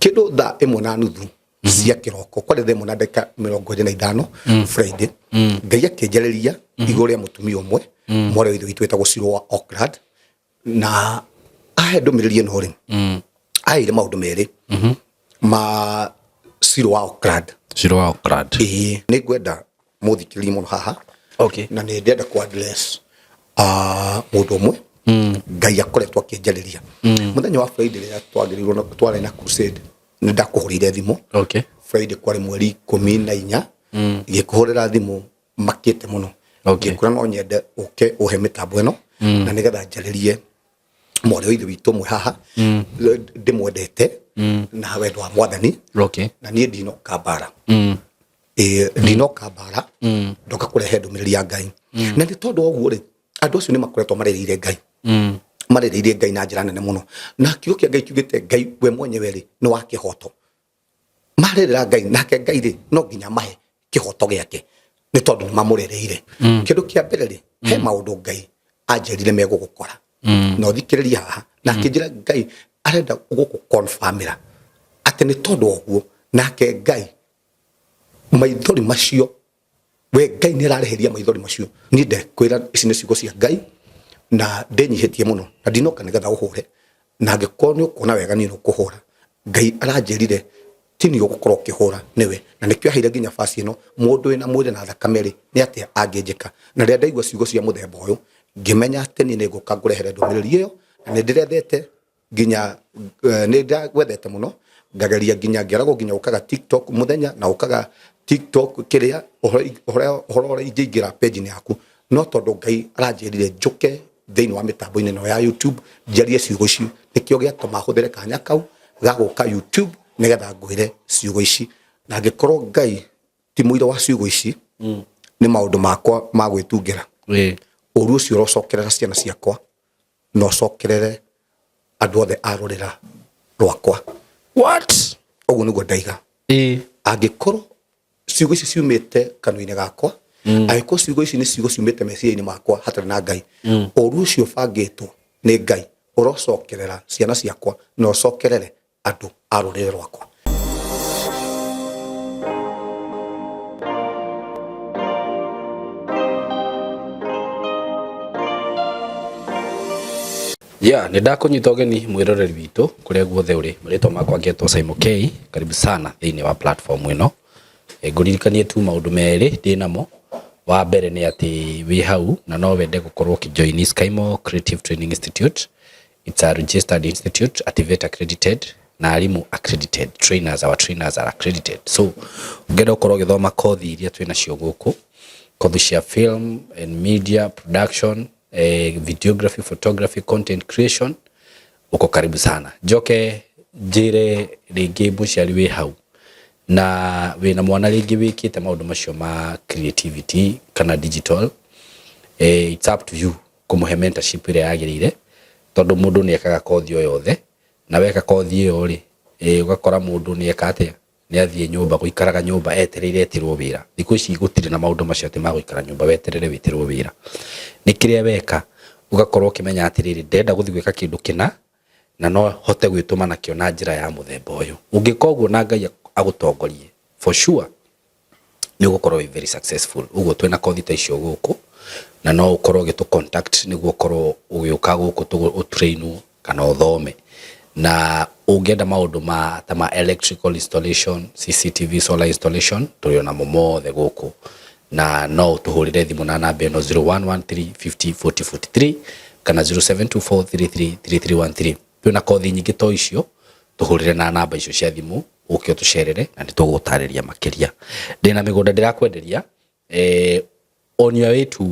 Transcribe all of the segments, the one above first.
Kĩndũ thaa ĩmwe na nuthu cia kĩroko, kwarĩ thaa 1:25 Friday, Ngai akĩnjarĩria igũrũ rĩa mũtumia ũmwe, mwarĩ wa ithe witũ wĩtagwo Ciro wa Auckland, na ahe ndũmĩrĩri ĩno rĩ, aheire maũndũ merĩ ma Ciro wa Auckland. Ciro wa Auckland. Ĩĩ, nĩ ngwenda mũthikĩrĩrie mũno haha. Na nĩ ndĩrenda ku address mũndũ ũmwe Ngai akoretwo akĩnjarĩria. Mũthenya wa Friday rĩrĩa twagĩrĩirwo twarĩ na crusade, nĩ ndakũhũrĩire thimũ. Friday kwarĩ mweri 14, ngĩkũhũrĩra thimũ makĩte mũno. Ngĩkwĩra no nyende ũke ũhe mĩtambo ĩno na nĩgetha njarĩrie mwarĩ wa ithe witũ ũmwe haha ndĩmwendete na wendo wa Mwathani. Na niĩ ndinoka mbara. Ĩĩ, ndinoka mbara, ndoka kũrehe ndũmĩrĩri ya Ngai. Na nĩ tondũ wa ũguo rĩ, andũ acio nĩ makoretwo marĩrĩire Ngai, marĩrĩirie Ngai na njĩra nene mũno, na kiugo kĩa Ngai kiugĩte Ngai we mwenyewe rĩ nĩ wa kĩhoto. Marĩrĩra Ngai, nake Ngai rĩ no nginya mahe kĩhoto gĩake nĩ tondũ nĩ mamũrĩrĩire. Kĩndũ kĩa mbere rĩ, he maũndũ Ngai anjĩrire megũgũkora, na ũthikĩrĩrie haha, na akĩnjĩra Ngai arenda gũkũ-confirmĩra atĩ nĩ tondũ wa ũguo nake Ngai maithori macio, we Ngai nĩ ararĩhĩria maithori macio. Niĩ ndekwĩra ici nĩ ciugo cia Ngai na ndĩnyihĩtie mũno, na ndinoka nĩgetha ũhũre, na angĩkorwo nĩ ũkuona wega niĩ nĩ ũkũhũra. Ngai aranjĩrire ti niĩ ũgũkorwo ũkĩhũra, nĩwe, na nĩkĩo aheire nginya basi ĩno, mũndũ wĩna mwĩrĩ na thakame rĩ, nĩ atĩa angĩnjĩka? Na rĩrĩa ndaigua ciugo cia mũthemba ũyũ, ngĩmenya atĩ niĩ nĩ ngũka ngũrehere ndũmĩrĩri ĩyo, na nĩ ndĩrethete nginya nĩ ndagwethete mũno, ngageria nginya ngĩaragwo nginya ũkaga TikTok mũthenya na ũkaga TikTok kĩrĩa ũhoro ũrĩa ingĩingĩra page-inĩ yaku, no tondũ Ngai aranjĩrire njũke thĩinĩ wa mĩtambo-inĩ ĩno ya YouTube njarie ciugo ici, nĩkĩo gĩatũma hũthĩre kanya kau ga gũka YouTube nĩgetha ngwĩre ciugo ici. Na angĩkorwo Ngai ti mũira wa ciugo ici, nĩ maũndũ makwa ma gwĩtungĩra, ũru ũcio ũrocokerera ciana ciakwa na ũcokerere andũ othe a rũrĩra rwakwa. What? Ũguo nĩguo ndaiga. Angĩkorwo ciugo ici ciumĩte kanua-inĩ gakwa, angĩkorwo ciugo ici nĩ ciugo ciumĩte meciria-inĩ makwa hatarĩ na Ngai, ũru ũcio ũbangĩtwo nĩ Ngai ũrocokerera ciana ciakwa na ũcokerere andũ a rũrĩrĩ rwakwa. Yeah, nĩ ndakũnyita ũgeni mwĩroreri witũ kũrĩa guothe ũrĩ. Marĩtwa makwa ngetwo Simon K. Karibu sana thĩinĩ wa platform ĩno. Ngũririkanie tu maũndũ merĩ ndĩ namo. Wa mbere nĩ atĩ wĩ hau na no wende gũkorwo ũkĩjoin Skymo Creative Training Institute. It's a registered institute, ATVET accredited na arimũ accredited, trainers, our trainers are accredited. So ũngĩenda gũkorwo ũgĩthoma kothi iria twĩ nacio gũkũ, kothi cia film and media production, videography, photography, content creation, uko karibu sana. Njoke njĩre rĩngĩ mũciari wĩ hau na wĩna mwana rĩngĩ wĩkĩte maũndũ macio ma creativity kana digital, it's up to you kũmũhe mentorship ĩrĩa yagĩrĩire, tondũ mũndũ nĩ ekaga kothi o yothe, na weka kothi ĩyo rĩ, ũgakora mũndũ nĩ eka atĩa, nĩ athiĩ nyũmba gũikaraga nyũmba etereire etĩrwo wĩra. Thikũ ici gũtirĩ na maũndũ macio atĩ ma gũikara nyũmba weterere wĩtĩrwo wĩra. Nĩ kĩrĩa weka ũgakorwo ũkĩmenya atĩrĩrĩ, ndĩrenda gũthiĩ gwĩka kĩndũ kĩna na no hote gwĩtũma nakĩo na njĩra ya mũthemba ũyũ. Ũngĩka ũguo na Ngai agũtongorie, for sure nĩ ũgũkorwo wĩ very successful. Ũguo twĩna kothi ta icio gũkũ na no ũkorwo ũgĩtũ contact nĩguo ũkorwo ũgĩũka gũkũ ũtrainwo kana ũthome. Na ũngĩenda maũndũ ma ta ma electrical installation, CCTV, solar installation, tũrĩ onamo mothe gũkũ, na no ũtũhũrĩre thimũ na namba ĩno 0113 50 40 43 kana 0724 33 3313. Twĩna kothi nyingĩ to icio, tũhũrĩre na namba icio cia thimũ ũke ũtũcerere na nĩ tũgũgũtarĩria makĩria. Ndĩna mĩgũnda ndĩrakwenderia, on your way to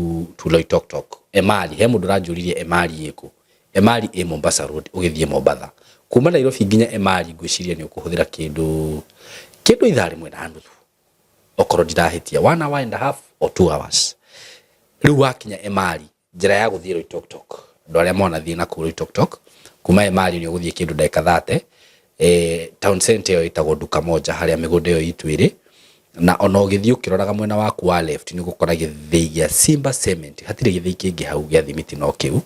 Loitoktok, Emali. He mũndũ ũranjũririe Emali ĩkũ. Emali ĩ Mombasa Road ũgĩthiĩ Mombatha. Kuma Nairobi nginya Emali ngwĩciria nĩ ũkũhũthĩra kĩndũ ithaa rĩmwe na nuthu, okorwo ndirahĩtia, 1 hour and a half or 2 hours. Rĩu wakinya Emali, njĩra ya gũthiĩ Loitoktok, andũ arĩa mwanathiĩ na kũu Loitoktok, kuma Emali nĩ ũgũthiĩ kĩndũ ndagĩka 30, town center ĩyo ĩtagwo Duka Moja harĩa mĩgũnda ĩyo itũ ĩrĩ, na ona ũgĩthiĩ ũkĩroraga mwena waku wa left nĩ ũgũkora gĩthĩi gĩa Simba Cement. Hatirĩ gĩthĩi kĩngĩ hau gĩa thimiti no kĩu,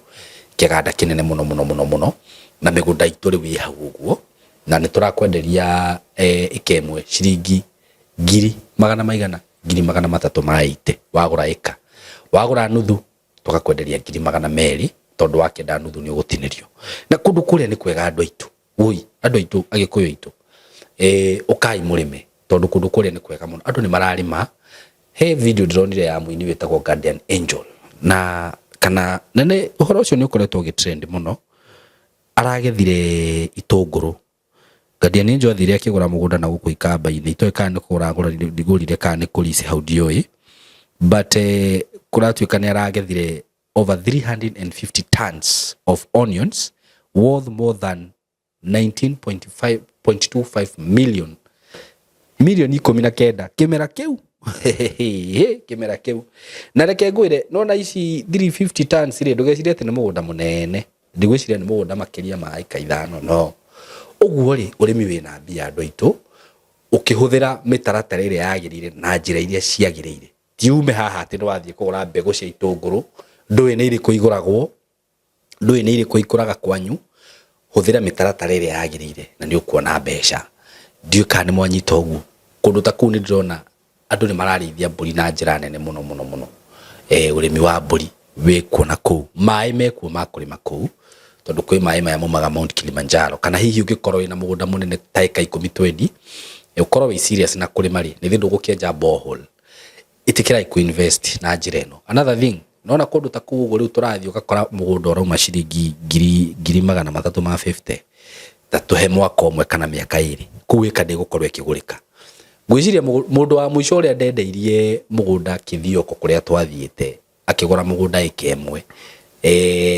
kĩganda kĩnene mũno mũno mũno mũno, na mĩgũnda itũ rĩu ĩ hau ũguo. Na nĩ tũrakwenderia ĩka ĩmwe ciringi ngiri magana maigana, 380,000 wagũra ĩka. Wagũra nuthu tũgakwenderia 200,000, tondũ wakĩenda nuthu nĩ ũgũtinĩrio. Na kũndũ kũrĩa nĩ kwega andũ aitũ, woi andũ aitũ, agĩkũyũ aitũ, ũkai mũrĩme, tondũ kũndũ kũrĩa nĩ kwega mũno, andũ nĩ mararĩma. He video ndĩronire ya mũini wĩtagwo Guardian Angel, na kana na nĩ ũhoro ũcio nĩ ũkoretwo ũgĩtrend mũno. Aragethire itũngũrũ. Guardian Angel athire akĩgũra mũgũnda na gũkũ ikamba-inĩ, itoĩ kana nĩ kũgũra agũrire kana nĩ kũrici, hau ndiũĩ, but kũratuĩka nĩ aragethire over 350 tons of onions worth more than 19.25 million, mirioni 19, kĩmera kĩu, kĩmera kĩu. Na reke ngwĩre, nona ici 350 tons rĩ, ndũgecirie atĩ nĩ mũgũnda mũnene, ndigwĩciria nĩ mũgũnda makĩria ma ĩka 5. No ũguo rĩ, ũrĩmi wĩna mbia, andũ aitũ, ũkĩhũthĩra mĩtaratara ĩrĩa yagĩrĩire na njĩra iria ciagĩrĩire. Ti ume haha atĩ nĩ wathiĩ kũgũra mbegũ cia itũngũrũ, ndũĩ nĩ irĩkũ igũragwo, ndũĩ nĩ irĩkũ ikũraga kwanyu. Hũthĩra mĩtaratara ĩrĩa yagĩrĩire na nĩ ũkuona mbeca. Ndiũĩ kana nĩ mwanyita ũguo. Kũndũ ta kũu nĩ ndĩrona andũ nĩ mararĩithia mbũri na njĩra nene mũno mũno mũno. Ũrĩmi wa mbũri wĩkuo na kũu, maĩ mekuo ma kũrĩma kũu, tondũ kwĩ maĩ maya maumaga Mount Kilimanjaro. Kana hihi ũngĩkorwo wĩna mũgũnda mũnene ta ĩka 10, 20, ũkorwo wĩ serious na kũrĩma rĩ, nĩ ndũgũkĩenja borehole. Ĩtĩkĩrai kũ invest na njĩra ĩno. Another thing, nona kũndũ ta kũu ũguo rĩu tũrathiĩ, ũgakora mũgũnda ũrauma ciringi 350,000, ta tũhe mwaka ũmwe kana mĩaka 2, kũu ĩka ndĩgũkorwo ĩkĩgũrĩka. Ngwĩciria mũndũ wa mũico ũrĩa ndendeirie mũgũnda Kĩthioko kũrĩa twathiĩte, akĩgũra mũgũnda ĩka ĩmwe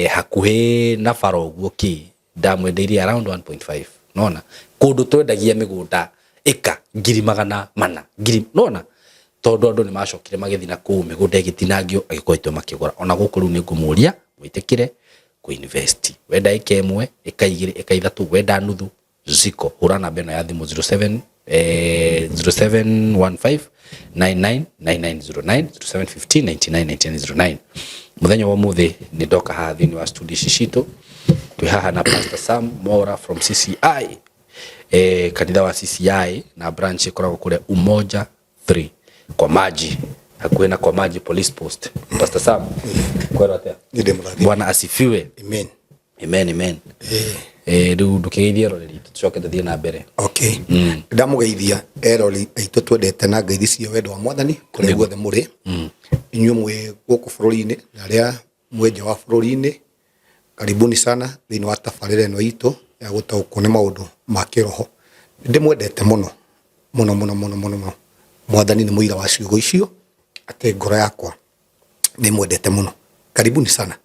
hakuhĩ na bara ũguo kĩ, ndamwendeirie around 1.5. Nona kũndũ twendagia mĩgũnda ĩka 400,000 ngiri, nona tondũ andũ nĩ macokire magĩthiĩ na kũu, mĩgũnda ĩgĩtinangio, agĩkorwo aitũ makĩgũra. Ona gũkũ rĩu nĩ ngũmũria mwĩtĩkĩre kũ-invest. Wenda ĩka ĩmwe, ĩka 2, ĩka 3, wenda nuthu, ziko hũra namba ĩno ya thimũ, 07 0715 999909, 0715 999909. Mũthenya wa ũmũthĩ nĩ ndoka haha thĩinĩ wa studio ici citũ, twĩ haha na Pastor Sam Mwaura from CCI, kanitha wa CCI na branch ĩkoragwo kũrĩa Umoja 3 kwa maji, hakuhĩ na kwa maji police post. Pastor Sam, kwero atĩa? Nĩ ndĩ mũrathime. Bwana asifiwe. Amen. Amen, amen. Rĩu ndũkĩgeithie eroreri tũcoke tũthiĩ na mbere. Okay, ndamũgeithia erori aitũ twendete na ngeithi cia wendo wa Mwathani kũrĩa guothe mũrĩ, inyuĩ mwĩ gũkũ bũrũri-inĩ na arĩa mwĩ nja wa bũrũri-inĩ. Karibuni sana thĩinĩ wa tabarĩra ĩno itũ ya gũtaũkwo nĩ maũndũ ma kĩroho. Ndĩmwendete mũno mũno mũno mũno mũno mũno. Mwathani nĩ mũira wa ciugo icio atĩ ngoro yakwa nĩ mwendete mũno. Karibuni sana.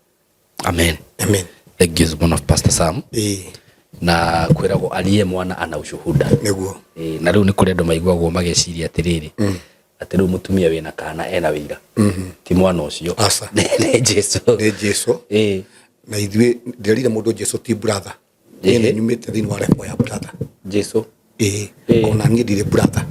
Amen. Amen. Thank you so much, Pastor Sam. Na kwĩragwo aliye mwana ana ushuhuda. Nĩguo. Na rĩu nĩ kũrĩ andũ maiguagwo magĩciria atĩrĩrĩ, atĩ rĩu mũtumia wĩna kana ena wĩira, ti mwana ũcio. Aca. Nĩ Jesu. Nĩ Jesu. Na ithuĩ ndĩrerire mũndũ Jesu ti brother. Niĩ nĩ nyumĩte thĩinĩ wa level ya brother. Jesu. Ĩĩ. Ona niĩ ndirĩ brother.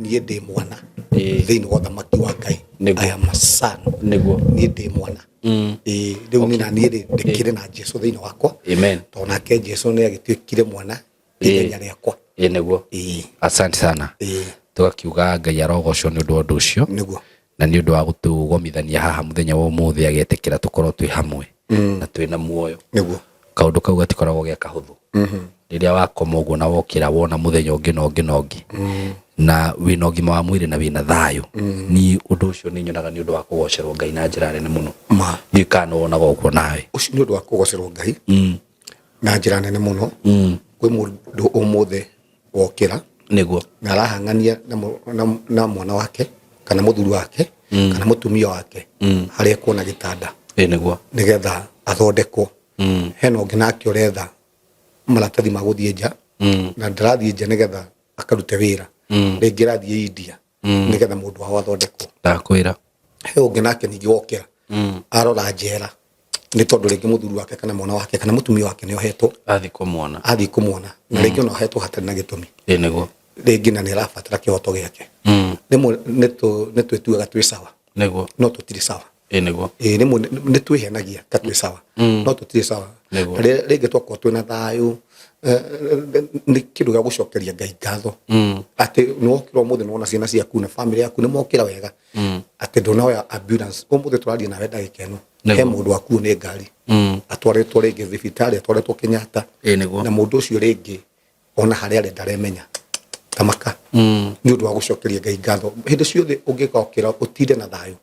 Niĩ ndĩ mwana thĩinĩ wa ũthamaki wa Ngai. Nĩguo. I am a son. Niĩ ndĩ mwana. Ĩĩ, rĩu niĩ na niĩ rĩ, ndĩkĩrĩ na Jesu thĩinĩ wakwa. Amen. Tondũ nake Jesu nĩ agĩtuĩkire mwana ithenya rĩakwa. Ĩĩ nĩguo. Asante sana. Tũgakiuga Ngai arogocwo nĩ ũndũ wa ũndũ ũcio. Nĩguo. Na nĩ ũndũ wa gũtũgomithania haha mũthenya wa ũmũthĩ, agetĩkĩra tũkorwo twĩ hamwe na twĩ na muoyo. Nĩguo. Kaũndũ kau gatikoragwo ge kahũthũ, rĩrĩa wakoma ũguo na wokĩra wona mũthenya ũngĩ na ũngĩ na ũngĩ, na wĩna ũgima wa mwĩrĩ na wĩna thayũ. Niĩ ũndũ ũcio nĩ nyonaga nĩ ũndũ wa kũgocerwo Ngai na njĩra nene mũno. Ma. Ndiũĩ kana nĩ wonaga ũguo nawe. Ũcio nĩ ũndũ wa kũgocerwo Ngai na njĩra nene mũno. Kwĩ mũndũ ũmũthĩ wokĩra na arahang'ania na mwana wake kana mũthuri wake kana mũtumia wake harĩa ekuona gĩtanda Ĩĩ nĩguo. nĩgetha athondekwo. Hena ũngĩ nake ũretha maratathi ma gũthiĩ nja, na ndarathiĩ nja nĩgetha akarute wĩra, rĩngĩ arathiĩ India nĩgetha mũndũ wao athondekwo. Ndakwĩra. He ũngĩ nake ningĩ wokĩra arora njera, nĩ tondũ rĩngĩ mũthuri wake kana mwana wake kana mũtumia wake nĩ ohetwo. Athiĩ kũmuona. Athiĩ kũmuona, na rĩngĩ ona ohetwo hatarĩ na gĩtũmi. Ĩĩ nĩguo. Rĩngĩ na nĩ arabatara kĩhoto gĩake. Rĩmwe nĩ twĩtuaga twĩ sawa, no tũtirĩ sawa. Ĩĩ nĩguo. Ĩĩ, rĩmwe nĩ twĩhenagia ta twĩ sawa, no tũtirĩ sawa. Nĩguo. Na rĩngĩ twakorwo twĩna thayũ, nĩ kĩndũ gĩa gũcokeria Ngai ngatho atĩ nĩ wokĩra ũmũthĩ nĩwona ciana ciaku na famĩlĩ yaku nĩ mokĩra wega, atĩ ndũnoya ambulance. Ũmũthĩ tũraria nawe ndagĩka ĩno, he Nĩguo. mũndũ akuo nĩ ngari, atwarĩtwo rĩngĩ thibitarĩ, atwarĩtwo Kenyatta. Ĩĩ nĩguo. Na mũndũ ũcio rĩngĩ ona harĩa arĩ ndaremenya tamaka. Nĩ ũndũ wa gũcokeria Ngai ngatho hĩndĩ ciothe ũngĩgokĩra ũtinde na thayũ,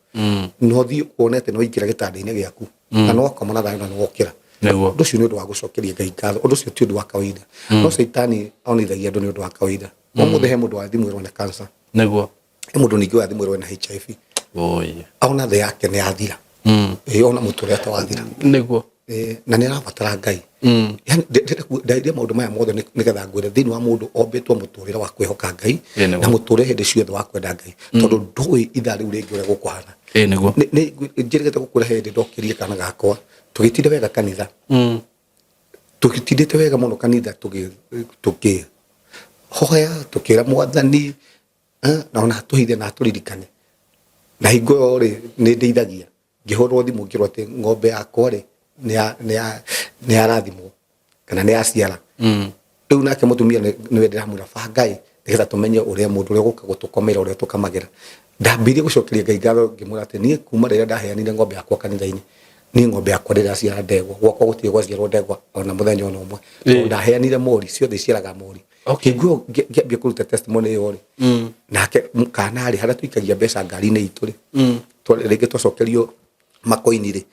na ũthiĩ wone atĩ nĩ waingĩra gĩtanda-inĩ gĩaku na nĩ wakoma na thayũ na nĩ wokĩra. Nĩguo. Ũndũ ũcio nĩ ũndũ wa gũcokeria Ngai ngatho. Ũndũ ũcio ti ũndũ wa kawaida, no caitani onithagia andũ nĩ ũndũ wa kawaida. Ũmũthĩ he mũndũ wa thimũ ĩrwo na cancer. Nĩguo. He mũndũ ningĩ wa thimũ ĩrwo na HIV. Oi. Ona thĩ yake nĩ yathira. Ĩĩ, ona mũtũrĩre ta wathira. Nĩguo. Na nĩ arabatara Ngai. Yani ndarĩria maũndũ maya mothe nĩgetha ngwĩre thĩinĩ wa mũndũ ombĩtwo mũtũrĩre wa kwĩhoka Ngai Ĩĩ nĩguo. na mũtũrĩre hĩndĩ ciothe wa kwenda Ngai, tondũ ndũĩ ithaa rĩu rĩngĩ ũrĩa gũkũhana. Ĩĩ nĩguo. Njĩrĩgĩte gũkwĩra he hĩndĩ ndokĩrie kana gakwa, tũgĩtinda wega kanitha, tũgĩtindĩte wega mũno kanitha, tũgĩ hoya, tũkĩra Mwathani na ona atũhithe na atũririkane. Na hingo ĩyo rĩ, nĩ ndeithagia ngĩhũrwo thimũ ngĩrwo atĩ ng'ombe yakwa rĩ nĩ yarathimwo kana nĩ yaciara. Rĩu nake mũtumia nĩwe ndĩramwĩra bangai nĩgetha tũmenye ũrĩa mũndũ ũrĩa ũgũka gũtũkomera ũrĩa tũkamagĩra. Ndambĩrĩirie gũcokeria Ngai ngatho ngĩmwĩra atĩ niĩ kuma rĩrĩa ndaheanire ng'ombe yakwa kanitha-inĩ, niĩ ng'ombe yakwa ndĩraciara ndegwa, gwakwa gũtirĩ gwaciarwo ndegwa ona mũthenya ona ũmwe, tondũ ndaheanire mori, ciothe iciaraga mori. Hingo ĩyo ngĩambia kũruta testimony ĩyo rĩ, nake kana rĩ, harĩa tũikagia mbeca ngari-inĩ itũ rĩ, rĩngĩ twacokerio makoini rĩ,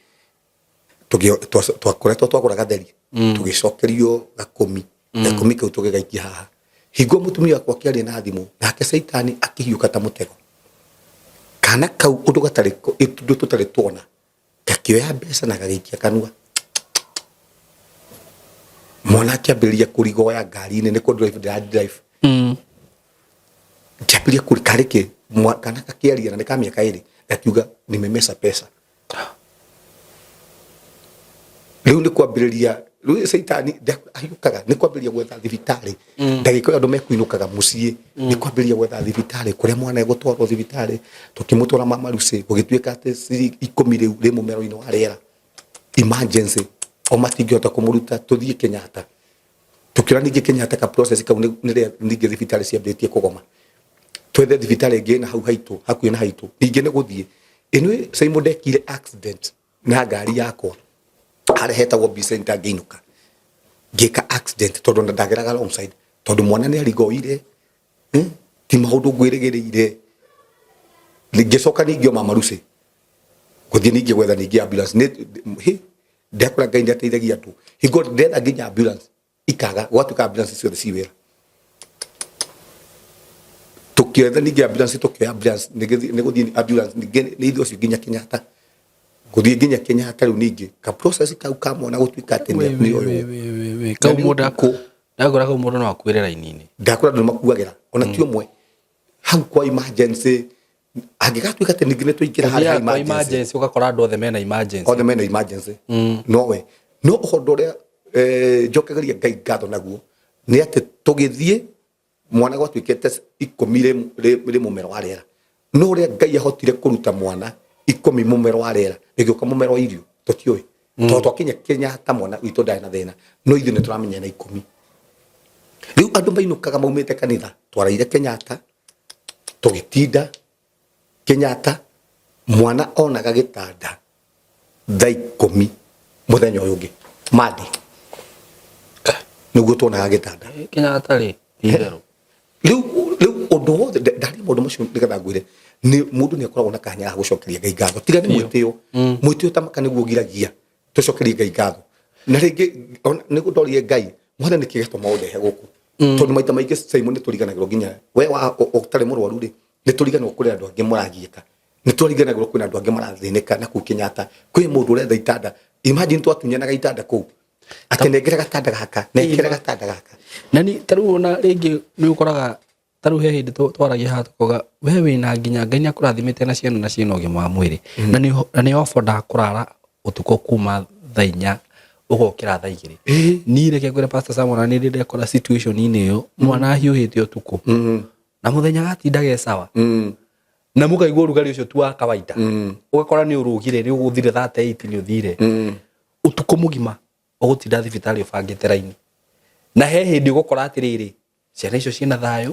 twakoretwo twagũra gatheri, tũgĩcokerio gakũmi, gakũmi kau tũgĩgaikia haha. Hingo mũtumia wakwa akĩaria na thimũ nake, caitani akĩhiũka ta mũtego, kana kau ũndũ gatarĩ ũndũ tũtarĩ tuona, gakĩoya mbeca na gagĩikia kanua. Mwana akĩambĩrĩria kũrigoya ngari-inĩ, nĩ kũ drive ndĩra drive, ngĩambĩrĩria kũri karĩ kĩ kana gakĩaria, na nĩ ka mĩaka 2, gakiuga, "Nimemesa pesa." Rĩu nĩ kwambĩrĩria, rĩu caitani ahiũkaga, nĩ kwambĩrĩria gwetha thibitarĩ. Ndagĩka ĩyo andũ mekuinũkaga mũciĩ, nĩ kwambĩrĩria gwetha thibitarĩ kũrĩa mwana egũtwarwo thibitarĩ. Tũkĩmũtwara Mama Lucy, gũgĩtuĩka atĩ ciringi 10 rĩu rĩ mũmero-inĩ wa rĩera, emergency, o matingĩhota kũmũruta, tũthiĩ Kenyatta. Tũkĩona ningĩ Kenyatta ka process kau nĩ rĩa ningĩ thibitarĩ ciambĩtie kũgoma, twethe thibitarĩ ĩngĩ na hau haitũ, hakuhĩ na haitũ. Ningĩ nĩ gũthiĩ ĩnĩ Simon ndekire accident na ngari yakwa harĩa hetagwo B Center, ngĩinũka ngĩka accident tondũ na ndageraga wrong side, tondũ mwana nĩ arigoire, Ti maũndũ ngwĩrĩgĩrĩire. Ngĩcoka ningĩ o Mama Lucy gũthiĩ ningĩ gwetha ningĩ ambulance. Nĩ hĩ ndakora Ngai nĩ ateithagia andũ, hingo ndetha nginya ambulance ikaga, gwatuĩka ambulance ciothe ci wĩra. Tũkĩetha ningĩ ambulance, tũkĩoya ambulance, nĩ gũthiĩ ambulance ningĩ nĩ ithuĩ acio nginya Kenyatta, gũthiĩ nginya Kenyatta. Rĩu ningĩ ka process kau ka mwana gũtuĩka atĩ nĩ ũyũ. Kau mũndũ ndakora, kau mũndũ no akuĩre raini-inĩ. Ndakora andũ nĩ makuagĩra ona ti ũmwe hau kwa emergency, angĩgatuĩka atĩ ningĩ nĩ tũingĩra harĩa ha Ũthiaga kwa emergency. Emergency ũgakora andũ othe mena emergency. Othe mena emergency nowe. No ũhoro ũrĩa njokagĩria Ngai ngatho naguo nĩ atĩ tũgĩthiĩ mwana gwatuĩkĩte 10 rĩ mũmero wa rĩera, no ũrĩa Ngai ahotire kũruta mwana 10 mũmero wa rĩera, rĩgĩũka mũmero wa irio tũtiũĩ, tondũ twakinya Kenyatta mwana witũ ndarĩ na thĩna, no ithuĩ nĩ tũramenya na 10. Rĩu andũ mainũkaga maumĩte kanitha, twaraire Kenyatta, tũgĩtinda Kenyatta, mwana onaga gĩtanda thaa 10 mũthenya ũyũ ũngĩ mandi nĩguo tuonaga gĩtanda. Kenyatta rĩ, ti itherũ. Rĩu ũndũ wothe ndaria maũndũ macio nĩgetha ngwĩre nĩ mũndũ nĩ akoragwo na kanya ga gũcokeria Ngai ngatho, tiga nĩ mwĩtĩo. Mwĩtĩo ta maka nĩguo ũgiragia tũcokerie Ngai ngatho. Na rĩngĩ nĩguo ndorire Ngai, Mwathani, nĩkĩ gĩatũma ũndehe gũkũ? Tondũ maita maingĩ, Simon, nĩ tũriganagĩrwo nginya we wa ũtarĩ mũrwaru rĩ, nĩ tũriganagĩrwo kũrĩ andũ angĩ mũragiĩka, nĩ tũriganagĩrwo kwĩna andũ angĩ marathĩnĩka na kũu Kenyatta kwĩ mũndũ ũretha itanda. Imagine twatunyanaga itanda kũu, atĩ nengere gatanda gaka, nengere gatanda gaka. Na ni ta rĩu ona rĩngĩ nĩ ũkoraga ta rĩu he hĩndĩ twaragia haha tũkauga we wĩna nginya Ngai nĩ akũrathimĩte na ciana na ciĩna ũgima wa mwĩrĩ, na nĩ oboda kũrara ũtukũ kuma thaa 4 ũgokĩra thaa 2. Niĩ reke ngwĩre, Pastor Samuel, na nĩ ndĩ ndekora situation-inĩ ĩyo, mwana ahiũhĩte ũtukũ na mũthenya gatinda ge sawa, na mũkaigua ũrugarĩ ũcio tu wa kawaida, ũgakora nĩ ũrũgire, nĩ ũgũthire 38, nĩ ũthire ũtukũ mũgima. Ũgũtinda thibitarĩ ũbangĩte raini, na he hĩndĩ ũgũkora atĩrĩrĩ, ciana icio ciĩna thayũ.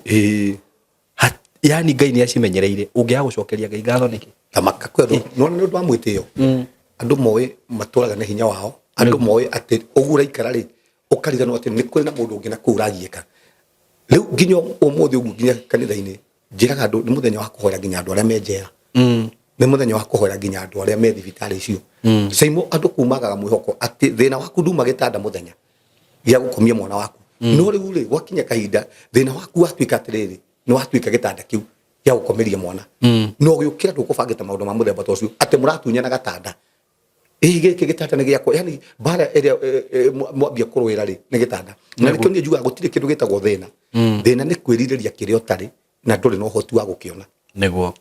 Yani Ngai nĩ acimenyereire. Ũngĩaga gũcokeria Ngai ngatho nĩkĩ? Thamaka kwĩ andũ nona nĩ ũndũ wa mwĩtĩo. Andũ moĩ matũraga na hinya wao. Andũ moĩ atĩ ũguo ũraikara rĩ, ũkariganĩrwo atĩ nĩ kũrĩ na mũndũ ũngĩ na kũu ũragiĩka. Rĩu nginya ũmũthĩ ũguo, nginya kanitha-inĩ njĩraga andũ nĩ mũthenya wa kũhoera nginya andũ arĩa me njera, nĩ mũthenya wa kũhoera nginya andũ arĩa me thibitarĩ icio. Caimo andũ kumagaga mwĩhoko atĩ thĩna waku nduma gĩtanda mũthenya gĩa gũkomia mwana waku, no rĩu rĩ, gwakinya kahinda thĩna waku watuĩka atĩrĩrĩ, nĩ watuĩka gĩtanda kĩu gĩa gũkomeria mwana, no ũgĩũkĩra ndũkũbangĩte maũndũ ma mũthemba ta ũcio atĩ mũratunyana gatanda. Ĩ gĩkĩ gĩtanda nĩ gĩakwa. Yani mbara ĩrĩa mwambia kũrũĩra rĩ, nĩ gĩtanda. Na nĩkĩo niĩ njugaga gũtirĩ kĩndũ gĩtagwo thĩna. Thĩna nĩ kwĩrirĩria kĩrĩa ũtarĩ na ndũrĩ na ũhoti wa gũkĩona.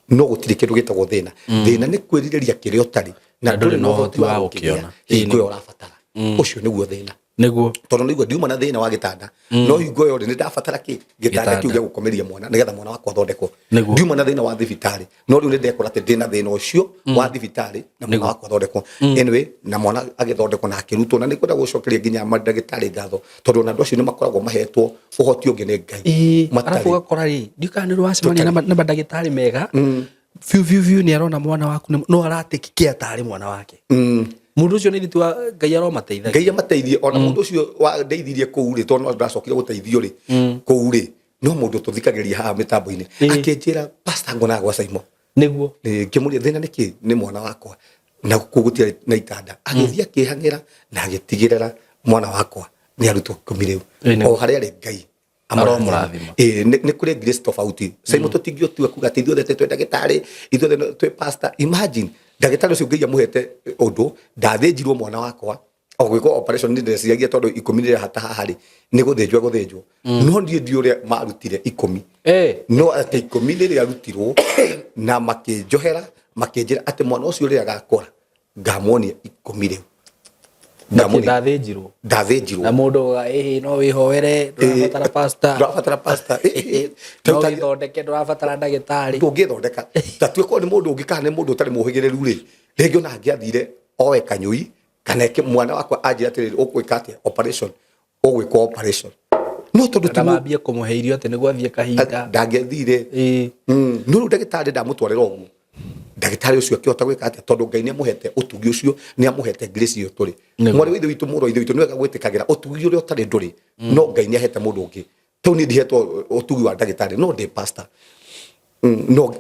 No gũtirĩ kĩndũ gĩtagwo thĩna. Thĩna nĩ kwĩrirĩria kĩrĩa ũtarĩ na ndũrĩ na ũhoti wa gũkĩgĩa hingo ĩyo ũrabatara. Ũcio nĩguo thĩna. Tondũ nĩguo ndiuma na thĩna wa gĩtanda, no hingo ĩyo rĩ, nĩ ndabatara kĩ gĩtanda kĩu gĩa gũkomeria mwana nĩgetha mwana wakwa athondekwo. Ndiuma na thĩna wa thibitarĩ, no rĩu nĩ ndekora atĩ ndĩna thĩna ũcio wa thibitarĩ na mwana wakwa athondekwo. Anyway, na mwana agĩthondekwo na akĩrutwo, na nĩ kwenda gũcokeria nginya mandagĩtarĩ ngatho, tondũ ona andũ acio nĩ makoragwo mahetwo ũhoti ũngĩ nĩ Ngai. Matarĩ. Arabu ũgakora rĩ, ndiũĩ kana nĩ wacemania na mandagĩtarĩ mega biũ biũ biũ, nĩ arona mwana waku no aratĩkikia tarĩ mwana wake. Mũndũ ũcio nĩ thitu wa Ngai aromateithagia. Ngai amateithie. Ona mũndũ ũcio wandeithirie kũu rĩ, tondũ no ndacokire gũteithio rĩ kũu rĩ, no mũndũ tũthikagĩrĩria haha mĩtambo-inĩ, akĩnjĩra, "Pastor, ngonaga gwa Saimo." Ngĩmũria, "Thĩna nĩ kĩ?" "Nĩ mwana wakwa, na kũu gũtiarĩ na itanda." Agĩthiĩ akĩhang'ĩra na agĩtigĩrĩra mwana wakwa nĩ arutwo ikũmi rĩu. O harĩa arĩ, Ngai Aromũrathima. Ĩĩ, nĩ kũrĩ grace tofauti, Saimo. Tũtingĩotua kuga atĩ ithuothe twĩ ndagĩtarĩ, ithuothe twĩ pastor. Imagine ndagĩtarĩ ũcio Ngai amũhete ũndũ, ndathĩnjirwo mwana wakwa o gwĩkwo operation. Nĩ ndeciragia tondũ 10 rĩrahata haha rĩ, nĩ gũthĩnjwo gũthĩnjwo, no niĩ ndi ũrĩa marutire 10. No atĩ 10 rĩrĩa arutirwo na makĩnjohera, makĩnjĩra atĩ mwana ũcio rĩrĩa agakũra ngamuonia 10 rĩu. Ngamuonia. Ndathĩnjirwo. Ndathĩnjirwo. Na mũndũ uga, "Ĩhĩ, no wĩhoere, ndũrabatara pastor." Ndũrabatara pastor. No wĩthondeke, ndũrabatara ndagĩtarĩ. Ndũngĩthondeka. Ta tuĩkorwo nĩ mũndũ ũngĩ kana nĩ mũndũ ũtarĩ mũhĩgĩrĩru rĩ, rĩngĩ ona angĩathire oe kanyũi kana eke mwana wakwa anjĩra atĩrĩrĩ, "Ũgwĩka atĩa operation?" Ũgwĩkwo operation, no tondũ ti na mambie kũmũhe irio atĩ nĩguo athiĩ kahinda. Ndangĩathire. No rĩu ndagĩtarĩ ndamũtwarĩra ũguo, ndagĩtarĩ ũcio akĩhota gwĩka atĩa? Tondũ Ngai nĩ amũhete ũtugi ũcio, nĩ amũhete grace ĩyo tũrĩ. Mwarĩ wa ithe witũ, mũrũ wa ithe witũ, nĩ wega gwĩtĩkagĩra ũtugi ũrĩa ũtarĩ ndũrĩ, no Ngai nĩ ahete mũndũ ũngĩ. Tau niĩ ndihetwo ũtugi wa ndagĩtarĩ, no ndĩ pastor. No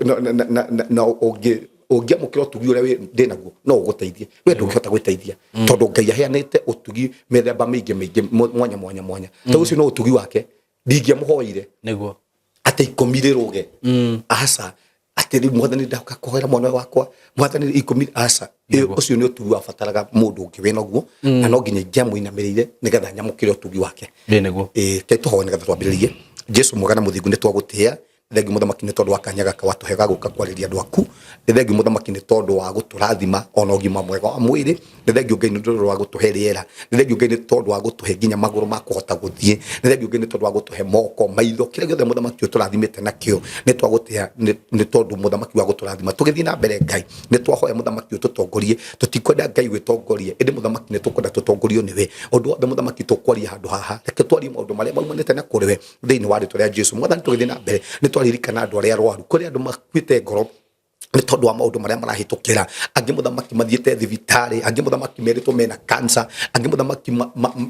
na ũngĩ ũngĩamũkĩra ũtugi ũrĩa ndĩ naguo, no ũgũteithie. We ndũngĩhota gwĩteithia, tondũ Ngai aheanĩte ũtugi mĩthemba mĩingĩ mĩingĩ, mwanya mwanya mwanya. Ta ũcio no ũtugi wake, ndingĩamũhoire atĩ 10 rĩrũge. Aca, atĩ rĩu, "Mwathani, ndaũka kũhoera mwana ũyũ wakwa, Mwathani, 10." Aca. Ũcio nĩ ũtugi wabataraga mũndũ ũngĩ wĩna guo, na no nginya ingĩamũinamĩrĩire nĩgetha nyamũkĩre ũtugi wake. Ĩĩ, reke tũhoe nĩgetha twambĩrĩrie. Jesu mwega na mũthingu, nĩ twagũtĩĩa. Nĩ thengiũ, Mũthamaki, nĩ tondũ wa kanya gaka watũhe ga gũka kwarĩria andũ aku. Nĩ thengiũ, Mũthamaki, nĩ tondũ wa gũtũrathima ona ũgima mwega wa mwĩrĩ. Nĩ thengiũ, Ngai, nĩ tondũ wa gũtũhe rĩera. Nĩ thengiũ, Ngai, nĩ tondũ wa gũtũhe nginya magũrũ ma kũhota gũthiĩ. Nĩ thengiũ, Ngai, nĩ tondũ wa gũtũhe moko, maitho, kĩrĩa gĩothe, Mũthamaki, ũtũrathimĩte nakĩo. Nĩ twagũtĩĩa nĩ tondũ, Mũthamaki, wa gũtũrathima. Tũgĩthiĩ na mbere, Ngai, nĩ twahoya, Mũthamaki, ũtũtongorie. Tũtikwenda, Ngai, gwĩtongoria, ĩndĩ, Mũthamaki, nĩ tũkwenda tũtongorio nĩwe. Ũndũ wothe, Mũthamaki, tũkwaria handũ haha, reke twarie maũndũ marĩa maumanĩte na kũrĩ we, thĩinĩ wa rĩtwa rĩa Jesu. Mwathani, tũgĩthiĩ na mbere, nĩ twaririkana andũ arĩa arwaru. Kũrĩ andũ makuĩte ngoro nĩ tondũ wa maũndũ marĩa marahĩtũkĩra. Angĩ, Mũthamaki, mathiĩte thibitarĩ. Angĩ, Mũthamaki, merĩtwo mena cancer. Angĩ, Mũthamaki,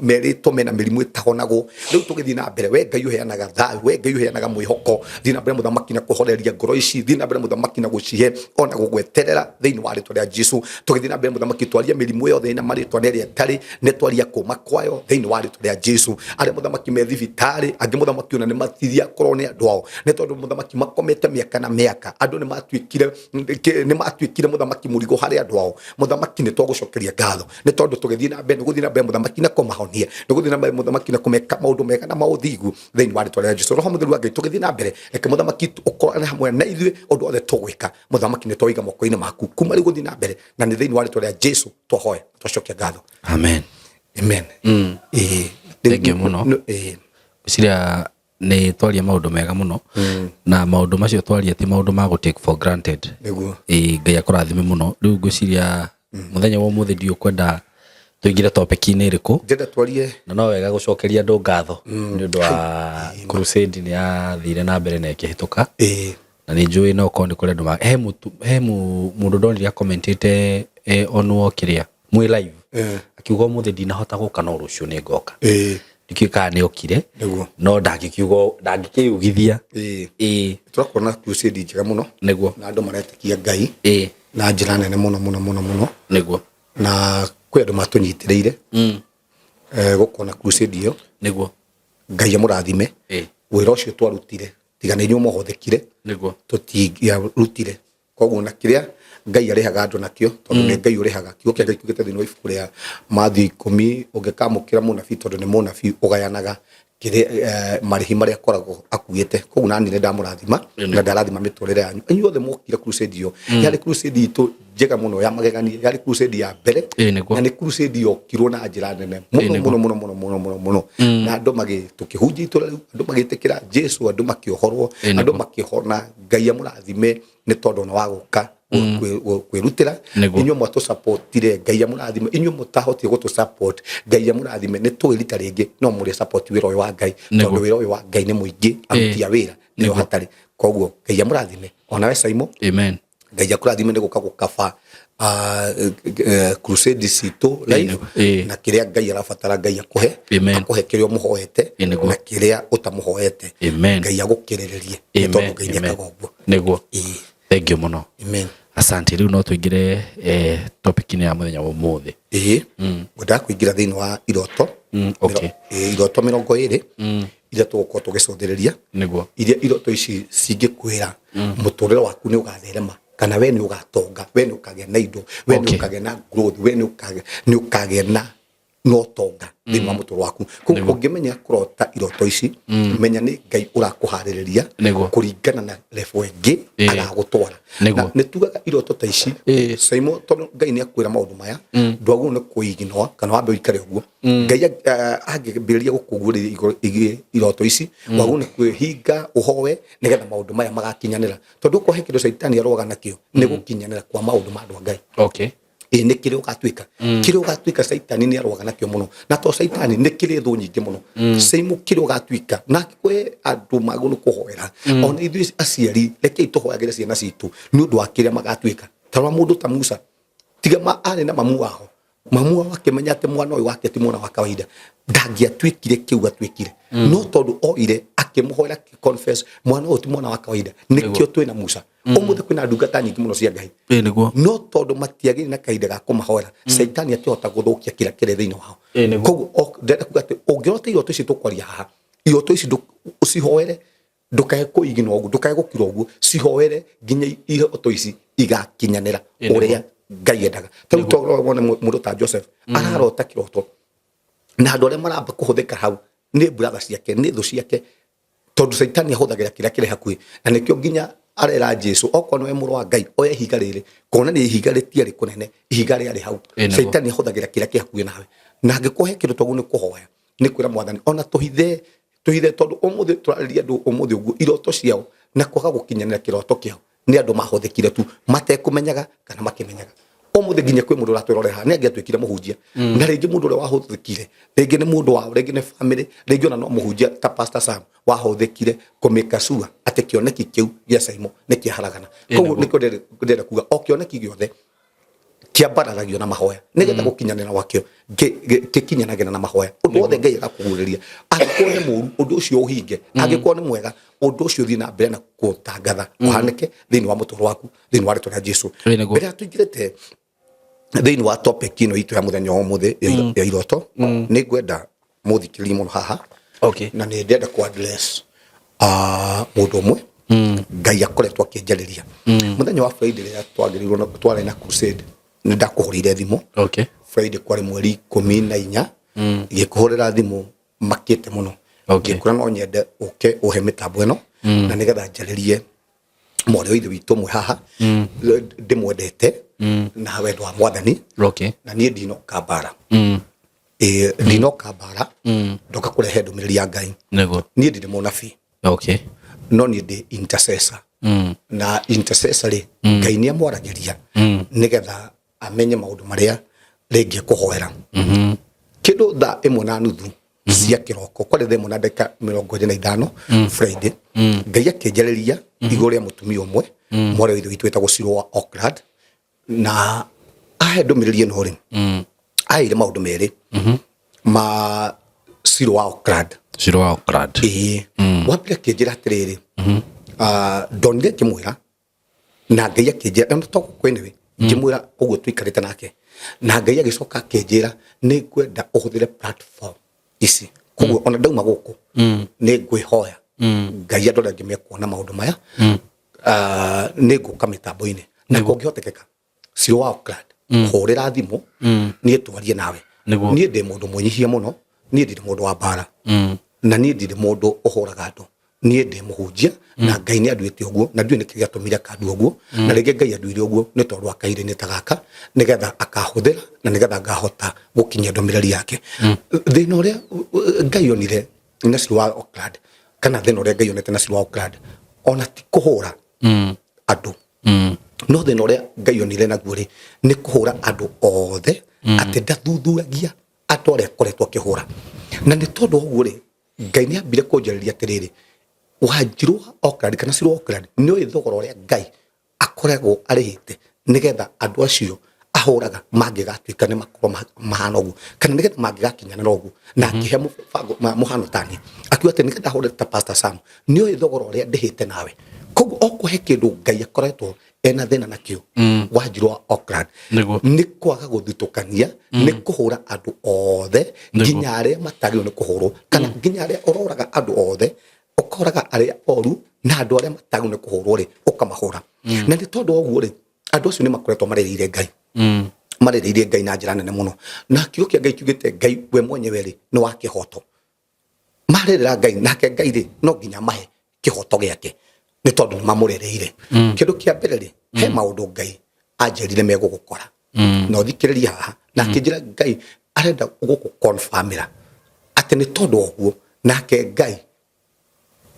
merĩtwo mena mĩrimũ ĩtahonagwo. Rĩu tũgĩthiĩ na mbere, we Ngai ũheanaga thayũ, we Ngai ũheanaga mwĩhoko, thiĩ na mbere, Mũthamaki, na kũhoreria ngoro ici. Thiĩ na mbere, Mũthamaki, na gũcihe ona gũgweterera, thĩinĩ wa rĩtwa rĩa Jesu. Tũgĩthiĩ na mbere, Mũthamaki, twarie mĩrimũ yothe ĩna marĩtwa na ĩrĩa ĩtarĩ, nĩ twaria kũma kwayo, thĩinĩ wa rĩtwa rĩa Jesu. Arĩa, Mũthamaki, me thibitarĩ, angĩ, Mũthamaki, ona nĩ matithia korwo nĩ andũ ao, nĩ tondũ, Mũthamaki, makomete mĩaka na mĩaka. Andũ nĩ matuĩkire, Mũthamaki, mũrigo harĩ andũ ao. Mũthamaki, nĩ twagũcokeria ngatho nĩ tondũ tũgĩthiĩ na mbere, nĩ gũthiĩ na mbere, Mũthamaki, na kũmahonia, nĩ gũthiĩ na mbere, Mũthamaki, na kũmeka maũndũ mega na maũthingu, thĩinĩ wa rĩtwa rĩa Jesu. Roho Mũtheru wa Ngai, tũgĩthiĩ na mbere, reke, Mũthamaki, ũkorane hamwe na ithuĩ. Ũndũ wothe tũgwĩka, Mũthamaki, nĩ twawiga moko-inĩ maku kuma rĩu gũthiĩ na mbere, na nĩ thĩinĩ wa rĩtwa rĩa Jesu twahoya, twacokia ngatho. Amen. Amen. Ĩĩ. Thank you mũno. Ĩĩ. Ngwĩciria nĩ twaria maũndũ mega mũno, na maũndũ macio twaria ti maũndũ ma gũ take for granted. Ĩĩ, Ngai akũrathime mũno. Rĩu ngwĩciria mũthenya wa ũmũthĩ ndiũkwenda. Tũingĩre topic-inĩ ĩrĩkũ? Ndĩrenda twarie. Na no wega gũcokeria andũ ngatho nĩ ũndũ wa crusade nĩ yathire na mbere na ĩkĩhĩtũka. Na nĩ njũĩ no korwo nĩ kũrĩ andũ he mũtu he mũndũ ndonire akomentĩte onwo kĩrĩa mwĩ live, akiuga ũmũthĩ ndinahota gũka no rũciũ nĩ ngoka. Ndikĩũĩ kana nĩ okire. No ndangĩkiuga, ndangĩkĩyugithia. Tũrakorwo na crusade njega mũno. Na andũ maretĩkia Ngai na njĩra nene mũno mũno mũno mũno. Na kwĩ andũ matũnyitĩrĩire gũkorwo na crusade ĩyo. Ngai amũrathime. Wĩra ũcio twarutire, tiga nĩ inyuĩ mũhũthĩkire, tũtingĩarutire. Koguo na kĩrĩa Ngai arĩhaga andũ nakĩo, tondũ nĩ Ngai ũrĩhaga. Kiugo kĩa Ngai kiugĩte thĩinĩ wa ibuku rĩa Matthew 10, ũngĩkamũkĩra mũnabii, tondũ nĩ mũnabii, ũgayanaga kĩrĩa marĩhi marĩa akoragwo akuĩte. Koguo nani nĩ ndamũrathima na ndarathima mĩtũrĩre yanyu inyuothe mwokire crusade ĩyo. Yarĩ crusade itũ njega mũno ya magegania, yarĩ crusade ya mbere. Na nĩ crusade yokirwo na njĩra nene mũno mũno mũno mũno mũno mũno mũno, na andũ magĩ tũkĩhunjia itũra rĩu, andũ magĩtĩkĩra Jesu, andũ makĩohorwo, andũ makĩhona. Ngai amũrathime nĩ tondũ ona wa gũka kwĩrutĩra. Inyuĩ mwatũsupportire, Ngai amũrathime. Inyuĩ mũtahotire gũtũ support, Ngai amũrathime. Nĩ tũĩ rita rĩngĩ no mũrĩ support wĩra ũyũ wa Ngai, tondũ wĩra ũyũ wa Ngai nĩ mũingĩ, aruti a wĩra nĩo hatarĩ. Koguo Ngai amũrathime. Onawe Saimo. Amen. Ngai akũrathime nĩ gũka gũkaba crusade citũ live. Na kĩrĩa Ngai arabatara, Ngai akũhe. Amen. Akũhe kĩrĩa ũmũhoete na kĩrĩa ũtamũhoete. Amen. Ngai agũkĩrĩrĩrie nĩ tondũ Ngai nĩekaga ũguo. Thank you mũno. Amen. Asante. Rĩu no tũingĩre topic-inĩ ya mũthenya wa ũmũthĩ. Ĩĩ, ngwendaga kũingĩra thĩinĩ wa iroto. Iroto 20 iria tũgũkorwo tũgĩcũthĩrĩria, iria iroto ici cingĩkwĩra mũtũrĩre waku nĩ ũgatherema, kana we nĩ ũgatonga, we nĩ ũkagĩa na indo, we nĩ ũkagĩa na growth, we nĩ ũkagĩa na ũtonga thĩinĩ wa mũtũrĩre waku. Koguo ũngĩmenya kũrota iroto ici, menya nĩ Ngai ũrakũharĩrĩria kũringana na level ĩngĩ agagũtwara. Na nĩ tugaga iroto ta ici, Saimo, tondũ Ngai nĩ akwĩra maũndũ maya, ndwagĩrĩirwo nĩ kũiginwa kana wambe ũikare ũguo. Ngai angĩambĩrĩria gũkũguũrĩria iroto ici, wagĩrĩirwo nĩ kwĩhinga ũhoe nĩgetha maũndũ maya magakinyanĩra, tondũ okorwo he kĩndũ caitani arũaga nakĩo, nĩ gũkinyanĩra kwa maũndũ ma andũ a Ngai. Ĩĩ, nĩ kĩrĩa ũgatuĩka, kĩrĩa ũgatuĩka, caitani nĩ arũaga nakĩo mũno. Na to caitani, nĩ kĩrĩ thũ nyingĩ mũno. Same kĩrĩa ũgatuĩka, na kwĩ andũ magũ nĩ kũhoera. Ona ithuĩ aciari, rekei tũhoyagĩre ciana citũ nĩ ũndũ wa kĩrĩa magatuĩka. Ta rora mũndũ ta Musa, tiga ma arĩ na mamu wao, mamu wao akĩmenya atĩ mwana ũyũ wake ti mwana wa kawaida, ndangĩatuĩkire kĩu atuĩkire. No tondũ oire akĩmũhoera, confess mwana ũyũ ti mwana wa kawaida, nĩkĩo twĩna Musa ũmũthĩ. Kwĩna ndungata nyingĩ mũno cia Ngai, no tondũ matiagĩrĩ na kahinda ga kũmahoera, caitani akĩhota gũthũkia kĩrĩa kĩrĩ thĩinĩ wao. Koguo ndĩrenda kuga atĩ ũngĩrota iroto ici tũkwaria haha, iroto ici ũcihoere, ndũkae kũigina ũguo, ndũkae gũkira ũguo, cihoere nginya iroto ici igakinyanĩra ũrĩa Ngai endaga. Ta rĩu tondũ wone mũndũ ta Joseph ararota kĩroto, na andũ arĩa maramba kũhũthĩka hau nĩ brother ciake, nĩ thũ ciake, tondũ caitani ahũthagĩra kĩrĩa kĩrĩ hakuhĩ. Na nĩkĩo nginya arera Jesu, okorwo nĩwe mũrũ wa Ngai, oya ihiga rĩrĩ, kuonania ihiga rĩtiarĩ kũnene, ihiga rĩarĩ hau. Caitani ahũthagĩra kĩrĩa kĩ hakuhĩ nawe. Na angĩkorwo he kĩndũ twaguo nĩ kũhoya, nĩ kwĩra Mwathani ona tũhithe, tũhithe, tondũ ũmũthĩ tũrarĩria andũ ũmũthĩ ũguo iroto ciao na kwaga gũkinyanĩra kĩroto kĩao nĩ andũ mahũthĩkire tu matekũmenyaga kana makĩmenyaga. Ũmũthĩ nginya kwĩ mũndũ ũratwĩrorera haha nĩ angĩatuĩkire mũhunjia, na rĩngĩ mũndũ ũrĩa wahũthĩkire rĩngĩ nĩ mũndũ wao, rĩngĩ nĩ family, rĩngĩ ona no mũhunjia ta Pastor Sam wahũthĩkire kũmĩka sure atĩ kĩoneki kĩu gĩa Saimo nĩ kĩaharagana. Koguo nĩkĩo ndĩrenda kuga o kĩoneki gĩothe kĩambararagio na mahoya nĩgetha gũkinyanĩra gwakĩo gĩkinyanagĩra na mahoya. Ũndũ wothe Ngai agakũguũrĩria, angĩkorwo nĩ mũru, ũndũ ũcio ũhinge; angĩkorwo nĩ mwega, ũndũ ũcio ũthiĩ na mbere na kũtangatha ũhanĩke thĩinĩ wa mũtũũrĩre waku, thĩinĩ wa rĩtwa rĩa Jesu. Nĩguo. Mbere ya tũingĩrĩte thĩinĩ wa topic ĩno itũ ya mũthenya wa ũmũthĩ ya iroto, nĩ ngwenda mũthikĩrĩrie mũno haha. Na nĩ ndĩrenda ku address mũndũ ũmwe Ngai akoretwo akĩnjarĩria. Mũthenya wa Friday rĩrĩa twagĩrĩirwo twarĩ na crusade, nĩ ndakũhũrĩire thimũ. Friday kwarĩ mweri 14, ngĩkũhũrĩra thimũ makĩte mũno. Ngĩkwĩra no nyende ũke ũhe mĩtambo ĩno na nĩgetha njarĩrie mwarĩ wa ithe witũ ũmwe haha ndĩmwendete na wendo wa Mwathani. Na niĩ ndinoka mbara. Ĩĩ, ndinoka mbara, ndoka kũrehe ndũmĩrĩri ya Ngai. Niĩ ndirĩ mũnabii, no niĩ ndĩ intercessor. Na intercessor rĩ, Ngai nĩ amwaragĩria nĩgetha amenye maũndũ marĩa Rĩngĩ kũhoera kĩndũ thaa 1:30 cia kĩroko, kwarĩ thaa 1:25 Friday, Ngai akĩnjarĩria igũrũ rĩa mũtumia ũmwe, mwarĩ wa ithe witũ wĩtagwo Ciro wa Auckland, na ahe ndũmĩrĩri ĩno rĩ, aheire maũndũ merĩ ma Ciro wa Auckland. Ciro wa Auckland. Ĩĩ, wambere akĩnjĩra atĩrĩrĩ, ndonire ngĩmwĩra na Ngai akĩnjĩra ona to gũkũ, anyway, ngĩmwĩra ũguo tũikarĩte nake, na Ngai agĩcoka akĩnjĩra nĩ ngwenda ũhũthĩre platform ici. Koguo ona ndauma gũkũ nĩ ngwĩhoya Ngai andũ arĩa angĩ mekuona maũndũ maya. Nĩ ngũka mĩtambo-inĩ na kũngĩhotekeka, Ciro wa Auckland, hũrĩra thimũ niĩ twarie nawe. Niĩ ndĩ mũndũ mwĩnyihia mũno, niĩ ndirĩ mũndũ wa mbara, na niĩ ndirĩ mũndũ ũhũraga andũ. Niĩ ndĩ mũhunjia na Ngai nĩ anduĩte ũguo, na ndiũĩ nĩkĩ gĩatũmire akandua ũguo. Na rĩngĩ Ngai anduire ũguo nĩ tondũ wa kahinda-inĩ ta gaka, nĩgetha akahũthĩra na nĩgetha ngahota gũkinyia ndũmĩrĩri yake. Thĩna ũrĩa Ngai onire na Ciro wa Auckland, kana thĩna ũrĩa Ngai onete na Ciro wa Auckland, ona ti kũhũra andũ, no thĩna ũrĩa Ngai onire naguo rĩ, nĩ kũhũra andũ othe, atĩ ndathuthuragia andũ arĩa akoretwo akĩhũra. Na nĩ tondũ wa ũguo rĩ, Ngai nĩ ambire kũnjarĩria atĩrĩrĩ, Wanjirũ wa Auckland kana Ciro wa Auckland, nĩ ũĩ thogora ũrĩa Ngai akoragwo arĩhĩte nĩgetha andũ acio ahũraga mangĩgatuĩka nĩ makorwo mahana ũguo, kana nĩgetha mangĩgakinyanĩra ũguo? Na akĩhe mũbango mũhano tani, akiuga atĩ nĩgetha ahũre ta Pastor Sam, nĩ ũĩ thogora ũrĩa ndĩhĩte nawe? Koguo okũhe kĩndũ Ngai akoretwo ena thĩna nakĩo, Wanjirũ wa Auckland, nĩ kwaga gũthutũkania, nĩ kũhũra andũ othe, nginya arĩa matagĩrĩirwo nĩ kũhũrwo, kana nginya arĩa ũroraga andũ othe, ũkoraga arĩa oru na andũ arĩa matagĩrĩirwo nĩ kũhũrwo rĩ, ũkamahũra. Na nĩ tondũ wa ũguo rĩ, andũ acio nĩ makoretwo marĩrĩire Ngai, marĩrĩirie Ngai na njĩra nene mũno. Na kiugo kĩa Ngai kiugĩte Ngai we mwenyewe rĩ, nĩ wa kĩhoto. Marĩrĩra Ngai, nake Ngai rĩ, no nginya mahe kĩhoto gĩake, nĩ tondũ nĩ mamũrĩrĩire. Kĩndũ kĩa mbere rĩ, he maũndũ Ngai anjĩrire megũgũkora, na ũthikĩrĩrie haha. Na akĩnjĩra Ngai arenda gũkũ-confirmĩra atĩ nĩ tondũ wa ũguo, nake Ngai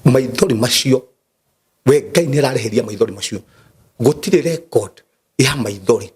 maithori macio, we Ngai nĩ ararĩhĩria maithori macio. Gũtirĩ record ya maithori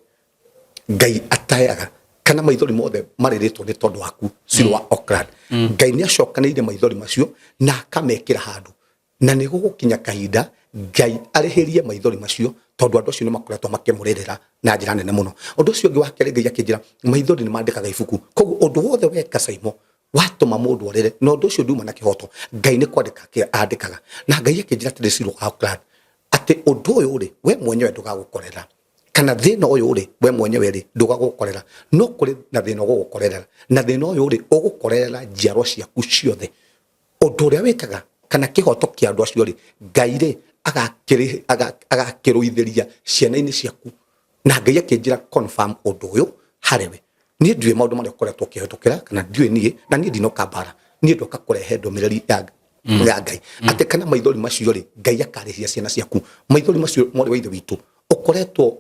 Ngai atayaga, kana maithori mothe marĩrĩtwo nĩ tondũ waku, Ciro wa Auckland. Ngai nĩ acokanĩire maithori macio na akamekĩra handũ, na nĩ gũgũkinya kahinda Ngai arĩhĩrie maithori macio, tondũ andũ acio nĩ makoretwo makĩmũrĩrĩra na njĩra nene mũno. Ũndũ ũcio ũngĩ wa kerĩ, Ngai akĩnjĩra maithori nĩ mandĩkaga ibuku. Koguo ũndũ wothe weka, Saimo, watũma mũndũ arĩre, na ũndũ ũcio nduma na kĩhoto, Ngai nĩ kwandĩka andĩkaga. Na Ngai akĩnjĩra atĩrĩ, Ciro wa Auckland, atĩ ũndũ ũyũ rĩ, we mwenyewe ndũgagũkorera, kana thĩna ũyũ rĩ, we mwenyewe rĩ, ndũgagũkorera, no kũrĩ na thĩna ũgũgũkorerera, na thĩna ũyũ rĩ, ũgũkorerera njiarwa ciaku ciothe. Ũndũ ũrĩa wĩkaga kana kĩhoto kĩa andũ acio rĩ, Ngai rĩ, agakĩrũithĩria ciana-inĩ ciaku. Na Ngai akĩnjĩra confirm ũndũ ũyũ harĩ we. Niĩ ndiũĩ maũndũ marĩa ũkoretwo ũkĩhĩtũkĩra, kana ndiũĩ niĩ, na niĩ ndinoka mbara, niĩ ndoka kũrehe ndũmĩrĩri ya Ngai, atĩ kana maithori macio rĩ, Ngai akarĩhia ciana ciaku maithori macio. Mwarĩ wa ithe witũ, ũkoretwo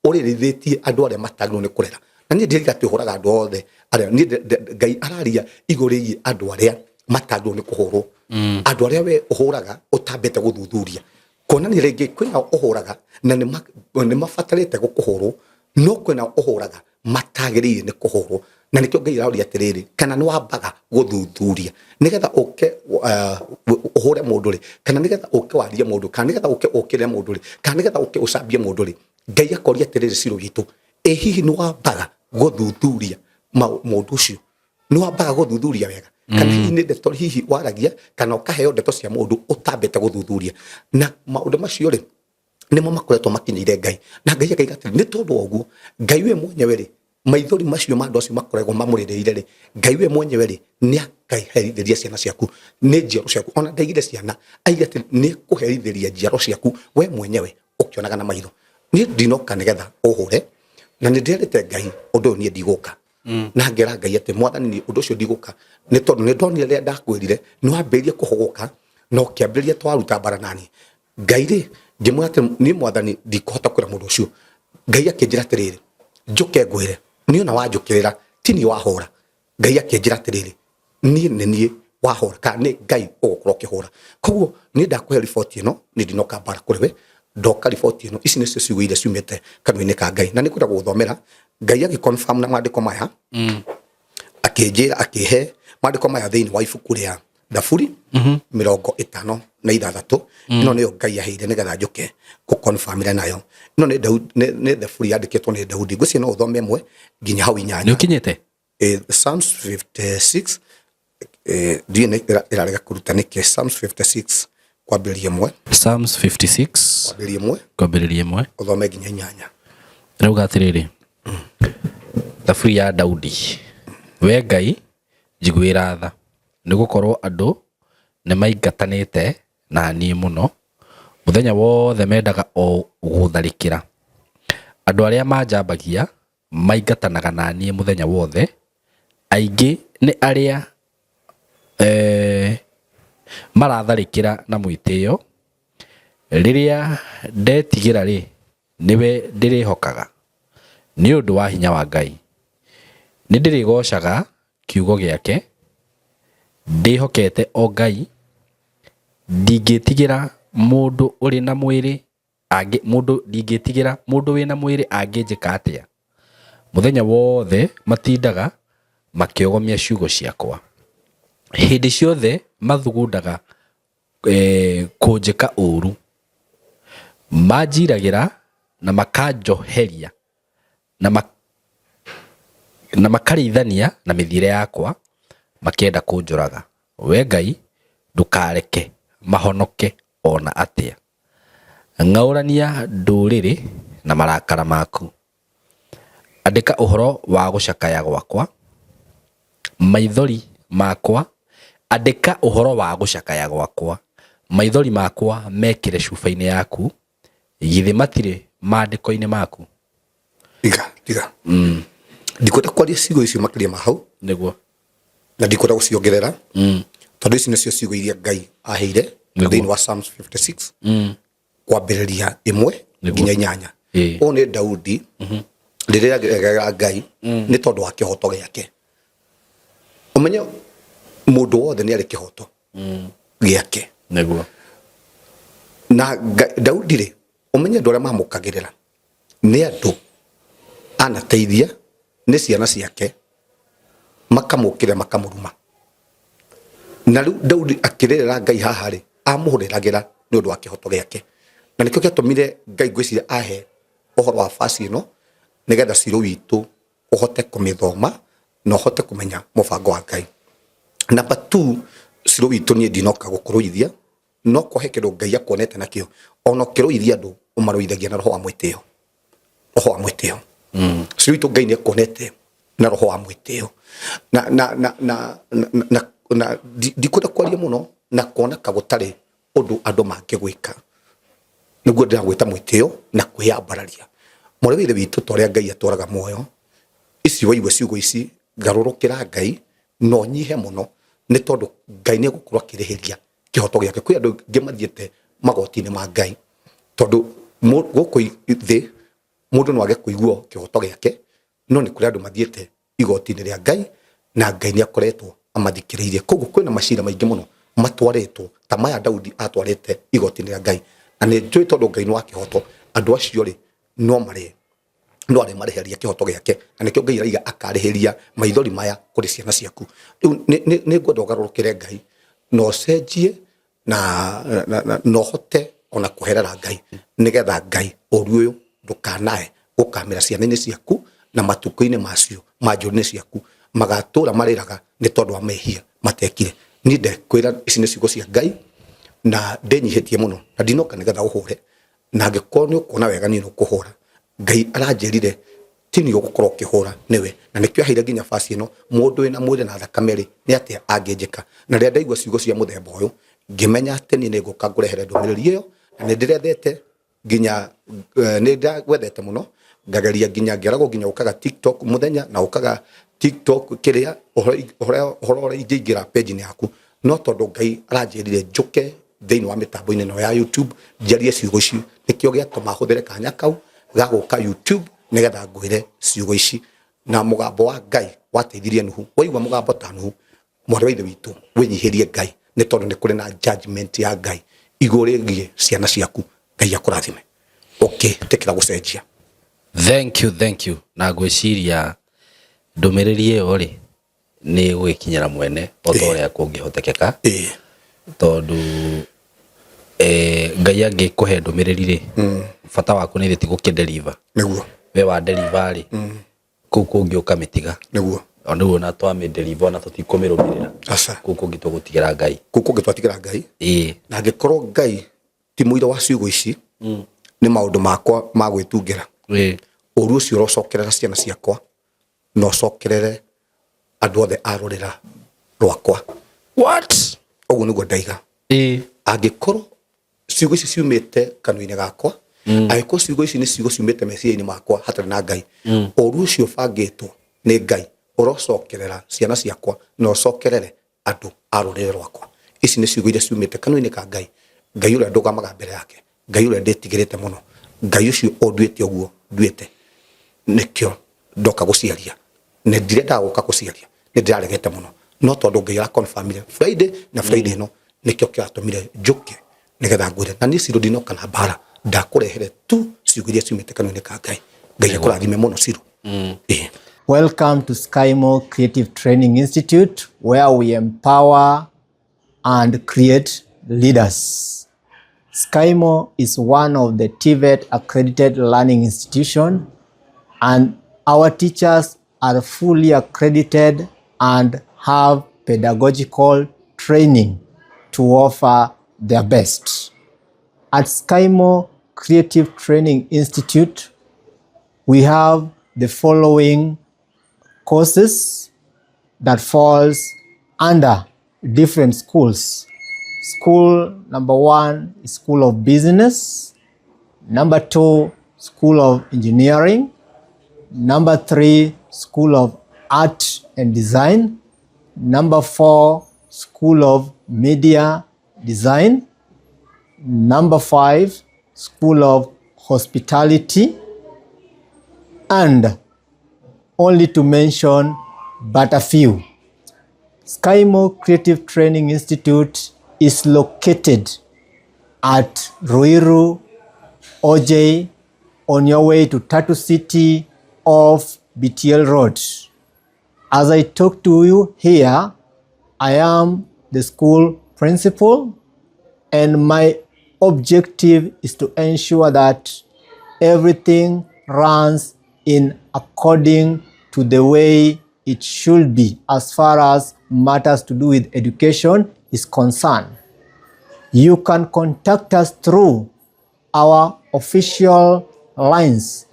ũrĩrĩithĩtie andũ arĩa matagĩrĩirwo nĩ kũrera. Na niĩ ndiraiga atĩ ũhũraga andũ othe arĩa. Niĩ Ngai araria igũrũ rĩgiĩ andũ arĩa matagĩrĩirwo nĩ kũhũrwo, andũ arĩa we ũhũraga ũtambĩte gũthuthuria, kuonania rĩngĩ kwĩna ũhũraga na nĩ mabatarĩte gũkũhũrwo, no kwĩna ũhũraga matagĩrĩire nĩ kũhũrwo. Na nĩkĩo Ngai aroria atĩrĩrĩ, kana nĩ wambaga gũthuthuria nĩgetha ũke ũhũre mũndũ rĩ, kana nĩgetha ũke warie mũndũ, kana nĩgetha ũke ũkĩre mũndũ rĩ, kana nĩgetha ũke ũcambie mũndũ rĩ? Ngai akoria atĩrĩrĩ, Ciro witũ, ĩ hihi nĩ wambaga gũthuthuria mũndũ ũcio? Nĩ wambaga gũthuthuria wega, kana hihi nĩ ndeto hihi waragia, kana ũkaheo ndeto cia mũndũ ũtambĩte gũthuthuria? Na maũndũ macio rĩ, nĩmo makoretwo makinyĩire Ngai. Na Ngai akaiga atĩrĩ, nĩ tondũ wa ũguo, Ngai we mwenyewe rĩ, maithori macio ma andũ acio makoragwo mamũrĩrĩire rĩ, Ngai we mwenyewe rĩ, nĩ akaherithĩria ciana ciaku, nĩ njiaro ciaku. Ona ndaigire ciana, aigire atĩ nĩ kũherithĩria njiaro ciaku, we mwenyewe ũkĩonaga na maitho. Niĩ ndinoka nĩgetha ũhũre, na nĩ ndĩrĩte Ngai ũndũ ũyũ, niĩ ndigũka. Na ngera Ngai atĩ Mwathani, niĩ ũndũ ũcio ndigũka, nĩ tondũ nĩ ndonire rĩrĩa ndakwĩrire nĩ wambĩrĩrie kũhũgũka na ũkĩambĩrĩria twaruta mbara nani. Ngai rĩ, ngĩmwĩra atĩ niĩ Mwathani ndikũhota kwĩra mũndũ ũcio. Ngai akĩnjĩra atĩrĩrĩ, njũke ngwĩre, niĩ ona wanjũkĩrĩra ti niĩ wahũra. Ngai akĩnjĩra atĩrĩrĩ, niĩ nĩ niĩ wahũra, kana nĩ Ngai ũgũkorwo ũkĩhũra. Koguo niĩ ndakũhe riboti ĩno, niĩ ndinoka mbara kũrĩ we, ndoka riboti ĩno. Ici nĩcio ciugo iria ciumĩte kanua-inĩ ka Ngai, na nĩ ngwenda gũgũthomera. Ngai agĩ confirm na maandĩko maya, akĩnjĩra, akĩhe maandĩko maya thĩinĩ wa ibuku rĩa Thaburi 56. Ĩno nĩyo Ngai aheire nĩgetha njũke gũconfirmĩra nayo. Ĩno nĩ nĩ Thaburi yandĩkĩtwo nĩ Daudi. Ngwĩciria no ũthome 1 nginya hau 8. Nĩ ũkinyĩte? Psalms 56, ndiũĩ nĩ ĩrarega kũruta nĩkĩ. Psalms 56 kwambĩrĩria 1. Psalms 56 kwambĩrĩria 1. Kwambĩrĩria 1. Ũthome nginya 8. Rauga atĩrĩrĩ, Thaburi ya Daudi. We Ngai, njiguĩra tha, nĩgũkorwo andũ nĩmaingatanĩte na niĩ mũno. Mũthenya wothe mendaga o gũtharĩkĩra. Andũ arĩa manjambagia maingatanaga na niĩ mũthenya wothe. Aingĩ nĩ arĩa maratharĩkĩra na mwĩtĩo. Rĩrĩa ndetigĩra-rĩ, nĩwe ndĩrĩhokaga. Nĩ ũndũ wa hinya wa Ngai, nĩ ndĩrĩgoocaga kiugo gĩake. Ndĩhokete o Ngai, ndingĩtigĩra mũndũ ũrĩ na mwĩrĩ angĩ, mũndũ ndingĩtigĩra mũndũ wĩna mwĩrĩ angĩnjĩka atĩa. Mũthenya wothe matindaga makĩogomia ciugo ciakwa. Hĩndĩ ciothe mathugundaga kũnjĩka ũũru. Manjiragĩra na makanjoheria na makarĩithania na mĩthiĩre yakwa, makĩenda kũnjũraga. We Ngai, ndũkareke mahonoke ona atĩa. Ng'aũrania ndũrĩrĩ na marakara maku. Andĩka ũhoro wa gũcakaya gwakwa, maithori makwa. Andĩka ũhoro wa gũcakaya gwakwa, maithori makwa mekĩre cuba-inĩ yaku. Githĩ matirĩ maandĩko-inĩ maku? Tiga, tiga. Ndikwenda kwaria ciugo icio makĩria ma hau. Nĩguo. Na ndikwenda gũciongerera. Tondũ ici nĩcio ciugo iria Ngai aheire thĩinĩ wa Psalms 56 kwambĩrĩria 1 nginya 8. Ũyũ nĩ Daudi rĩrĩa ageragĩra Ngai nĩ tondũ wa kĩhoto gĩake. Ũmenye mũndũ wothe nĩ arĩ kĩhoto gĩake. Nĩguo. Na Daudi rĩ, ũmenye andũ arĩa mamũkagĩrĩra nĩ andũ anateithia, nĩ ciana ciake, makamũkĩra makamũruma. Na rĩu Daudi akĩrĩrĩra Ngai haha rĩ, amũhũrĩragĩra nĩ ũndũ wa kĩhoto gĩake. Na nĩkĩo gĩatũmire Ngai ngwĩciria ahe ũhoro wa basi ĩno, nĩgetha ciro witũ ũhote kũmĩthoma na ũhote kũmenya mũbango wa Ngai. Number 2, ciro witũ niĩ ndinoka gũkũrũithia, no kwahe kĩndũ Ngai akuonete nakĩo. Ona ũkĩrũithia andũ, ũmarũithagia na roho wa mwĩtĩo. Roho wa mwĩtĩo. Ciro witũ Ngai nĩ akuonete na roho wa mwĩtĩo. Na, na, na, na, na, na, na, ndikwenda kwaria mũno na kuona ka gũtarĩ ũndũ andũ mangĩgwĩka. Nĩguo ndĩragwĩta mwĩtĩo na kwĩyambararia. Mwarĩ wa ithe witũ, ta ũrĩa Ngai atwaraga muoyo, ici waigua ciugo ici, garũrũkĩra Ngai na ũnyihe mũno, nĩ tondũ Ngai nĩ egũkorwo akĩrĩhĩria kĩhoto gĩake. Kwĩ andũ angĩ mathiĩte magoti-inĩ ma Ngai, tondũ gũkũ thĩ mũndũ no age kũigua kĩhoto gĩake, no nĩ kũrĩ andũ mathiĩte igoti-inĩ rĩa Ngai na Ngai nĩ akoretwo amathikĩrĩirie. Koguo kwĩna macira maingĩ mũno matwarĩtwo ta maya Daudi atwarĩte igoti-inĩ rĩa Ngai, na nĩ njũĩ tondũ Ngai nĩ wa kĩhoto, andũ acio rĩ no marĩe, no arĩ marĩhĩria kĩhoto gĩake, na nĩkĩo Ngai araiga akarĩhĩria maithori maya kũrĩ ciana ciaku. Rĩu nĩ ngwenda ũgarũrũkĩre Ngai na ũcenjie na ũhote ona kũherera Ngai, nĩgetha Ngai ũru ũyũ ndũkanae gũkamĩra ciana-inĩ ciaku na matukũ-inĩ macio ma njũri-inĩ ciaku, magatũra marĩraga nĩ tondũ wa mehia matekire. Niĩ ndekwĩra ici nĩ ciugo cia Ngai na ndĩnyihĩtie mũno, na ndinoka nĩgetha ũhũre, na angĩkorwo nĩ ũkuona wega niĩ nĩ ũkũhũra. Ngai aranjĩrire ti niĩ ũgũkorwo ũkĩhũra, nĩwe. Na nĩkĩo aheire nginya basi ĩno, mũndũ wĩna mwĩrĩ na thakame rĩ, nĩ atĩa angĩnjĩka? Na rĩrĩa ndaigua ciugo cia mũthemba ũyũ, ngĩmenya atĩ niĩ nĩ ngũka ngũrehere ndũmĩrĩri ĩyo, na nĩ ndĩrethete nginya, nĩ ndagwethete mũno, ngageria nginya ngĩaragwo nginya ũkaga TikTok mũthenya na ũkaga TikTok kĩrĩa ũhoro ũrĩa ingĩingĩra page-inĩ yaku, no tondũ Ngai aranjĩrire njũke thĩinĩ wa mĩtambo-inĩ ĩno ya YouTube njarie ciugo ici, nĩkĩo gĩatũma hũthĩre kanya kau ga gũka YouTube nĩgetha ngwĩre ciugo ici. Na mũgambo wa Ngai wateithirie Nuhu. Waigua mũgambo ta Nuhu, mwarĩ wa ithe witũ, wĩnyihĩrie Ngai, nĩ tondũ nĩ kũrĩ na judgment ya Ngai igũrũ rĩgiĩ ciana ciaku. Ngai akũrathime. Okay, tĩkĩra gũcenjia. Thank you, thank you. Na ngwĩciria ndũmĩrĩri ĩyo rĩ nĩ ĩgũgĩkinyĩra mwene o ta ũrĩa kũngĩhotekeka, tondũ Ngai angĩkũhe ndũmĩrĩri rĩ, bata waku nĩ ti gũkĩ-deliver. Nĩguo. We wa deliver rĩ, kũu kũngĩ ũkamĩtiga. Nĩguo. O nĩguo ona twamĩ-deliver ona tũtikũmĩrũmĩrĩra. Aca. Kũu kũngĩ tũgũtigĩra Ngai. Kũu kũngĩ twatigĩra Ngai. Ĩĩ. Na angĩkorwo Ngai ti mũira wa ciugo ici, nĩ maũndũ makwa ma gwĩtungĩra. Ĩĩ. Ũru ũcio ũrocokerera ciana ciakwa na ũcokerere andũ othe a rũrĩra rwakwa. What? Ũguo nĩguo ndaiga. Ĩĩ. Angĩkorwo ciugo ici ciumĩte kanua-inĩ gakwa, angĩkorwo ciugo ici nĩ ciugo ciumĩte meciria-inĩ makwa hatarĩ na Ngai, ũru ũcio ũbangĩtwo nĩ Ngai ũrocokerera ciana ciakwa na ũcokerere andũ a rũrĩrĩ rwakwa. Ici nĩ ciugo iria ciumĩte kanua-inĩ ka Ngai, Ngai ũrĩa ndũgamaga mbere yake, Ngai ũrĩa ndĩtigĩrĩte mũno, Ngai ũcio ũnduĩte ũguo nduĩte, nĩkĩo ndoka gũciaria. Nĩ ndirendaga gũka gũciaria, nĩ ndĩraregete mũno, no tondũ Ngai araconfirmire Friday na Friday ĩno, nĩkĩo kĩratũmire njũke nĩgetha ngwĩre. Na niĩ Ciro ndinoka na mbara, ndakũrehere tu ciugo iria ciumĩte kanua-inĩ ka Ngai. Ngai akũrathime mũno Ciro. Ĩĩ. Welcome to Skymo Creative Training Institute, where we empower and create leaders. Skymo is one of the TVET accredited learning institution, and our teachers are fully accredited and have pedagogical training to offer their best. At Skymo Creative Training Institute, we have the following courses that falls under different schools. School number 1 is School of Business. Number 2, School of Engineering. Number 3, School of Art and Design. Number 4, School of Media Design. Number 5, School of Hospitality. And only to mention but a few. Skymo Creative Training Institute is located at Ruiru, OJ, on your way to Tatu City off BTL Road. As I talk to you here, I am the school principal, and my objective is to ensure that everything runs in according to the way it should be as far as matters to do with education is concerned. You can contact us through our official lines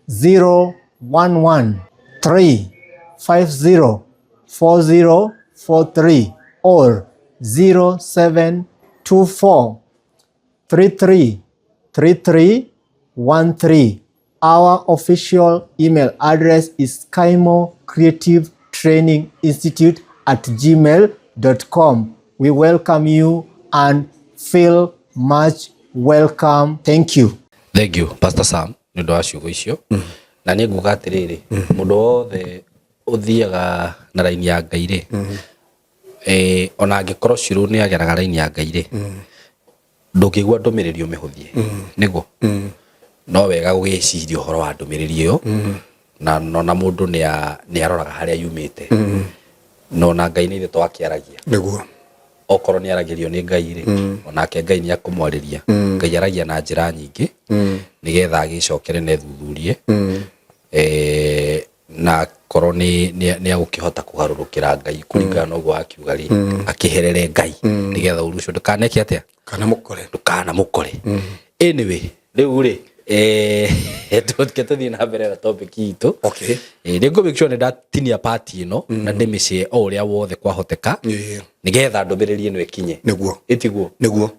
011 350 4043 or 0724 33 33 13. Our official email address is Skymo Creative Training Institute at gmail.com. We welcome you and feel much welcome. Thank you. Thank you, Pastor Sam, nĩ ũndũ wa ciugo icio. Na niĩ nguga atĩrĩrĩ, mũndũ wothe ũthiaga na raini ya Ngai rĩ, ona angĩkorwo Shiro nĩ ageraga raini ya Ngai rĩ, ndũngĩigua ndũmĩrĩri ũmĩhũthie. Nĩguo? No wega gũgĩciria ũhoro wa ndũmĩrĩri ĩyo, na nona mũndũ nĩ aroraga harĩa yumĩte. No na Ngai nĩ ithe twakĩaragia. Nĩguo. Okorwo nĩ aragĩrio nĩ Ngai rĩ, onake Ngai nĩ akũmwarĩria. Ngai aragia na njĩra nyingĩ, nĩgetha agĩcokere na ethuthurie. Na korwo nĩ agũkĩhota kũgarũrũkĩra Ngai kũringana na ũguo akiuga rĩ, akĩherere Ngai, nĩgetha ũru ũcio ndũkaneke atĩa? Kana mũkore. Ndũkana mũkore. Anyway, rĩu rĩ, tũke tũthiĩ na mbere na topic itũ. Okay. Nĩ ngũ make sure nĩ ndatinia part ĩno na ndĩmĩshare o ũrĩa wothe kwahoteka, nĩgetha ndũmĩrĩri ĩno ĩkinye. Nĩguo. Ĩtiguo? Nĩguo.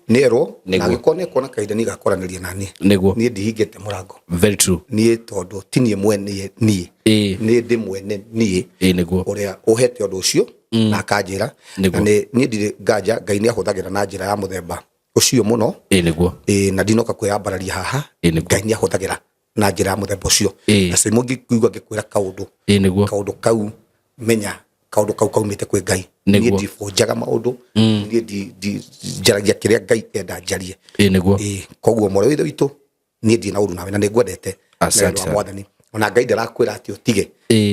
Nĩ erwo, na Nĩguo. angĩkorwo nĩ ekuona kahinda nĩ gakwaranĩria na niĩ. Nĩguo. Niĩ ndihingĩte mũrango. Very true. Niĩ tondũ ti niĩ mwene niĩ. Niĩ ndĩ mwene niĩ. Nĩguo. Ũrĩa ũhete ũndũ ũcio na akanjĩra. Nĩguo. Na niĩ ndirĩ nganja Ngai nĩ ahũthagĩra na njĩra ya mũthemba ũcio mũno. Nĩguo. Na ndinoka kwĩyambararia haha. Nĩguo. Ngai nĩ ahũthagĩra na njĩra ya mũthemba ũcio. Na Simon ngĩigua ngĩkwĩra kaũndũ. Nĩguo. Kaũndũ kau menya kaũndũ kau kaumĩte kwĩ Ngai. Nĩguo. Niĩ ndibũnjaga maũndũ. Niĩ njaragia kĩrĩa Ngai enda njarie. Nĩguo. Koguo mwarĩ wa ithe witũ, niĩ ndirĩ na ũru nawe na nĩ ngwendete. Asante Na wendo wa sana. Mwathani. Ona Ngai ndarakwĩra atĩ ũtige,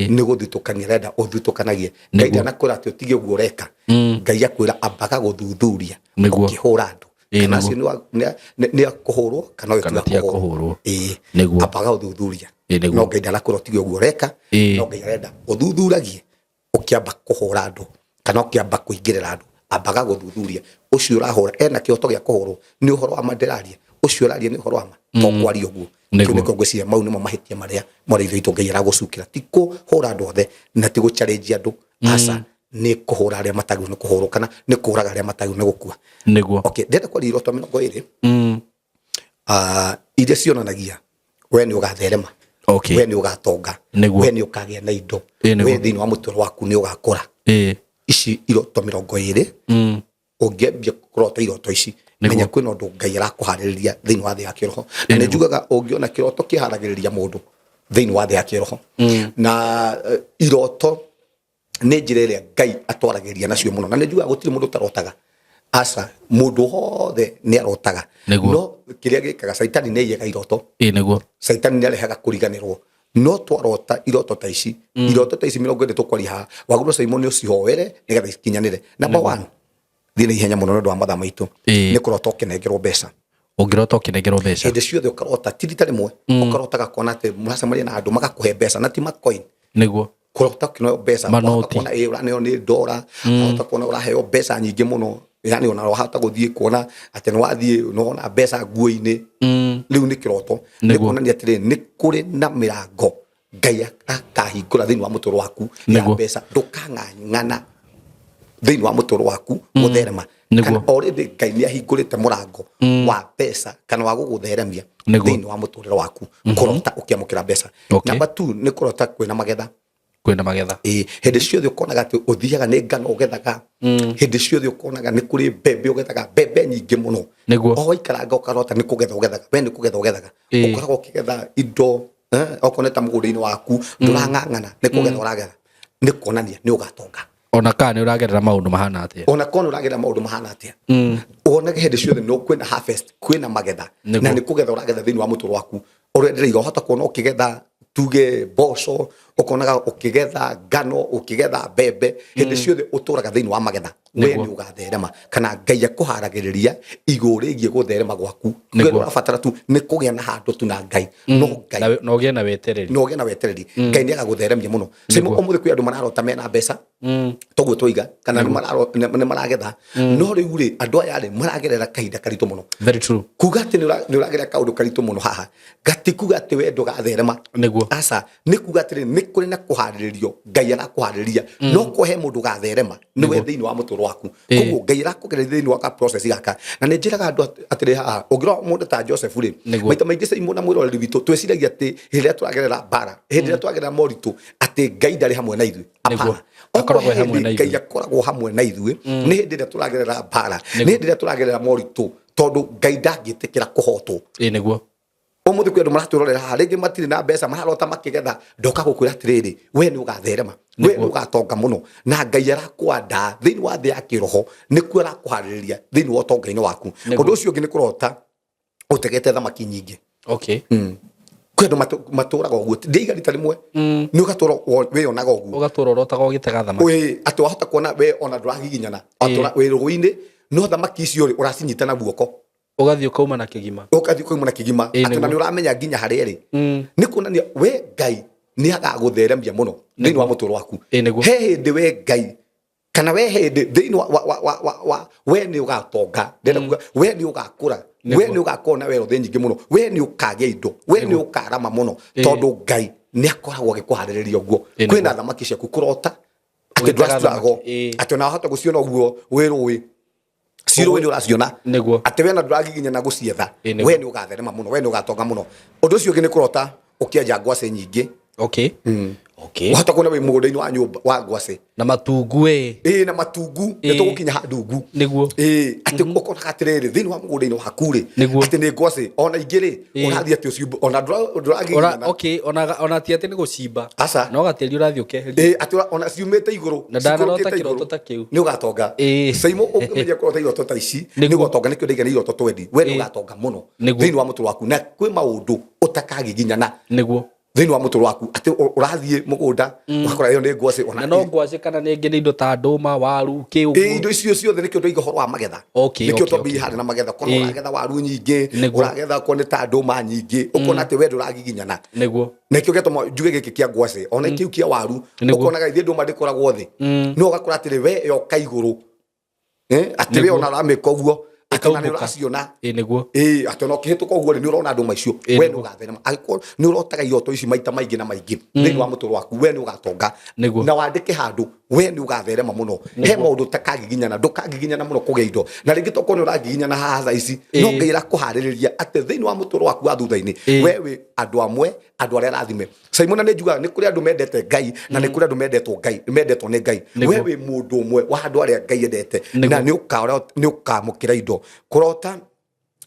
nĩ gũthutũkania arenda ũthutũkanagie. Ngai ndanakwĩra atĩ ũtige ũguo ũreka. Ngai akwĩra ambaga gũthuthuria ũkĩhũra andũ kana acio nĩ akũhũrwo kana ũyũ Kana ti ti wa a kũhũrwo. kũhũrwo. Ĩĩ. Ambaga gũthuthuria. No Ngai ndanakwĩra ũtige ũguo ũreka, no Ngai arenda ũthuthuragie ũkĩamba kũhũra andũ kana ũkĩamba kũingĩrĩra andũ. Ambaga gũthuthuria ũcio ũrahũra ena kĩhoto gĩa kũhũrwo, nĩ ũhoro wa ma ndĩraria, ũcio ũraria nĩ ũhoro wa ma, to kwaria ũguo. Kĩu nĩkĩo ngwĩciria mau nĩmo mahĩtia marĩa mwarĩ ithe witũ Ngai aragũcukĩra, ti kũhũra andũ othe na ti gũ-challenge andũ, aca, nĩ kũhũra arĩa matagĩrĩirwo nĩ kũhũrwo kana nĩ kũraga arĩa matagĩrĩirwo nĩ gũkua. Okay, ndĩrenda kwaria iroto 20 iria cionanagia we nĩ ũgatherema, we nĩ ũgatonga, we nĩ ũkagĩa na indo, we thĩinĩ wa mũtũrĩre waku nĩ ũgakũra. Ici iroto 20, ũngĩambia kũrota iroto ici, menya kwĩna ũndũ Ngai arakũharĩrĩria thĩinĩ wa thĩ ya kĩroho. Na nĩ njugaga ũngĩona kĩroto kĩharagĩrĩria mũndũ thĩinĩ wa thĩ ya kĩroho. Na iroto nĩ njĩra ĩrĩa Ngai atwaragĩria nacio mũno. Na nĩ njugaga gũtirĩ mũndũ ũtarotaga, aca, mũndũ wothe nĩ arotaga. No kĩrĩa gĩkaga, caitani nĩ aiyaga iroto. Caitani nĩ arehaga kũriganĩrwo. No twarota iroto ta ici, iroto ta ici 20 tũkwaria haha, wagĩrĩirwo Simon ũcihoere nĩgetha ikinyanĩre. Number 1, thiĩ na ihenya mũno nĩ ũndũ wa mathaa maitũ, nĩ kũrota ũkĩnengerwo mbeca. Ũngĩrota ũkĩnengerwo mbeca. Hĩndĩ ciothe ũkarota, ti rita rĩmwe, ũkarotaga kuona atĩ mũracemania na andũ magakũhe mbeca na ti makoin. Kũrota ũkĩneo mbeca, Manoti. wahota kuona, ũraneo nĩ ndora, wahota kuona ũraheo mbeca nyingĩ mũno, yani ona wahota gũthiĩ kuona atĩ nĩ wathiĩ nĩwona mbeca nguo-inĩ. Rĩu nĩ kĩroto. Nĩ kuonania atĩrĩ, nĩ kũrĩ na mĩrango Ngai akahingũra thĩinĩ wa mũtũrĩre waku ya mbeca. Ndũkang'ang'ana thĩinĩ wa mũtũrĩre waku gũtherema. Kana already Ngai nĩ ahingũrĩte mũrango wa mbeca kana wa gũgũtheremia thĩinĩ wa mũtũrĩre waku, kũrota ũkĩamũkĩra mbeca. Number 2, nĩ kũrota kwĩna magetha. Kwĩna magetha. Ĩĩ, hĩndĩ ciothe ũkonaga atĩ ũthiaga nĩ ngano ũgethaga. Hĩndĩ ciothe ũkonaga nĩ kũrĩ mbembe ũgethaga, mbembe nyingĩ mũno. O waikaranga ũkarota nĩ kũgetha ũgethaga, we nĩ kũgetha ũgethaga. Ũkoragwo ũkĩgetha indo, okorwo nĩ ta mũgũnda-inĩ waku, ndũrang'ang'ana, nĩ kũgetha ũragetha. Nĩ kuonania nĩ ũgatonga. Ona kana nĩ ũragerera maũndũ mahana atĩa? Ona kana nĩ ũragerera maũndũ mahana atĩa? Wonage hĩndĩ ciothe no kwĩna harvest, kwĩna magetha. Na nĩ kũgetha ũragetha thĩinĩ wa mũtũrĩre waku. Ũrĩa ndĩraiga, wahota kuona ũkĩgetha tuge mboco, ũkonaga ũkĩgetha ngano, ũkĩgetha mbembe. Hĩndĩ ciothe ũtũraga thĩinĩ wa magetha. We nĩ ũgatherema kana Ngai akũharagĩrĩria igũrũ rĩgiĩ gũtherema gwaku. We ũrabatara tu nĩ kũgĩa na handũ tu na Ngai. No Ngai Na ũgĩe na wetereri. Na ũgĩe na wetereri. Ngai nĩ agagũtheremia mũno. Simo ũmũthĩ kwĩ andũ mararota mena mbeca. Toguo twoiga kana nĩ maragetha. No rĩu rĩ, andũ aya rĩ maragerera kahinda karitũ mũno. Very true. Kuga atĩ nĩ ũragerera kaũndũ karitũ mũno haha, gati kuga atĩ we ndũgatherema. Aca, nĩ kuga atĩrĩ, nĩ kũrĩ na kũharĩrĩrio Ngai arakũharĩrĩria. No kũhe mũndũ gatherema nĩ we thĩinĩ wa mũtũrĩre waku. Koguo Ngai arakũgereria thĩinĩ wa ka process gaka. Na nĩ njĩraga andũ atĩrĩ haha, ũngĩrora mũndũ ta Joseph rĩ, maita maingĩ Simon na mwĩroreri witũ twĩciragia atĩ hĩndĩ ĩrĩa tũragerera mbara, hĩndĩ ĩrĩa tũragerera moritũ, atĩ Ngai ndarĩ hamwe na ithuĩ. Hapana. Akoragwo Okorwo hamwe na hĩndĩ Ngai ithuĩ. akoragwo hamwe na ithuĩ, nĩ hĩndĩ ĩrĩa tũragerera mbara, nĩ hĩndĩ ĩrĩa tũragerera moritũ, tondũ Ngai ndangĩtĩkĩra kũhotwo. Ũmũthĩ kwĩ andũ maratwĩrorera haha, rĩngĩ matirĩ na mbeca, mararota makĩgetha, ndoka gũkwĩra atĩrĩrĩ, we nĩ ũgatherema, we nĩ ũgatonga mũno, na Ngai arakwandaa thĩinĩ wa thĩ ya kĩroho, nĩkuo arakũharĩrĩria thĩinĩ wa ũtonga-inĩ waku. Ũndũ ũcio ũngĩ nĩ kũrota ũtegete thamaki nyingĩ. Kwĩ andũ matũraga ũguo, ndĩiga rita rĩmwe, nĩ ũgatũra wĩyonaga ũguo. Ũgatũra ũrotaga ũgĩtega thamaki. Ĩĩ, atĩ wahota kuona we ona ndũragiginyana, watũra wĩ rũĩ-inĩ, no thamaki icio rĩ, ũracinyita na guoko. Ũgathiĩ ũkauma na kĩgima. Ũgathiĩ ũkauma na kĩgima. Atĩ na nĩ ũramenya nginya harĩa ĩrĩ. Nĩ kuonania we Ngai nĩ agagũtheremia mũno thĩinĩ wa mũtũrĩre waku. He hĩndĩ we Ngai kana we hĩndĩ thĩinĩ wa we nĩ ũgatonga. Ndĩrenda kuga we nĩ ũgakũra. We nĩ ũgakorwo na wero thĩ nyingĩ mũno. We nĩ ũkagĩa indo. We nĩ ũkarama mũno. Tondũ Ngai nĩ akoragwo agĩkũharĩrĩria ũguo. Kwĩna thamaki ciaku kũrota atĩ Ũgĩtega ndũraciturago. thamaki, Atĩ ona wahota gũciona ũguo wĩ rũĩ. Cirũĩ nĩ ũraciona. Atĩ we na ndũragiginya na gũcietha. We nĩ ũgatherema mũno, we nĩ ũgatonga mũno. Ũndũ ũcio ũngĩ nĩ kũrota ũkĩenja ngwacĩ nyingĩ. Okay. Wahota kuona wĩ mũgũnda-inĩ wa nyũmba wa ngwacĩ. Na matungu ĩ. Ĩĩ, na matungu nĩ tũgũkinya ha ndungu. Ĩĩ, atĩ ũkonaga atĩrĩrĩ, thĩinĩ wa mũgũnda-inĩ waku rĩ, atĩ nĩ ngwacĩ ona ingĩ rĩ, ũrathiĩ atĩ ũciumbu ona ndũragiginyana. Okay, ona ti atĩ nĩ gũcimba. Aca. No gatĩri ũrathiĩ ũkeheria. Ĩĩ, atĩ ona ciumĩte igũrũ. Na ndanarota cikũrũkĩte kĩroto igũrũ. ta kĩu. Nĩ ũgatonga. Caimo ũngĩmenya kũrota iroto ta ici, nĩ ũgatonga. Nĩkĩo ndaiga nĩ iroto twendi. We nĩ ũgatonga mũno thĩinĩ wa mũtũrĩre waku, na kwĩ maũndũ ũtakagiginyana thĩinĩ wa mũtũrĩre waku, atĩ ũrathiĩ mũgũnda ũgakora ĩyo nĩ ngwacĩ ona Na no ngwacĩ kana rĩngĩ nĩ indo ta ndũma, waru, kĩ ũguo. Ĩĩ, indo icio ciothe nĩkĩo ndoiga ũhoro wa magetha. Nĩkĩo twambĩrĩirie harĩa na magetha. Ũkona ũragetha waru nyingĩ, ũragetha okorwo nĩ ta ndũma nyingĩ, ũkona atĩ we ndũragiginyana. Nĩkĩo gĩatũma njuge gĩkĩ kĩa ngwacĩ, ona kĩu kĩa waru, ũkonaga ithuĩ ndũma ndĩkoragwo thĩ. No ũgakora atĩrĩ, we yoka igũrũ. Atĩ we ona ũramĩka ũguo, atĩ ona nĩ Ĩkaumbũka. ũraciona. Ĩĩ, nĩguo. Ĩĩ, atĩ ona ũkĩhĩtũka ũguo rĩ, nĩ ũrona ndũma icio. We nĩ ũgatherema. Angĩkorwo nĩ ũrotaga iroto ici maita maingĩ na maingĩ thĩinĩ wa mũtũrĩre waku, we nĩ ũgatonga. Na wandĩke handũ, we nĩ ũgatherema mũno. He maũndũ ũtakagiginyana, ndũkagiginyana mũno kũgĩa indo. Na rĩngĩ tokorwo nĩ ũragiginyana haha thaa ici, no Ngai arakũharĩrĩria atĩ thĩinĩ wa mũtũrĩre waku wa thutha-inĩ, we wĩ andũ amwe, andũ arĩa arathime. Simon, nĩ njugaga nĩ kũrĩ andũ mendete Ngai na nĩ kũrĩ andũ mendetwo Ngai, mendetwo nĩ Ngai. We wĩ mũndũ ũmwe wa andũ arĩa Ngai endete, na nĩ ũkamũkĩra indo. Kũrota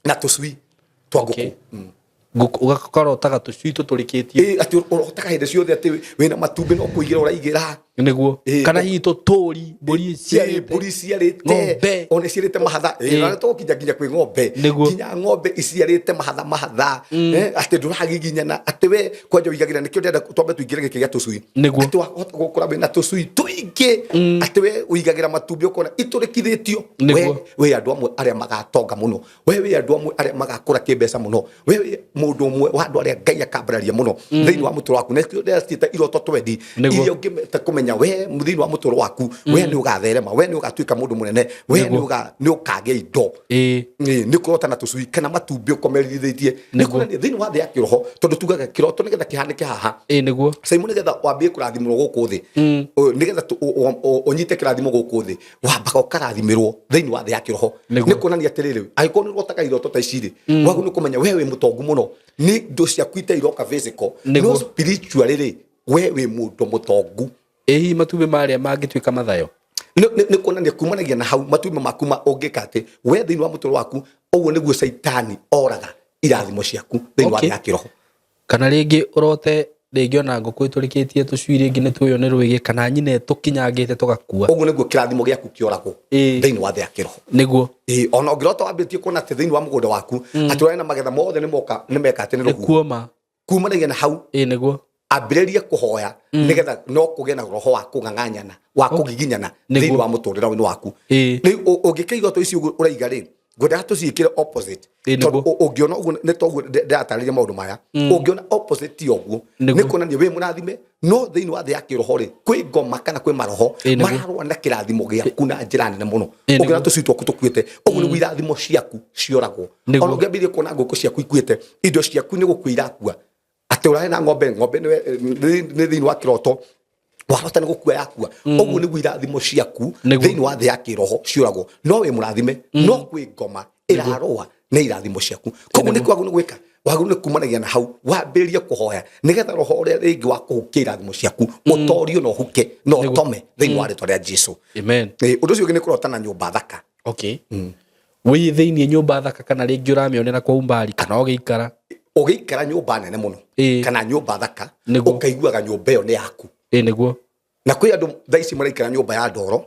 na tũcui twa ngũkũ. Ngũkũ ũgakoraga tũcui tũtũrĩkĩtio. Ĩĩ, atĩ ũrotaga hĩndĩ ciothe atĩ wĩna matumbĩ no kũigĩra ũraigĩra. Kana hihi tũtũri, mbũri ciarĩte. Mbũri ciarĩte. Ng'ombe. Ona ciarĩte mahatha. Ĩĩ, na tũgũkinya nginya kwĩ ng'ombe. Nginya ng'ombe iciarĩte mahatha mahatha. Atĩ ndũragiginyana, atĩ we kwanja ũigagĩra. Nĩkĩo ndĩrenda twambe tũingĩre gĩkĩ gĩa tũcui. Atĩ wahota gũkora wĩna tũcui tũingĩ, atĩ we ũigagĩra matumbĩ ũkona itũrĩkithĩtio. We wĩ andũ amwe arĩa magatonga mũno. We wĩ andũ amwe arĩa magakũra kĩmbeca mũno. We wĩ mũndũ ũmwe wa andũ arĩa Ngai akambararia mũno thĩinĩ wa mũtũrĩre waku. Nĩkĩo ndĩraciĩta iroto twendi, iria ũngĩmeta kũmenya we thĩinĩ wa mũtũrĩre waku, we nĩ ũgatherema, we nĩ ũgatuĩka mũndũ mũnene, we nĩ ũkagĩa indo. Nĩ kũrota na tũcui kana matumbĩ ũkomerithĩtie. Nĩ kuonania thĩinĩ wa thĩ ya kĩroho, tondũ tugaga kĩroto nĩgetha kĩhanĩke haha. Nĩguo. Simon, nĩgetha wambie kũrathimwo gũkũ thĩ, nĩgetha ũnyite kĩrathimo gũkũ thĩ, wambaga ũkarathimĩrwo thĩinĩ wa thĩ ya kĩroho. Nĩ kuonania atĩrĩrĩ, angĩkorwo nĩ ũrotaga iroto ta ici rĩ, wagĩrĩirwo nĩ kũmenya we wĩ mũtongu mũno, nĩ indo ciaku ita iroka physical, no spiritually rĩ, we wĩ mũndũ mũtongu. Ĩ hihi matumbĩ marĩa mangĩtuĩka mathayo? Nĩ kuonania kumanagia na hau matumbĩ maku ũngĩka atĩ we thĩinĩ wa mũtũrĩre waku, ũguo nĩguo Caitani oraga irathimo ciaku thĩinĩ wa thĩ ya kĩroho. Kana rĩngĩ ũrote rĩngĩ ona ngũkũ ĩtũrĩkĩtie tũcui rĩngĩ nĩ tuoywo nĩ rwĩgĩ, kana nyina ĩtũkinyangĩte tũgakua. Ũguo nĩguo kĩrathimo gĩaku kĩoragwo thĩinĩ wa thĩ ya kĩroho. Ona ũngĩrota wambĩtie kuona atĩ thĩinĩ wa mũgũnda waku atĩ ũrarĩ na magetha mothe nĩ moka, nĩ meka atĩ nĩ rũhuho. Kuoma. Kumanagia na hau. Nĩguo. Ambĩrĩria kũhoya nĩgetha no kũgĩe na roho wa kũng'ang'anyana, wa kũgiginyana thĩinĩ wa mũtũrĩre waku. Rĩu ũngĩka iroto ici ũguo ũraiga rĩ, ngwendaga tũciĩkĩre opposite. Tondũ ũngĩona ũguo nĩ toguo ndĩratarĩria maũndũ maya. Ũngĩona opposite ti ũguo, nĩ kuonania wĩ mũrathime, no thĩinĩ wa thĩ ya kĩroho rĩ, kwĩ ngoma kana kwĩ maroho mararũa na kĩrathimo gĩaku na njĩra nene mũno. Ũngĩona tũcui twaku tũkuĩte, ũguo nĩguo irathimo ciaku cioragwo. Ona ũngĩambĩrĩria kuona ngũkũ ciaku ikuĩte, indo ciaku nĩ gũkua irakua. Atĩ ũrarĩ na ng'ombe, ng'ombe nĩ thĩinĩ wa kĩroto wahota nĩ gũkua yakua. Ũguo nĩguo irathimo ciaku thĩinĩ wa thĩ ya kĩroho ciũragwo. No wĩ mũrathime, no kwĩ ngoma ĩrarũa na irathimo ciaku. Koguo nĩ kwagĩrĩirwo nĩ gwĩka, wagĩrĩirwo nĩ kumanagia na hau wambĩrĩrie kũhoya nĩgetha roho ũrĩa rĩngĩ wa kũhukia irathimo ciaku ũtorio na ũhuke na ũtome thĩinĩ wa rĩtwa rĩa Jesu. Amen. Ũndũ ũcio ũngĩ nĩ kũrota na nyũmba thaka. Wĩ thĩinĩ nyũmba thaka kana rĩngĩ ũramĩonera kwa umbali kana ũgĩikara? Ũgĩikara nyũmba nene mũno kana nyũmba thaka, ũkaiguaga nyũmba ĩyo nĩ yaku. Nĩguo. Na kwĩ andũ thaa ici maraikara nyũmba ya ndoro,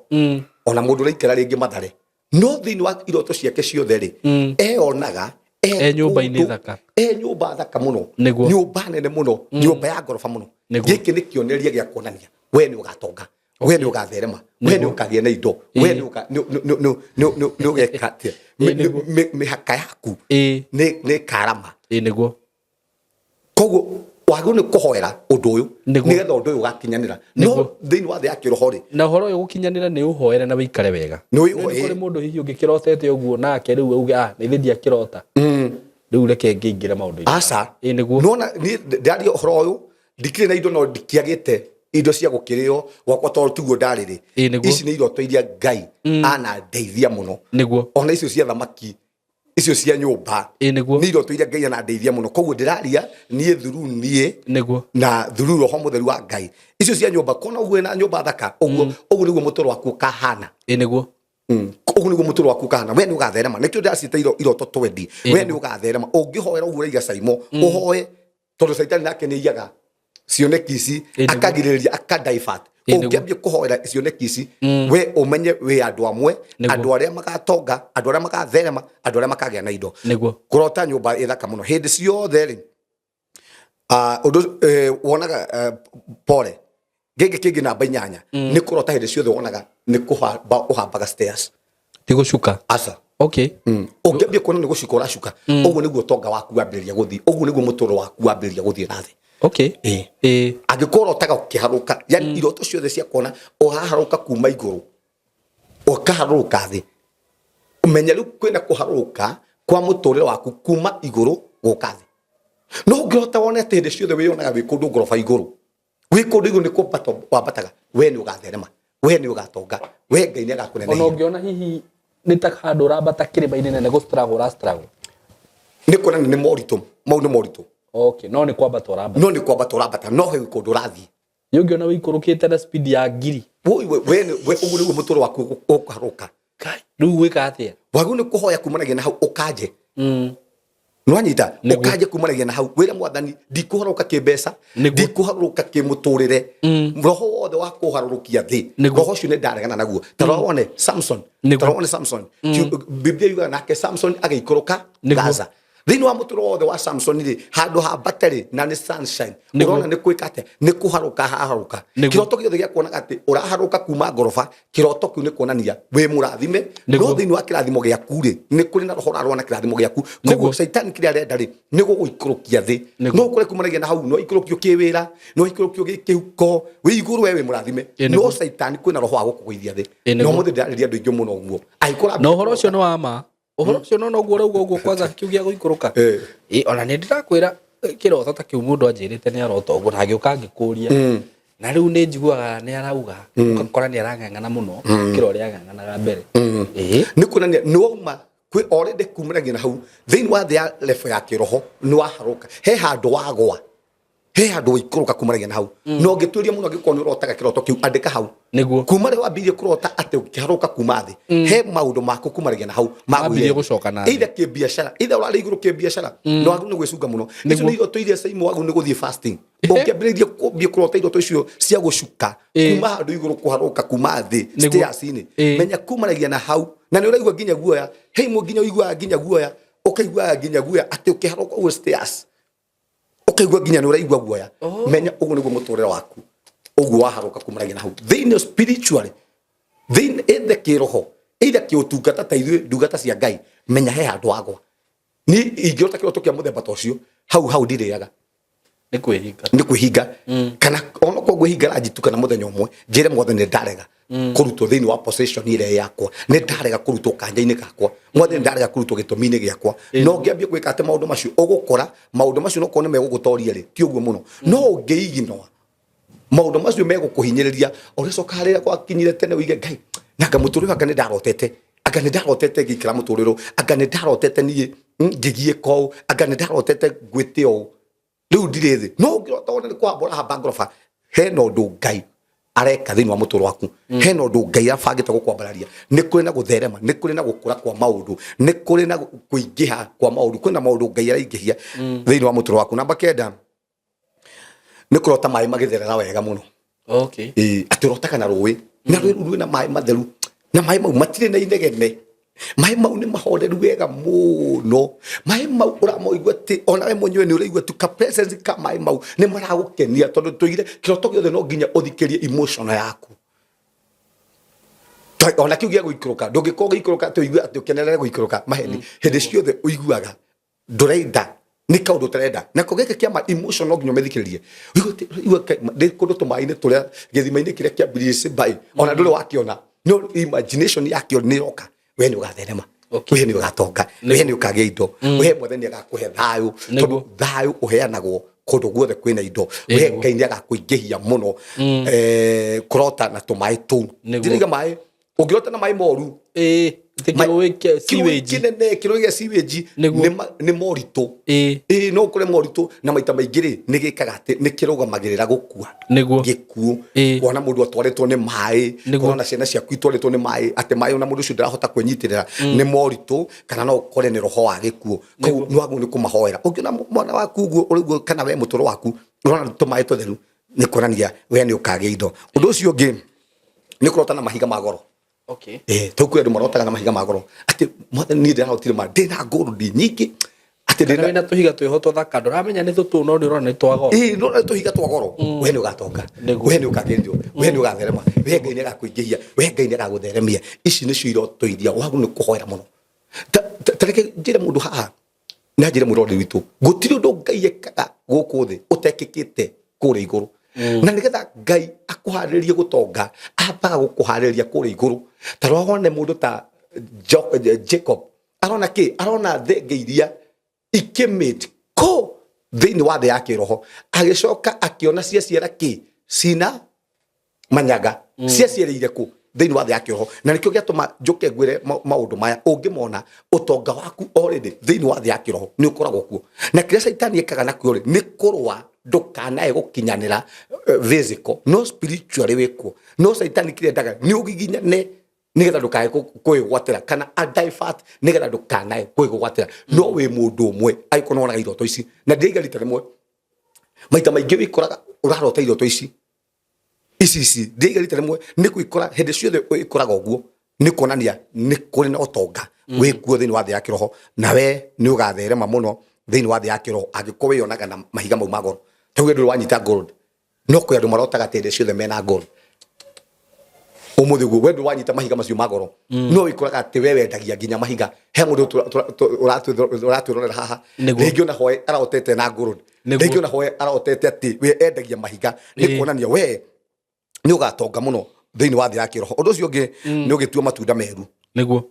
ona mũndũ ũraikara rĩngĩ Mathare, no thĩinĩ wa iroto ciake ciothe rĩ, eyonaga E nyũmba-inĩ thaka. E nyũmba thaka mũno. Nyũmba nene mũno, nyũmba ya ngoroba mũno. Gĩkĩ nĩ kĩonereria gĩa kuonania we nĩ ũgatonga, we nĩ ũgatherema, we nĩ ũkagĩa na indo, we nĩ ũgeka atĩa? Mĩhaka yaku nĩ ĩkarama. Nĩguo. Koguo wagĩrĩirwo nĩ kũhoera ũndũ ũyũ nĩgetha ũndũ ũyũ ũgakinyanĩra. No thĩinĩ wa thĩ ya kĩroho rĩ, na ũhoro ũyũ gũkinyanĩra nĩ ũhoere na wĩikare wega. Nĩ Nĩ kũrĩ mũndũ hihi ũngĩkĩrotete ũguo nake rĩu auge, nĩ ithe ndiakĩrota. Rĩu reke ngĩingĩre maũndũ-inĩ. Aca. Nĩguo. Nĩwona, niĩ ndaria ũhoro ũyũ, ndikĩrĩ na indo no ndikĩagĩte indo cia gũkĩrĩo gwakwa tondũ tiguo ndarĩ rĩ. Nĩguo. Ici nĩ iroto iria Ngai anandeithia mũno. Nĩguo. Ona icio cia thamaki Icio cia nyũmba Ĩ, nĩguo. Nĩ iroto iria Ngai anandeithia mũno, koguo ndĩraria niĩ through niĩ na through Roho Mũtheru wa Ngai. Icio cia nyũmba, kona ũguo na nyũmba thaka ũguo, ũguo nĩguo mũtũrĩre waku ũkahana. Ĩ, nĩguo. Ũguo nĩguo mũtũrĩre waku ũkahana. We nĩ ũgatherema, nĩkĩo ndĩraciĩta iroto twendi. We nĩ ũgatherema ũngĩhoera ũguo ũraiga Caimo, ũhoe, tondũ Caitani nake nĩ aiyaga cioneki ici, akagirĩrĩria, akadivert. Ũngĩambia kũhoera cioneki ici, we ũmenye wĩ andũ amwe, andũ arĩa magatonga, andũ arĩa magatherema, andũ arĩa makagĩa na indo. Kũrota nyũmba ĩthaka mũno hĩndĩ ciothe rĩ, ũndũ wonaga, pole, gĩkĩ kĩngĩ namba 8 nĩ kũrota hĩndĩ ciothe wonaga nĩ kũhamba ũhambaga stairs. Ti gũcuka? Aca. Ũngĩambia kuona nĩ gũcuka ũracuka, ũguo nĩguo ũtonga waku wambĩrĩria gũthiĩ, ũguo nĩguo mũtũrĩre waku wambĩrĩria gũthiĩ na thĩ. Angĩkorwo ũrotaga ũkĩharũka, yani iroto ciothe cia kuona ũraharũka kuma igũrũ ũkaharũka thĩ, ũmenye rĩu kwĩna kũharũka kwa mũtũrĩre waku kuma igũrũ gũka thĩ. No ũngĩrota wone atĩ hĩndĩ ciothe wĩyonaga wĩ kũndũ ngoroba igũrũ, wĩ kũndũ igũrũ nĩ kwambata wambataga, we nĩ ũgatherema, we nĩ ũgatonga, we Ngai nĩ Ona agakũnenehia. Ũngĩona hihi nĩ ta handũ ũrambata kĩrĩma-inĩ nene gũ struggle ũra struggle? Nĩ kuonania nĩ moritũ mau, nĩ moritũ. Okay, no nĩ kwambata ũrambata. No nĩ kwambata ũrambata, no he kũndũ ũrathiĩ. Nĩ ũngĩona wĩikũrũkĩte na speed ya ngiri. Woi, we ũguo nĩguo mũtũrĩre waku ũkũharũka. Kai, rĩu gwĩka atĩa? Wagĩrĩirwo nĩ kũhoya kumanagia na hau ũkanje. Nĩwanyita? Ũkanje kumanagia na hau, wĩre Mwathani, ndikũharũka kĩmbeca, ndikũharũrũka kĩmũtũrĩre, roho wothe wa kũharũrũkia thĩ, roho ũcio nĩ ndaregana naguo. Ta rora wone Samson. Ta rora wone Samson. Biblia yugaga nake Samson agĩikũrũka Gaza. Thĩinĩ wa mũtũrĩre wothe wa Samson rĩ, handũ ha mbate na nĩ sunshine, ũrona nĩ kwĩka atĩa? Nĩ kũharũka haharũka. Kĩroto gĩothe gĩa kuonaga atĩ ũraharũka kuma ngoroba, kĩroto kĩu nĩ kuonania wĩ mũrathime, no thĩinĩ wa kĩrathimo gĩaku rĩ, nĩ kũrĩ na roho ũrarũa na kĩrathimo gĩaku. Koguo Caitani kĩrĩa arenda rĩ, nĩ gũgũikũrũkia thĩ. No ũkore kumanagia na hau, no ikũrũkio kĩwĩra, no ikũrũkio gĩkĩhuko, wĩ igũrũ, we wĩ mũrathime, no Caitani kwĩna roho wa gũkũgũithia thĩ. Na ũmũthĩ ndĩrarĩria andũ aingĩ mũno ũguo angĩkorwo Na ũhoro ũcio nĩ wa ma, ũhoro ũcio no noguo ũrauga ũguo, kwanza kĩu gĩa gũikũrũka. Ĩ, ona nĩ ndĩrakwĩra, kĩroto ta kĩu mũndũ anjĩrĩte nĩ arota ũguo na agĩũka ngĩkũria, na rĩu nĩ njiguaga nĩ arauga, ũgakora nĩ arang'ang'ana mũno gũkĩra ũrĩa ang'ang'anaga mbere. Ĩ. Nĩ kuonania nĩ wauma kwĩ already kumanagia na hau thĩinĩ wa thĩ ya level ya kĩroho, nĩ waharũka, he handũ wagwa, he handũ waikũrũka kumanagia na hau. Na ũngĩtuĩria mũno, angĩkorwo nĩ ũrotaga kĩroto kĩu, andĩka hau kuma rĩrĩa wambĩrĩirie kũrota atĩ ũkĩharũka kuma thĩ, he maũndũ maku kumanagia na hau Wambĩrĩirie gũcoka na thĩ. Either kĩbiacara, either ũrarĩ igũrũ kĩbiacara, na wagĩrĩirwo nĩ gwĩcunga mũno. Icio nĩ iroto iria Caimo wagĩrĩirwo nĩ gũthiĩ fasting. Ũngĩambĩrĩria kũambia kũrota iroto icio cia gũcuka kuma handũ igũrũ kũharũka kuma thĩ stairs-inĩ, menya kumanagia na hau na nĩ ũraigua nginya guoya. He imwe nginya ũiguaga nginya guoya, ũkaiguaga nginya guoya atĩ ũkĩharũka ũguo stairs, ũkaigua nginya nĩ ũraigua guoya. Menya ũguo nĩguo mũtũrĩre waku ũguo waharũka kumanagia na hau thĩinĩ spiritually, thĩinĩ either kĩroho, either kĩũtungata, ta ithuĩ ndungata cia Ngai. Menya he handũ wagwa. Ni ingĩrota kĩroto kĩa mũthemba ta ũcio, hau hau ndirĩaga. Nĩ kwĩhinga. Nĩ kwĩhinga, kana onokorwo ngwĩhinga ranji tu, kana mũthenya ũmwe njĩre Mwathani, nĩ ndarega kũrutwo thĩinĩ wa position ĩrĩa yakwa, nĩ ndarega kũrutwo kanya-inĩ gakwa, Mwathani, nĩ ndarega kũrutwo gĩtũmi-inĩ gĩakwa. No ũngĩambia gwĩka atĩ maũndũ macio, ũgũkora maũndũ macio nokorwo nĩ megũgũtoria rĩ, ti ũguo mũno. No ũngĩiginwa, maũndũ macio megũkũhinyĩrĩria, ũrĩcoka rĩrĩa gwakinyire tene ũige, Ngai, nanga mũtũrĩre, anga nĩ ndarotete, anga nĩ ndarotete ngĩikara mũtũrĩre, anga nĩ ndarotete niĩ ngĩgiĩka ũũ, anga nĩ ndarotete ngwĩte ũũ, rĩu ndirĩ thĩ. No ũngĩrota wone nĩ kũhamba ũrahamba ngoroba, hena ũndũ Ngai areka thĩinĩ wa mũtũrĩre waku, hena ũndũ Ngai abangĩte gũkwambararia. Nĩ kũrĩ na gũtherema, nĩ kũrĩ na gũkũra kwa maũndũ, nĩ kũrĩ na kũingĩha kwa maũndũ, kwĩna maũndũ Ngai araingĩhia thĩinĩ wa mũtũrĩre waku. Namba 9 nĩ kũrota maĩ magĩtherera wega mũno. Ĩĩ, atĩ ũrotaga na rũĩ, na rũĩ rũu rwĩna maĩ matheru, na maĩ mau matirĩ na inegene, maĩ mau nĩ mahoreru wega mũno, maĩ mau ũramoigua atĩ onawe mwenyewe nĩ ũraigua tu ka presence ka maĩ mau nĩ maragũkenia, tondũ tũigire kĩroto gĩothe no nginya ũthikĩrie emotion yaku. Ona kĩu gĩa gũikũrũka, ndũngĩkorwo ũgĩikũrũka atĩ ũigue atĩ ũkenerere gũikũrũka, maheni. Hĩndĩ ciothe ũiguaga ndũrenda, nĩ kaũndũ ũtarenda. Nako gĩkĩ kĩa ma emotion no nginya ũmĩthikĩrĩrie. Ũigue atĩ, ũigue ndĩ kũndũ tũmaĩ-inĩ tũrĩa, gĩthima-inĩ kĩrĩa kĩambirie mbaĩ, ona ndũrĩ wakĩona, no imagination yakĩo nĩ ĩroka. We nĩ ũgatherema, we nĩ ũgatonga, we nĩ ũkagĩa indo, we Mwathani agakũhe thayũ, tondũ thayũ ũheanagwo kũndũ guothe kwĩna indo. We Ngai nĩ agakũingĩhia mũno. Kũrota na tũmaĩ tũu, ndĩraiga maĩ, ũngĩrota na maĩ moru, Atĩ kĩrũĩ kĩa kĩrũĩ sewage. Kĩnene, kĩrũĩ gĩa sewage. Nĩguo. Nĩ moritũ. Ĩĩ. Ĩĩ, no ũkore moritũ, na maita maingĩ rĩ, nĩ gĩkaga atĩ nĩ kĩrũgamagĩrĩra gũkua. Nĩguo. Gĩkuũ. Ĩĩ. Kuona mũndũ atwarĩtwo nĩ maĩ. Nĩguo. Kuona ciana ciaku itwarĩtwo nĩ maĩ, atĩ maĩ ona mũndũ ũcio ndarahota kwĩnyitĩrĩra, nĩ moritũ, kana no ũkore nĩ roho wa gĩkuũ. Koguo nĩ wagĩrĩirwo nĩ kũmahoera. Ũngĩona mwana waku ũguo ũrĩ ũguo, kana we mũtũrũ waku ũrona tũmaĩ tũtheru, nĩ kuonania we nĩ ũkagĩa indo. Ũndũ ũcio ũngĩ nĩ kũrota na mahiga ma goro. Tau kwĩ andũ marotaga na mahiga ma goro, atĩ mwathani, niĩ ndĩrarotire ma ndĩna gold nyingĩ, atĩ Kana ndĩna wĩna tũhiga twĩho tũthaka, ndũramenya nĩ tũtũ, no nĩ ũrona nĩ twa goro. Ĩĩ, no nĩ tũhiga twa goro. We nĩ ũgatonga. Nĩguo. We nĩ ũkagĩrĩrio, we nĩ ũgatherema, we Ngai nĩ agakũingĩhia, we Ngai nĩ agagũtheremia. Ici nĩcio iroto iria wagĩrĩirwo nĩ kũhoera mũno. Ta reke njĩre mũndũ haha na njĩre mwĩroreri witũ, gũtirĩ ũndũ Ngai ekaga gũkũ thĩ ũtekĩkĩte kũrĩa igũrũ. Na nĩgetha Ngai akũharĩrĩrie gũtonga, ambaga gũkũharĩrĩria kũrĩa igũrũ. Ta rora wone mũndũ ta Jacob, arona kĩ? Arona thenge iria ikĩmĩte kũ thĩinĩ wa thĩ ya kĩroho, agĩcoka akĩona ciaciara kĩ cina manyaga. Ciaciarĩire kũ? Thĩinĩ wa thĩ ya kĩroho. Na nĩkĩo gĩatũma njũke ngwĩre maũndũ maya, ũngĩmona ũtonga waku already thĩinĩ wa thĩ ya kĩroho nĩ ũkoragwo kuo. Na kĩrĩa caitani ekaga nakĩo rĩ, nĩ kũrũa ndũkanae gũkinyanĩra physical, no spiritually wĩkuo. No caitani kĩrĩa endaga nĩ ũgiginyane nigetha ndukae kwĩgwatĩra, kana a divert nigetha ndukanae kwĩgwatĩra. No wĩ mũndũ ũmwe angĩkorwo nĩwonaga iroto ici, na ndĩraiga rita rĩmwe, maita maingĩ wĩkoraga ũrarota iroto ici ici ici, ndĩraiga rita rĩmwe, nĩ kwĩkora hĩndĩ ciothe wĩkoraga ũguo, nĩ kuonania nĩ kũrĩ na ũtonga wĩkuo thĩinĩ wa thĩ ya kĩroho, na we nĩ ũgatherema mũno thĩinĩ wa thĩ ya kĩroho angĩkorwo wĩyonaga na mahiga mau ma goro. Tauge ndũrĩ wanyita gold, no kwĩ andũ marotaga atĩ hĩndĩ ciothe mena gold. Ũmũthĩ ũguo we ndũrĩ wanyita mahiga macio ma goro, no wĩkoraga atĩ we wendagia nginya mahiga. He mũndũ ũratwĩrorera haha, rĩngĩ ona hoe arotete na gold, rĩngĩ ona hoe arotete atĩ we endagia mahiga, nĩ kuonania we nĩ ũgatonga mũno thĩinĩ wa thĩ ya kĩroho. Ũndũ ũcio ũngĩ nĩ ũgĩtua matunda meru. Nĩguo,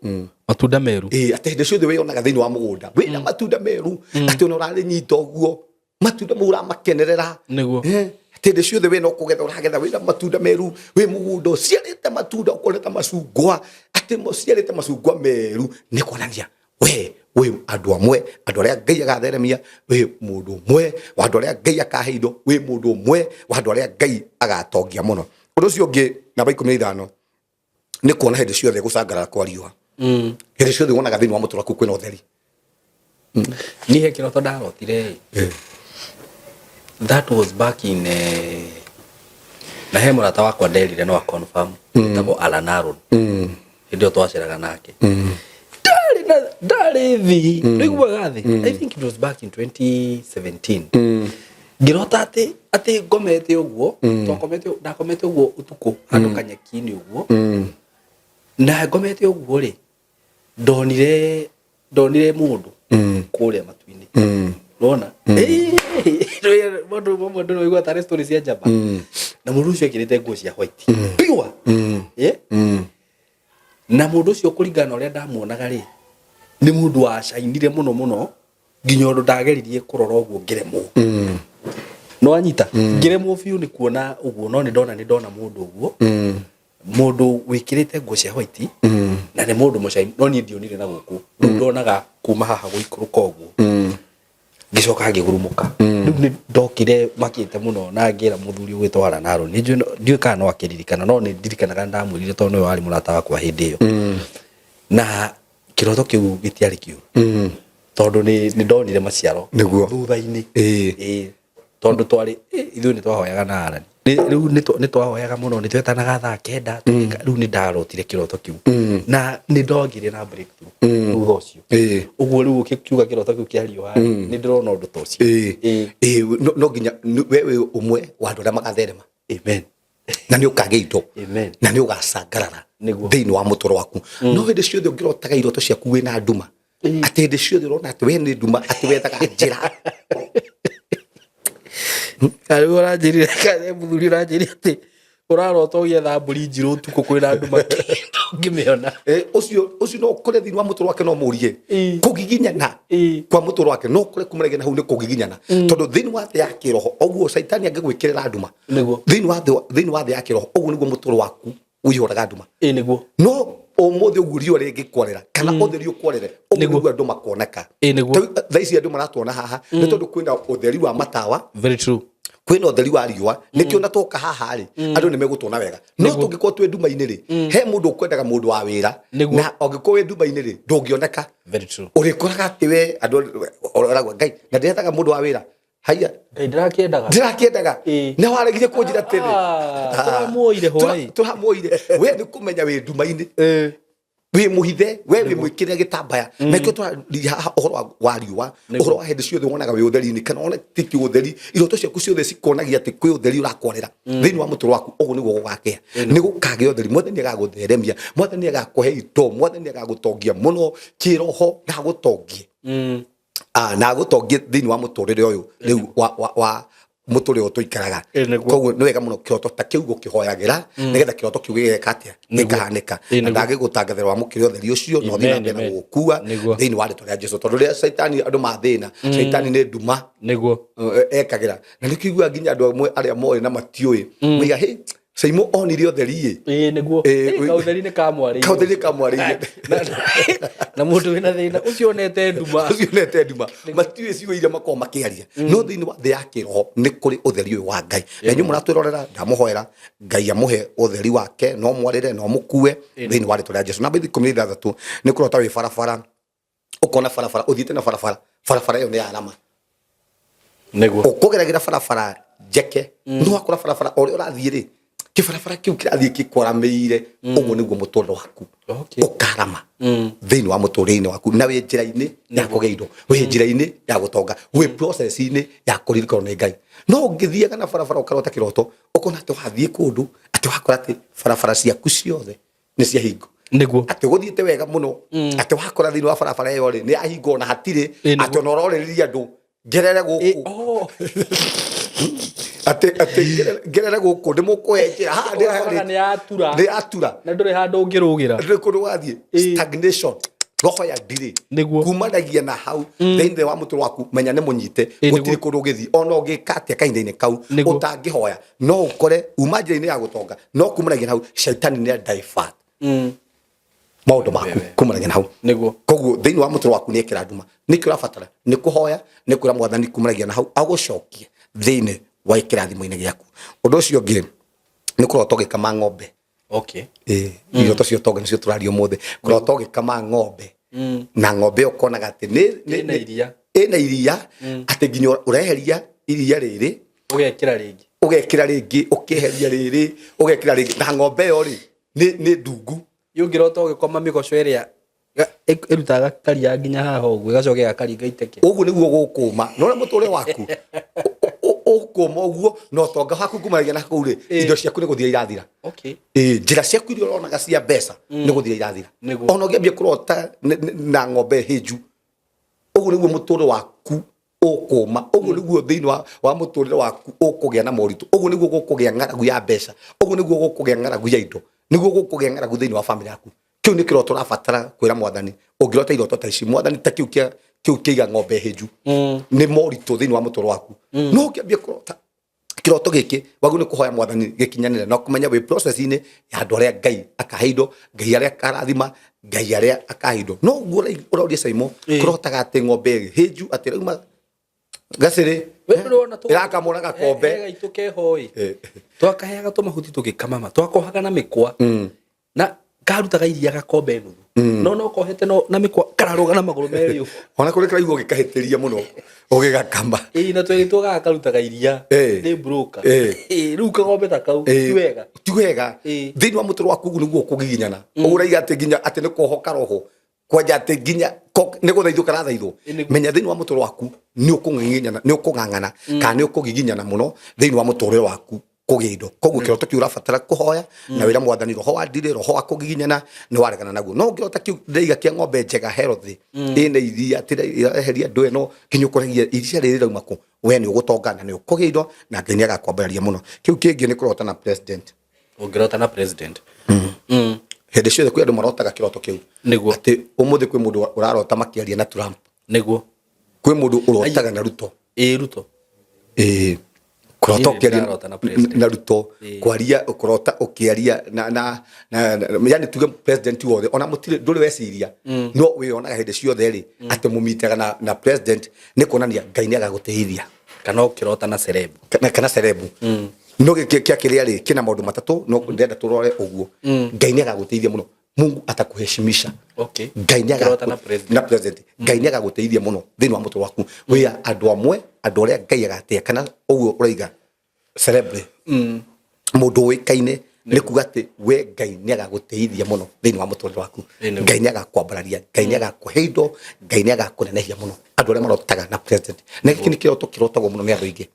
matunda meru. Ĩĩ, atĩ hĩndĩ ciothe wĩyonaga thĩinĩ wa mũgũnda wĩna matunda meru, atĩ ona ũrarĩnyita ũguo matunda mau ũramakenerera. Atĩ hĩndĩ ciothe we no kũgetha ũragetha, wĩna matunda meru, wĩ mũgũnda ũciarĩte matunda, ũkorete macungwa, atĩ ũciarĩte macungwa meru, nĩ kuonania we wĩ andũ amwe, andũ arĩa Ngai agatheremia, wĩ mũndũ ũmwe wa andũ arĩa Ngai akahe indo, wĩ mũndũ ũmwe wa andũ arĩa Ngai agatongia mũno. Ũndũ ũcio ũngĩ, namba 15, nĩ kuona hĩndĩ ciothe gũcangarara kwa riũa. Hĩndĩ ciothe wonaga thĩinĩ wa mũtũrũ waku kwĩna ũtheri. Niĩ he kĩroto ndarotire ĩ, that was back in na he mũrata wakwa nderire no confirm, wĩtagwo Alan Aaron. Hĩndĩ ĩyo twaceraga nake, ndarĩ na ndarĩ thi nĩiguaga thĩ. I think it was back in 2017. Ngĩrota atĩ ngomete ũguo, twakomete, ndakomete ũguo ũtukũ handũ kanyeki-inĩ ũguo, na ngomete ũguo rĩ, ndonire mũndũ kũrĩa matu-inĩ. Nona mũndũ mamwe ndũraigua tarĩ story cia njamba, na mũndũ ũcio ekĩrĩte nguo cia white pure. Na mũndũ ũcio, kũringana na ũrĩa ndamuonaga rĩ, nĩ mũndũ wacainire mũno mũno, nginya ũndũ ndageririe kũrora ũguo ngĩremwo. No anyita ngĩremwo biũ nĩ kuona ũguo, no nĩ ndona mũndũ ũguo, mũndũ wĩkĩrĩte nguo cia white, na nĩ mũndũ mũcaini, no niĩ ndionire na gũkũ. Rĩu ndonaga kuma haha gũikũrũka ũguo. Ngĩcoka ngĩgurumũka. Rĩu nĩ ndokire makĩte mũno na ngĩra mũthuri ũgwĩtwo Alan Aaron. Nĩ njũĩ ndiũĩ kana no akĩririkana, no nĩ ndirikanaga ndamwĩrire tondũ nĩwe warĩ mũrata wakwa hĩndĩ ĩyo. Na kĩroto kĩu gĩtiarĩ kĩũru, tondũ nĩ ndonire maciaro thutha-inĩ. Ĩĩ. Tondũ twarĩ ithuĩ nĩ twahoyaga na Alan. Rĩu nĩ twahoyaga mũno, nĩ twetanaga thaa 9 tũgĩka. Rĩu nĩ ndarotire kĩroto kĩu na nĩ ndogire na breakthrough thutha ũcio. Ũguo rĩu ũkĩkiuga kĩroto kĩu kĩa riũa, nĩ ndĩrona ũndũ ta ũcio. Ĩĩ, no nginya we wĩ ũmwe wa andũ arĩa magatherema. Amen. Na nĩ ũkagĩa indo. Amen. Na nĩ ũgacangarara thĩinĩ wa mũtũrũ waku. No hĩndĩ ciothe ũngĩrotaga iroto ciaku wĩna nduma, atĩ hĩndĩ ciothe ũrona atĩ we nĩ nduma, atĩ wethaga njĩra. Rĩu ũranjĩrire kana mũthuri ũranjĩrire atĩ ũrarota ũgĩetha mbũri njirũ ũtukũ kwĩna nduma, ndũngĩmĩona. Ũcio no ũkore thĩinĩ wa mũtũrũ wake, no mũrie kũgiginyana kwa mũtũrũ wake, no ũkore kumanagia na hau nĩ kũgiginyana, tondũ thĩinĩ wa thĩ ya kĩroho ũguo caitani angĩgwĩkĩrĩra nduma thĩinĩ wa thĩ ya kĩroho, ũguo nĩguo mũtũrũ waku ũihũraga nduma. Ĩĩ, nĩguo. No Ũmũthĩ ũguo riũa rĩngĩkwarĩra kana ũtheri ũkwarĩre ũguo, Nĩguo. nĩguo andũ makoneka. Ĩ, nĩguo. Tarĩu, thaa ici andũ maratuona haha nĩ tondũ kwĩna ũtheri wa matawa, Very true. Kwĩna ũtheri wa riũa, nĩkĩo na twoka haha rĩ, andũ nĩ megũtuona wega. No tũngĩkorwo twĩ nduma-inĩ rĩ, he mũndũ ũkwendaga mũndũ wa wĩra, na angĩkorwo wĩ nduma-inĩ rĩ, ndũngĩoneka. Very true. Ũrĩkoraga atĩ we andũ ũragwa Ngai na ndĩrethaga mũndũ wa wĩra haiya. Ngai ndĩrakĩendaga. Ndĩrakĩendaga na waregire kũnjĩra tene. Ah, tũramuoire hwaĩ. Tũramuoire. We nĩ kũmenya wĩ nduma-inĩ, wĩ mũhithe, we wĩ mwĩkĩre gĩtambaya, na ikĩo tũraria haha ũhoro wa riũa, ũhoro wa hĩndĩ ciothe wonaga wĩ ũtheri-inĩ kana ona tiki ũtheri, iroto ciaku ciothe cikuonagia atĩ kwĩ ũtheri ũrakwarĩra thĩinĩ wa mũtũrĩre waku. Ũguo nĩguo gũgakĩa, nĩ gũkagĩa ũtheri. Mwathani agagũtheremia, Mwathani agakũhe indo, Mwathani agagũtongia mũno kĩroho na agũtongie na agũtongie thĩinĩ wa mũtũrĩre ũyũ rĩu wa mũtũrĩre ũyũ tũikaraga. Koguo nĩ wega mũno kĩroto ta kĩu gũkĩhoyagĩra, nĩgetha kĩroto kĩu gĩgeka atĩa? Gĩkahanĩka. Na ndagĩgũtangathĩra wamũkĩre ũtheri ũcio na ũthiĩ na mbere na gũgũkua thĩinĩ wa rĩtwa rĩa Jesu, tondũ rĩrĩa caitani andũ mathĩna, caitani nĩ nduma ekagĩra, na nĩkĩo iguaga nginya andũ amwe arĩa moĩ na matiũĩ moiga, "Hĩ, Caimo onire ũtheri ĩ." Ĩ, nĩguo. Kaũtheri nĩ kamwarĩire. Kaũtheri nĩ kamwarĩire. Na mũndũ wĩna thĩna ũcio onete nduma. Ũcio onete nduma, matiũĩ ciugo iria makoragwo makĩaria, no thĩinĩ wa thĩ ya kĩroho nĩ kũrĩ ũtheri ũyũ wa Ngai. Na inyuĩ mũratwĩrorera, ndamũhoera Ngai amũhe ũtheri wake, no mwarĩre no mũkue thĩinĩ wa rĩtwa rĩa Jesu. Namba 16 nĩ kũrota wĩ barabara, ũkona barabara ũthiĩte na barabara, barabara ĩyo nĩ ya rama. Ũkũgeragĩra barabara njeke, no wakora barabara o ũrĩa ũrathiĩ rĩ, kĩbarabara kĩu kĩrathiĩ kĩkwaramĩire. Ũguo nĩguo mũtũrĩre waku ũkarama thĩinĩ wa mũtũrĩre-inĩ waku, na wĩ njĩra-inĩ ya kũgĩa indo, wĩ njĩra-inĩ ya gũtonga, wĩ process-inĩ ya kũririkanwo nĩ Ngai. No ũngĩthiaga na barabara ũkarota kĩroto ũkona atĩ wathiĩ kũndũ, atĩ wakora atĩ barabara ciaku ciothe nĩ ciahingwo, atĩ gũthiĩte wega mũno, atĩ wakora thĩinĩ wa barabara ĩyo rĩ, nĩ yahingwo na hatirĩ, atĩ ona ũrorĩrĩria andũ ngerere gũkũ, atĩ ngerere gũkũ nĩ mũkũhe njĩra haha. Ũkoraga nĩ yatura. Nĩ yatura. Na ndũrĩ handũ ũngĩrũgĩra. Ndũrĩ kũndũ wathiĩ. Stagnation, roho ya ndirĩ, kumanagia na hau thĩinĩ wa mũtũrĩre waku. Menya nĩ mũnyite, gũtirĩ kũndũ ũngĩthiĩ ona ũngĩka atĩa kahinda-inĩ kau. Ũtangĩhoya no ũkore uma njĩra-inĩ ya gũtonga, no kumanagia na hau shaitani nĩ divert maũndũ maku kumanagia na hau. Koguo thĩinĩ wa mũtũrĩre waku nĩ ekĩra nduma. Nĩkĩo ũrabatara nĩ kũhoya, nĩ kwĩra Mwathani kumanagia na hau agũcokie thĩinĩ wa kĩrathimo-inĩ gĩaku. Ũndũ ũcio ũngĩ nĩ kũrota ũgĩkama ng'ombe. Ĩĩ, iroto cia ũtonga nĩcio tũraria ũmũthĩ. Kũrota ũgĩkama ng'ombe, na ng'ombe ĩyo ũkonaga atĩ Ĩna iria. Ĩna iria, atĩ nginya ũreheria iria rĩrĩ, Ũgekĩra rĩngĩ. Ũgekĩra rĩngĩ, ũkeheria rĩrĩ, ũgekĩra rĩngĩ, na ng'ombe ĩyo rĩ, nĩ ndungu. Ũngĩrota ũgĩkoma mĩgoco ĩrĩa ĩrutaga karia nginya haha ũguo, ĩgacoka ĩgakaringa iteke. Ũguo nĩguo gũkũma na ũrĩa mũtũrĩre waku ũkũma ũguo, na ũtonga waku kumanagia na kũu rĩ, indo ciaku nĩ gũthira irathira. Ĩĩ, njĩra ciaku iria ũronaga cia mbeca nĩ gũthira irathira. Ona ũngĩambia kũrota na ng'ombe hĩnju, ũguo nĩguo mũtũrĩre waku ũkũma, ũguo nĩguo thĩinĩ wa mũtũrĩre waku ũkũgĩa na moritũ, ũguo nĩguo gũkũgĩa ng'aragu ya mbeca, ũguo nĩguo gũkũgĩa ng'aragu ya indo, nĩguo gũkũgĩa ng'aragu thĩinĩ wa famĩlĩ yaku. Kĩu nĩ kĩroto ũrabatara kwĩra Mwathani. Ũngĩrota iroto ta ici, Mwathani, ta kĩu kĩa kĩu kĩiga ng'ombe hĩnju, nĩ moritũ thĩinĩ wa mũtũrĩre waku. No ũngĩambia kũrota kĩroto gĩkĩ, wagĩrĩirwo nĩ kũhoya Mwathani gĩkinyanĩre, na kũmenya wĩ process-inĩ ya andũ arĩa Ngai akahe indo, Ngai arĩa akarathima, Ngai arĩa akahe indo. No ũguo ũroria Caimo, kũrotaga atĩ ng'ombe hĩnju, atĩ rauma gacĩrĩ We ndũrona ĩrakamwo na gakombe. He gaitũ keho ĩ, twakaheaga tũmahuti tũgĩkamama, twakohaga na mĩkwa, na karutaga iria gakombe nuthu, no kohete no na mĩkwa kararũga na magũrũ merĩ ũguo. Ona kũrĩ karaigua ũgĩkahĩtĩria mũno ũgĩgakama. Ĩĩ, na twerĩtwo gaka karutaga iria nĩ broker. Ĩĩ, rĩu kagombe ta kau ti wega. Ti wega. Thĩinĩ wa mũtũrĩre waku ũguo nĩguo ũkũgiginyana. Ũguo ũraiga atĩ nginya atĩ nĩ kuohoka roho kwanja, atĩ nginya nĩ gũthaithwo karathaithwo. Menya thĩinĩ wa mũtũrĩre waku nĩ ũkũngiginyana, nĩ ũkũng'ang'ana kana nĩ ũkũgiginyana mũno thĩinĩ wa mũtũrĩre waku kũgĩa indo. Koguo kĩroto kĩu ũrabatara kũhoya na wĩra Mwathani, roho wa ndirĩ, roho wa kũgiginyana nĩ waregana naguo. No ũngĩrota kĩu ndĩraiga kĩa ng'ombe njega healthy, ĩna iria, atĩ ĩreheria andũ ĩno nginya ũkoragia iria rĩrĩ rĩrauma kũ, we nĩ ũgũtonga na nĩ ũkũgĩa indo na Ngai nĩ agakwambararia mũno. Kĩu kĩngĩ nĩ kũrota na president. Ũngĩrota na president? Hĩndĩ ciothe kwĩ andũ marotaga kĩroto kĩu, atĩ ũmũthĩ kwĩ mũndũ ũrarota makĩaria na Trump. Kwĩ mũndũ ũrotaga na Ruto. Ĩĩ, Ruto. Ĩĩ. Kũrota Niĩ ũkĩaria nĩndĩrarota na president. Na Ruto, kwaria kũrota ũkĩaria na yani tuge president wothe, ona mũtirĩ ndũrĩ weciria, no wĩyonaga hĩndĩ ciothe rĩ atĩ mũmitaga na president, nĩ kuonania Ngai nĩ agagũteithia. Kana ũkĩrota na celeb. Kana cerebu. No gĩkĩ kĩa kĩrĩa rĩ kĩna maũndũ matatũ, no ndĩrenda tũrore ũguo. Ngai nĩ agagũteithia mũno, Mungu atakuheshimisha. Ngai nĩ Ũkĩrota na president. Na president, Ngai nĩ agagũteithia mũno thĩinĩ wa mũtwe waku. Wĩ andũ amwe, andũ arĩa Ngai agatĩa, kana ũguo ũraiga celebrity, mũndũ ũĩkaine, nĩ kuga atĩ we Ngai nĩ agagũteithia mũno thĩinĩ wa mũtũrĩre waku. Ngai nĩ agakwambararia, Ngai nĩ agakũhe indo, Ngai nĩ agakũnenehia mũno. Andũ arĩa marotaga na president, na gĩkĩ nĩ kĩroto kĩrotagwo mũno nĩ andũ aingĩ.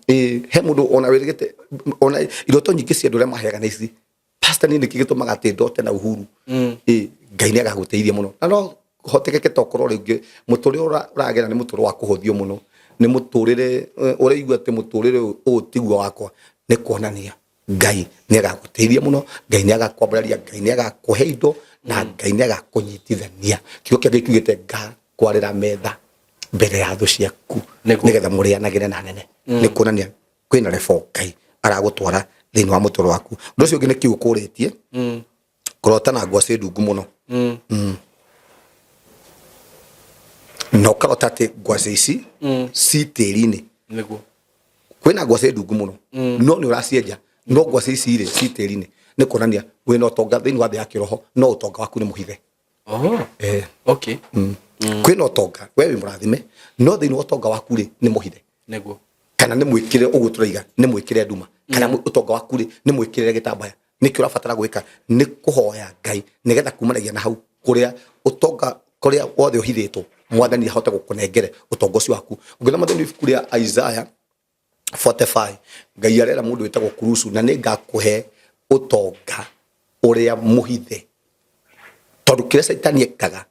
Ĩĩ, he mũndũ ona wĩrĩgĩte, ona iroto nyingĩ cia andũ arĩa maheaga na ici, pastor, niĩ nĩkĩ gĩtũmaga atĩ ndote na Uhuru? Ĩĩ, Ngai nĩ agagũteithia mũno, na no hotekeke tokorwo rĩngĩ mũtũrĩre ũragera nĩ mũtũrĩre wa kũhũthio mũno, nĩ mũtũrĩre ũraigua atĩ mũtũrĩre ũyũ tiguo wakwa. Nĩ kuonania Ngai nĩ agagũteithia mũno, Ngai nĩ agakwambararia, Ngai nĩ agakũhe indo, na Ngai nĩ agakũnyitithania. Kiugo kĩa Ngai kiugĩte ngakwarĩra metha mbere ya thũ ciaku, nĩgetha mũrĩanagĩre na nene. Nĩ kuonania kwĩna level Ngai aragũtwara thĩinĩ wa mũtũrĩre waku. Ũndũ ũcio ũngĩ nĩ kiu ũkũrĩtie, kũrota na ngwacĩ ndungu mũno. Na ũkarota atĩ ngwacĩ ici ci tĩri-inĩ. Kwĩna ngwacĩ ndungu mũno, no nĩ ũracienja, no ngwacĩ ici rĩ ci tĩri-inĩ, nĩ kuonania wĩna ũtonga thĩinĩ wa thĩ ya kĩroho, no ũtonga waku nĩ mũhithe. Kwĩna ũtonga, we wĩ mũrathime, no thĩinĩ wa ũtonga waku rĩ nĩ mũhithe. Kana nĩ mwĩkĩre ũguo tũraiga, nĩ mwĩkĩre nduma, kana ũtonga waku rĩ nĩ mwĩkĩrĩre gĩtambaya. Nĩkĩo ũrabatara gwĩka nĩ kũhoya Ngai, nĩgetha kumanagia na hau kũrĩa ũtonga kũrĩa wothe ũhithĩtwo, Mwathani ahote gũkũnengere ũtonga ũcio waku. Ũngĩthoma thĩinĩ wa ibuku rĩa Isaiah 45, Ngai arera mũndũ wĩtagwo Kurusu, na nĩ ngakũhe ũtonga ũrĩa mũhithe, tondũ kĩrĩa Caitani ekaga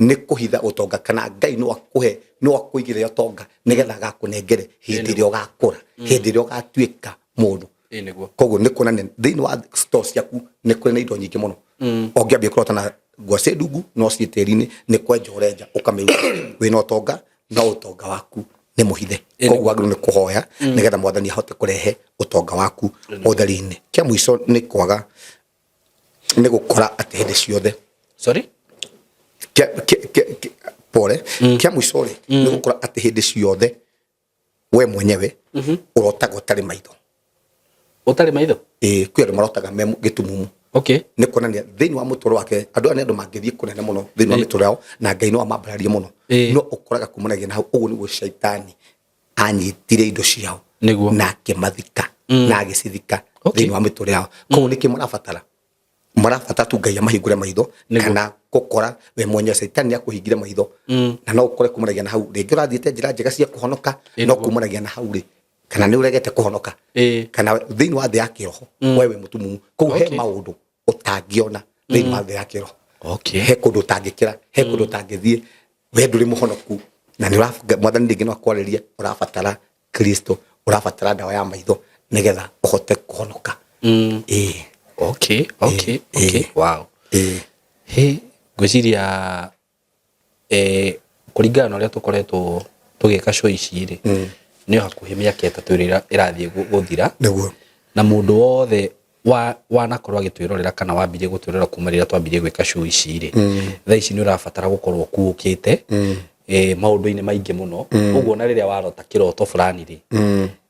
nĩ kũhitha ũtonga. Kana Ngai no akũhe, no akũigĩre ũtonga, nĩgetha agakũnengere hĩndĩ ĩrĩa ũgakũra, hĩndĩ ĩrĩa ũgatuĩka mũndũ. Ĩĩ nĩguo. Koguo nĩ kuonania thĩinĩ wa store ciaku nĩ kũrĩ na indo nyingĩ mũno. Ũngĩambia kũrota na ngwacĩ ndungu no ciĩ tĩri-inĩ, nĩ kwenja ũrenja ũkamĩruta. Wĩna ũtonga, no ũtonga waku nĩ mũhithe. Koguo wagĩrĩirwo nĩ kũhoya, nĩgetha Mwathani ahote kũrehe ũtonga waku ũtheri-inĩ. Kĩa mũico nĩ kwaga, nĩ gũkora atĩ hĩndĩ ciothe Sorry? Pole. Kĩa mũico rĩ, nĩ gũkora atĩ hĩndĩ ciothe we mwenyewe ũrotaga ũtarĩ maitho. Ũtarĩ maitho? Ĩĩ, kwĩ andũ marotaga me gĩtumumu. Nĩ kuonania thĩinĩ wa mũtũrĩre wake, andũ aya nĩ andũ mangĩthiĩ kũnene mũno thĩinĩ wa mĩtũrĩre yao, na Ngai no amambararie mũno. No ũkoraga kumanagia na hau ũguo nĩguo Shaitani anyitire indo ciao na akĩmathika na agĩcithika thĩinĩ wa mĩtũrĩre yao. Koguo nĩkĩ marabatara? Marabatara tu Ngai amahingũre maitho. Kana gũkora we mwenyewe Caitani nĩ akũhingire maitho, na no ũkore kumanagia na hau rĩngĩ ũrathiĩte njĩra njega cia kũhonoka, no kumanagia na hau rĩ, kana nĩ ũregete kũhonoka, kana thĩinĩ wa thĩ ya kĩroho we wĩ mũtumumu. Koguo he maũndũ ũtangĩona thĩinĩ wa thĩ ya kĩroho. He kũndũ ũtangĩkĩra, he kũndũ ũtangĩthiĩ, we ndũrĩ mũhonoku, na nĩ Mwathani rĩngĩ no akwarĩrie, ũrabatara Kristo, ũrabatara ndawa ya maitho nĩgetha ũhote kũhonoka. Ĩĩ. Wow. Ĩĩ. He, ngwĩciria kũringana na ũrĩa tũkoretwo tũgĩka show ici rĩ, nĩ o hakuhĩ mĩaka 3 ĩrĩa ĩrathiĩ gũthira. Na mũndũ wothe wanakorwo agĩtwĩrorera kana wambirie gũtwĩrorera kuma rĩrĩa twambirie gwĩka show ici rĩ, thaa ici nĩ ũrabatara gũkorwo ũkuũkĩte maũndũ-inĩ maingĩ mũno. Ũguo na rĩrĩa warota kĩroto fulani rĩ,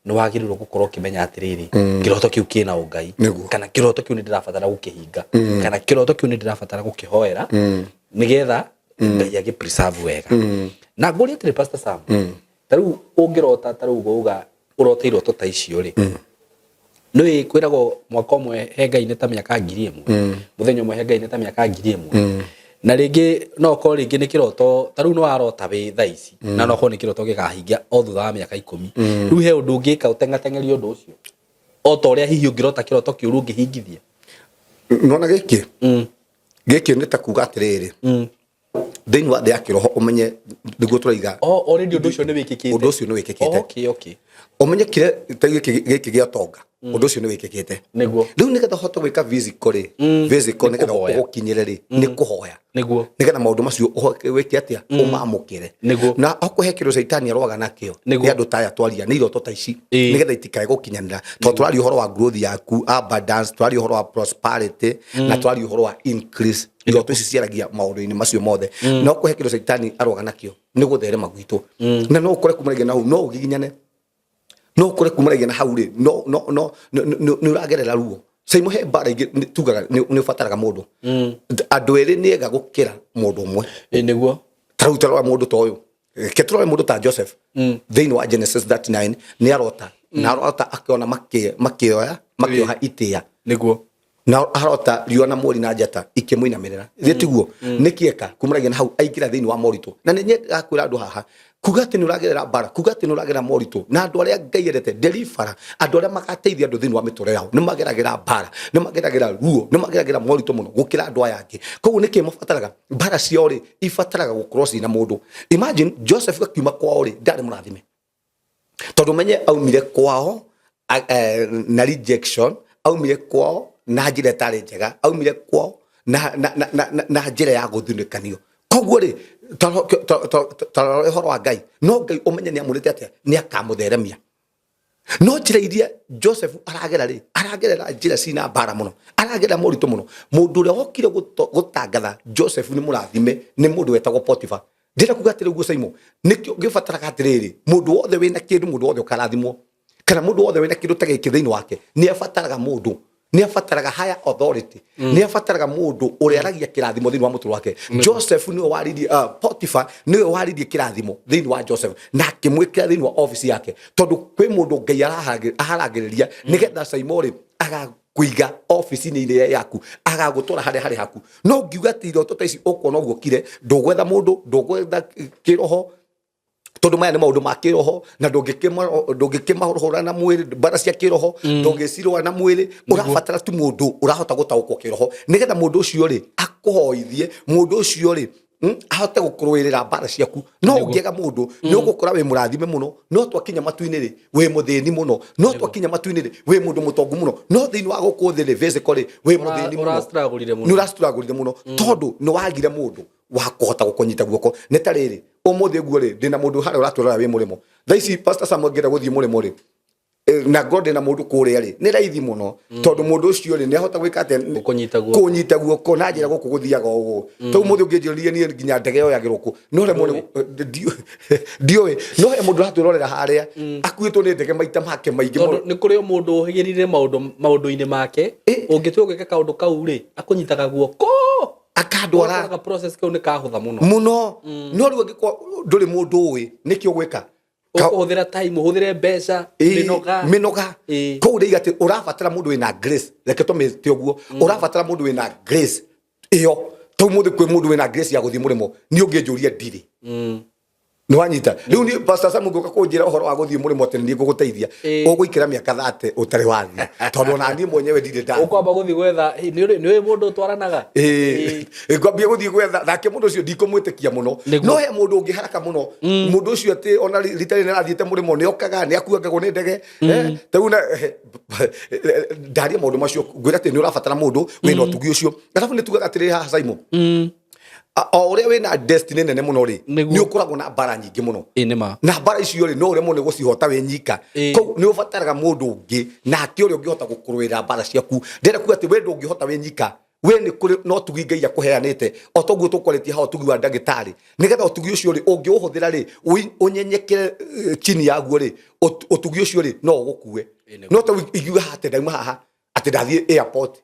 nĩ wagĩrĩirwo gũkorwo ũkĩmenya atĩrĩrĩ, kĩroto kĩu kĩna ũngai, kana kĩroto kĩu nĩ ndĩrabatara gũkĩhinga, kana kĩroto kĩu nĩ ndĩrabatara gũkĩhoera, nĩgetha Ngai agĩ preserve wega. Na ngũrie atĩrĩ, Pastor Sam, ta rĩu ũngĩrota, ta rĩu ũgauga ũrote iroto ta icio rĩ, nĩ kwĩragwo mwaka ũmwe he Ngai nĩ ta mĩaka 1000, mũthenya ũmwe he Ngai nĩ ta mĩaka 1000. Na rĩngĩ no ũkorwo rĩngĩ nĩ kĩroto, ta rĩu nĩ warota wĩ thaa ici, na no ũkorwo nĩ kĩroto gĩkahingia o thutha wa mĩaka 10. Rĩu he ũndũ ũngĩka ũteng'ateng'erie ũndũ ũcio, o ta ũrĩa hihi ũngĩrota kĩroto kĩũru ũngĩhingithia? Nona gĩkĩ, gĩkĩ nĩ ta kuga atĩrĩrĩ, thĩinĩ wa thĩ ya kĩroho ũmenye nĩguo tũraiga. Oh, already ũndũ ũcio nĩ wĩkĩkĩte. Ũndũ ũcio nĩ wĩkĩkĩte. Okay. Ũmenye kĩrĩa ta gĩkĩ gĩa ũtonga. Ũndũ ũcio nĩ wĩkĩkĩte. Rĩu nĩgetha ũhote gwĩka physical rĩ, physical, Nĩ nĩgetha kũhoya. ũgũkinyĩre rĩ, nĩ kũhoya, nĩgetha maũndũ macio wĩke atĩa? Ũmamũkĩre. Na okorwo he kĩndũ caitani arũaga nakĩo, nĩ andũ ta aya twaria, nĩ iroto ta ici, nĩgetha itikae gũkinyanĩra, tondũ tũraria ũhoro wa growth yaku, abundance, tũraria ũhoro wa prosperity, na tũraria ũhoro wa increase. Iroto ici ciaragia maũndũ-inĩ macio mothe. Na okorwo he kĩndũ caitani arũaga nakĩo, nĩ gũtherema gwitũ. Na no ũkore kumanagia na hau no ũgiginyane, no ũkore kumanagia na hau rĩ, no no no nĩ ũragerera ruo. Caimo, he mbara ingĩ tugaga nĩ ũbataraga mũndũ. Andũ erĩ nĩ ega gũkĩra mũndũ ũmwe. Ĩ nĩguo. Ta rĩu tarora mũndũ ta ũyũ, reke tũrore mũndũ ta Joseph. Thĩinĩ wa Genesis 39 nĩ arota, na arota akĩona makĩoya makĩoha itĩa. Na arota riũa na mweri na njata ikĩmũinamĩrĩra. Thĩ tiguo nĩkĩeka kumanagia na hau aingĩra thĩinĩ wa moritũ. Na nĩ nyendaga kwĩra andũ haha kuga atĩ nĩ ũragerera mbara, kuga atĩ nĩ ũragerera moritũ, na andũ arĩa Ngai endete deliverer, andũ arĩa magateithia andũ thĩinĩ wa mĩtũrĩre yao, nĩ mageragĩra mbara, nĩ mageragĩra ruo, nĩ mageragĩra moritũ mũno gũkĩra andũ aya angĩ. Koguo nĩkĩ mabataraga? Mbara ciao rĩ, ibataraga gũkorwo ciĩna mũndũ. Imagine Joseph akiuma kwao rĩ, ndarĩ mũrathime, tondũ menye aumire kwao na rejection, aumire kwao na njĩra ĩtarĩ njega, aumire kwao na njĩra ya gũthunĩkanio. Koguo rĩ, tarora ũhoro wa Ngai. No Ngai ũmenye nĩ amũrĩte atĩa, nĩ akamũtheremia. No njĩra iria Joseph aragera rĩ, aragerera njĩra cina mbara mũno, aragerera moritũ mũno. Mũndũ ũrĩa wokire gũtangatha Joseph nĩ mũrathime nĩ mũndũ wetagwo Potiphar. Ndĩrenda kuga atĩrĩ ũguo, Saimo, nĩkĩo ngĩbataraga atĩrĩrĩ, mũndũ wothe wĩna kĩndũ, mũndũ wothe ũkarathimwo, kana mũndũ wothe wĩna kĩndũ ta gĩkĩ thĩinĩ wake, nĩ abataraga mũndũ, nĩ abataraga higher authority, nĩ abataraga mũndũ ũrĩa aragia kĩrathimo thĩinĩ wa mũtũrĩre wake. Joseph nĩwe waririe, Potiphar nĩwe waririe kĩrathimo thĩinĩ wa Joseph na akĩmwĩkĩra thĩinĩ wa office yake, tondũ kwĩ mũndũ Ngai aharagĩrĩria nĩgetha, Saimo rĩ, agakũiga ofici-inĩ ĩrĩa yaku, agagũtwara harĩa harĩ haku. No ngiuga atĩ iroto ta ici ũkuona ũguo kire, ndũgwetha mũndũ, ndũgwetha kĩroho, tondũ maya nĩ maũndũ ma kĩroho, na ndũngĩkĩmahũra na mwĩrĩ. Mbara cia kĩroho ndũngĩcirũa na mwĩrĩ. Ũrabatara tu mũndũ ũrahota gũtaũkwo kĩroho, nĩgetha mũndũ ũcio rĩ akũhoithie, mũndũ ũcio rĩ, ahote gũkũrũĩrĩra mbara ciaku. No ũngĩaga mũndũ, nĩ ũgũkora wĩ mũrathime mũno, no twakinya matu-inĩ rĩ, wĩ mũthĩni mũno. No twakinya matu-inĩ rĩ, wĩ mũndũ mũtongu mũno, no thĩinĩ wa gũkũ thĩ rĩ, physical rĩ, wĩ mũthĩni mũno. Ũrastruggle mũno. Nĩ ũrastruggle mũno, tondũ nĩ wagire mũndũ wa kũhota gũkũnyita guoko. Nĩ ta rĩrĩ, ũmũthĩ ũguo rĩ, ndĩna mũndũ harĩa ũratwĩrora wĩ mũrĩmo thaa ici. Pastor Samuel, ngĩenda gũthiĩ mũrĩmo rĩ, na ngorwo ndĩna mũndũ kũrĩa rĩ, nĩ raithi mũno, tondũ mũndũ ũcio rĩ, nĩ ahota gwĩka atĩa? Gũkũnyita guoko. Kũnyita guoko na njĩra gũkũ gũthiaga ũguo. Tondũ mũthĩ ũngĩnjĩrire niĩ nginya ndege yoyagĩrwo kũ, no rĩmwe ndiũĩ. No he mũndũ ũratwĩrorera harĩa akuĩtwo nĩ ndege maita make maingĩ tondũ mũno. Nĩ kũrĩ o mũndũ ũhĩgĩrĩire maũndũ-inĩ make. Ũngĩtua gwĩka kaũndũ kau rĩ, akũnyitaga guoko, akandwara. Ũgakoraga process kau nĩ kahũtha mũno. Mũno. No rĩu angĩkorwo ndũrĩ mũndũ ũĩ nĩkĩ ũgwĩka, Ũkũhũthĩra time, ũhũthĩre mbeca, mĩnoga. Mĩnoga. Koguo ndĩiga atĩ ũrabatara mũndũ wĩna grace. Reke tũmĩte ũguo, ũrabatara mũndũ wĩna grace ĩyo. Ta ũmũthĩ kwĩ mũndũ wĩna grace ya gũthiĩ mũrĩmo? Niĩ ũngĩnjũria, ndirĩ. Nĩ wanyita? Rĩu niĩ Pastor Sam, ngũka kũnjĩra ũhoro wa gũthiĩ mũrĩmo atĩ nĩ niĩ ngũgũteithia, ũgũikara mĩaka 30 ũtarĩ wathiĩ, tondũ ona niĩ mwenyewe ndirĩ ndathiĩ. Ũkwamba gũthiĩ gwetha, nĩ ũĩ mũndũ ũtwaranaga. Ĩĩ, ngwambia gũthiĩ gwetha nake mũndũ ũcio ndikũmwĩtĩkia mũno. No he mũndũ ũngĩ haraka mũno. Mũndũ ũcio atĩ ona rita rĩrĩ arathiĩte mũrĩmo, nĩ okaga, nĩ akuangagwo nĩ ndege. Ta rĩu ndaria maũndũ macio, ngwĩra atĩ nĩ ũrabatara mũndũ wĩna ũtugi ũcio. Arabu nĩ tugaga atĩrĩrĩ haha, Simon, o ũrĩa wĩna destiny nene mũno rĩ, nĩ ũkoragwo na mbara nyingĩ mũno. Ĩ nĩ ma. Na mbara icio rĩ, no ũremwo nĩ gũcihota wĩ nyika. Koguo nĩ ũbataraga mũndũ ũngĩ nake ũrĩa ũngĩhota gũkũrũĩra mbara ciaku. Ndĩrenda kuga atĩ we ndũngĩhota wĩ nyika. We nĩ kũrĩ no ũtugi Ngai akũheanĩte, o toguo tũkwarĩtie haha ũtugi wa ndagĩtarĩ, nĩgetha ũtugi ũcio rĩ, ũngĩũhũthĩra rĩ, ũnyenyekere chini yaguo rĩ, ũtugi ũcio rĩ, no ũgũkue. No ta ingiuga haha atĩ ndauma haha atĩ ndathiĩ airport,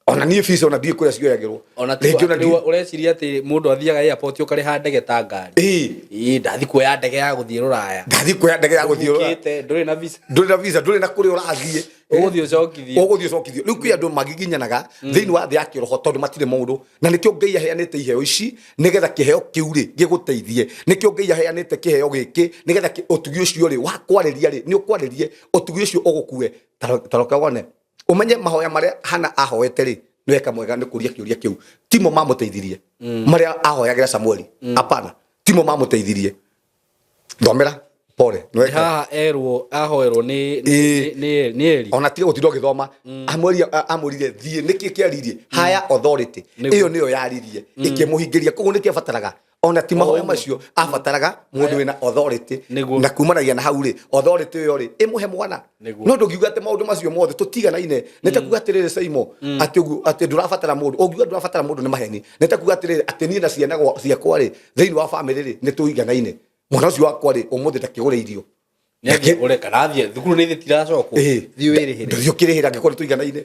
ona niĩ visa ona ndiĩ kũrĩa cioyagĩrwo. Ona Rĩngĩ ona ũreciria atĩ mũndũ athiaga airport ũkarĩha ndege ta ngari. Ĩ, ndathi kuoya ndege ya gũthiĩ rũraya. Ndathiĩ kuoya ndege ya gũthiĩ rũraya. Ũbukĩte, ndũrĩ na visa. Ndũrĩ na visa, ndũrĩ na kũrĩa ũrathiĩ. Ũgũthiĩ ũcokithio. Ũgũthiĩ ũcokithio. Rĩu kwĩ andũ magiginyanaga thĩinĩ wa thĩ ya kĩroho tondũ matirĩ mũndũ. Na nĩkĩo Ngai aheanĩte iheo ici, nĩgetha kĩheo kĩu rĩ gĩgũteithie. Nĩkĩo Ngai aheanĩte kĩheo gĩkĩ, nĩgetha ũtugi ũcio rĩ wa kwarĩria rĩ, nĩ ũkwarĩrie, ũtugi ũcio ũgũkue. Ta roka wone, ũmenye mahoya marĩa Hana ahoete rĩ, nĩ weka mwega nĩ kũria kĩũria kĩu. Timo mamũteithirie marĩa ahoyagĩra Samueli? Hapana, timo mamũteithirie. Thomera. Pole. Nĩ haha erwo ahoerwo nĩ Ĩĩ. nĩ nĩ Eli. Ona tiga gũtinda ũgĩthoma, amwĩrire thiĩ, nĩkĩ kĩaririe? Higher authority. Ĩyo nĩyo yaririe ĩkĩmũhingĩria. Koguo nĩkĩ abataraga? Ona ti mahoya macio abataraga, mũndũ wĩna authority. Na kumanagia na hau rĩ, authority ĩyo rĩ ĩmũhe mwana. No ndũngiuga atĩ maũndũ macio mothe tũtiganaine. Nĩ ta kuga atĩrĩrĩ, Saimo, atĩ ũguo atĩ ndũrabatara mũndũ. Ũngiuga ndũrabatara mũndũ nĩ maheni. Nĩ ta kuga atĩrĩrĩ, atĩ niĩ na ciana ciakwa rĩ, thĩinĩ wa famĩlĩ rĩ, nĩ tũiganaine. Mwana ũcio wakwa rĩ, ũmũthĩ ndakĩgũre irio. Nĩ ũre kana athiĩ thukuru nĩ tiracokwo. Thiĩ wĩrĩhĩre. Ndũthiĩ ũkĩrĩhĩra angĩkorwo nĩ tũiganaine.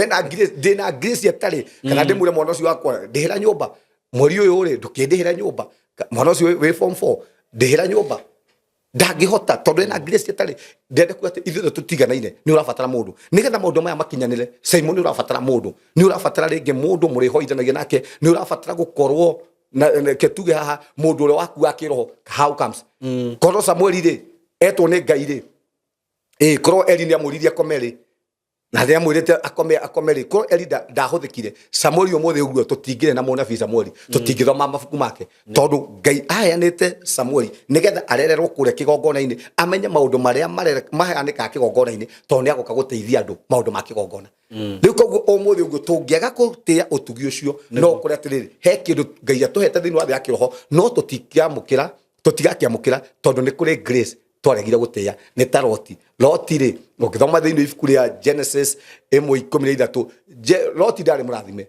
Ena grace, ndĩna grace ĩtarĩ kana ndĩmwĩre mwana ũcio wakwa, ndĩhĩra nyũmba mweri ũyũ rĩ, ndũkĩndĩhĩra nyũmba. Mwana ũcio wĩ form 4, ndĩhĩra nyũmba, ndangĩhota tondũ ena grace ĩtarĩ. Ndĩrenda kuga atĩ ithuĩ tũtiganaine. Nĩ ũrabatara mũndũ nĩgetha maũndũ maya makinyanĩre. Simon, nĩ ũrabatara mũndũ, nĩ ũrabatara rĩngĩ mũndũ mũrĩhoithanagia nake, nĩ ũrabatara gũkorwo na ke tuge haha mũndũ ũrĩa waku wa kĩroho. How comes korwo Samueli rĩ etwo nĩ Ngai rĩ, ĩ korwo Eli nĩ amũririe akome rĩ, na rĩrĩa amwĩrĩte akome akome rĩ, korwo Eli ndahũthĩkire, Samueli ũmũthĩ ũguo tũtingĩrĩ na mũnabii Samueli, tũtingĩthoma mabuku make, tondũ Ngai aheanĩte Samueli nĩgetha arererwo kũrĩa kĩgongona-inĩ, amenye maũndũ marĩa mahanĩkaga kĩgongona-inĩ, tondũ nĩ agoka gũteithia andũ maũndũ ma kĩgongona. Rĩu koguo ũmũthĩ ũguo tũngĩaga gũtĩĩa ũtugi ũcio, no ũkore atĩrĩrĩ, he kĩndũ Ngai atũhete thĩinĩ wa thĩ ya kĩroho, no tũtikĩamũkĩra, tũtigakĩamũkĩra tondũ nĩ kũrĩ grace twaregire gũtĩĩa. Nĩ ta Loti. Loti rĩ, ũngĩthoma thĩinĩ wa ibuku rĩa Genesis 1:13, Loti ndarĩ mũrathime.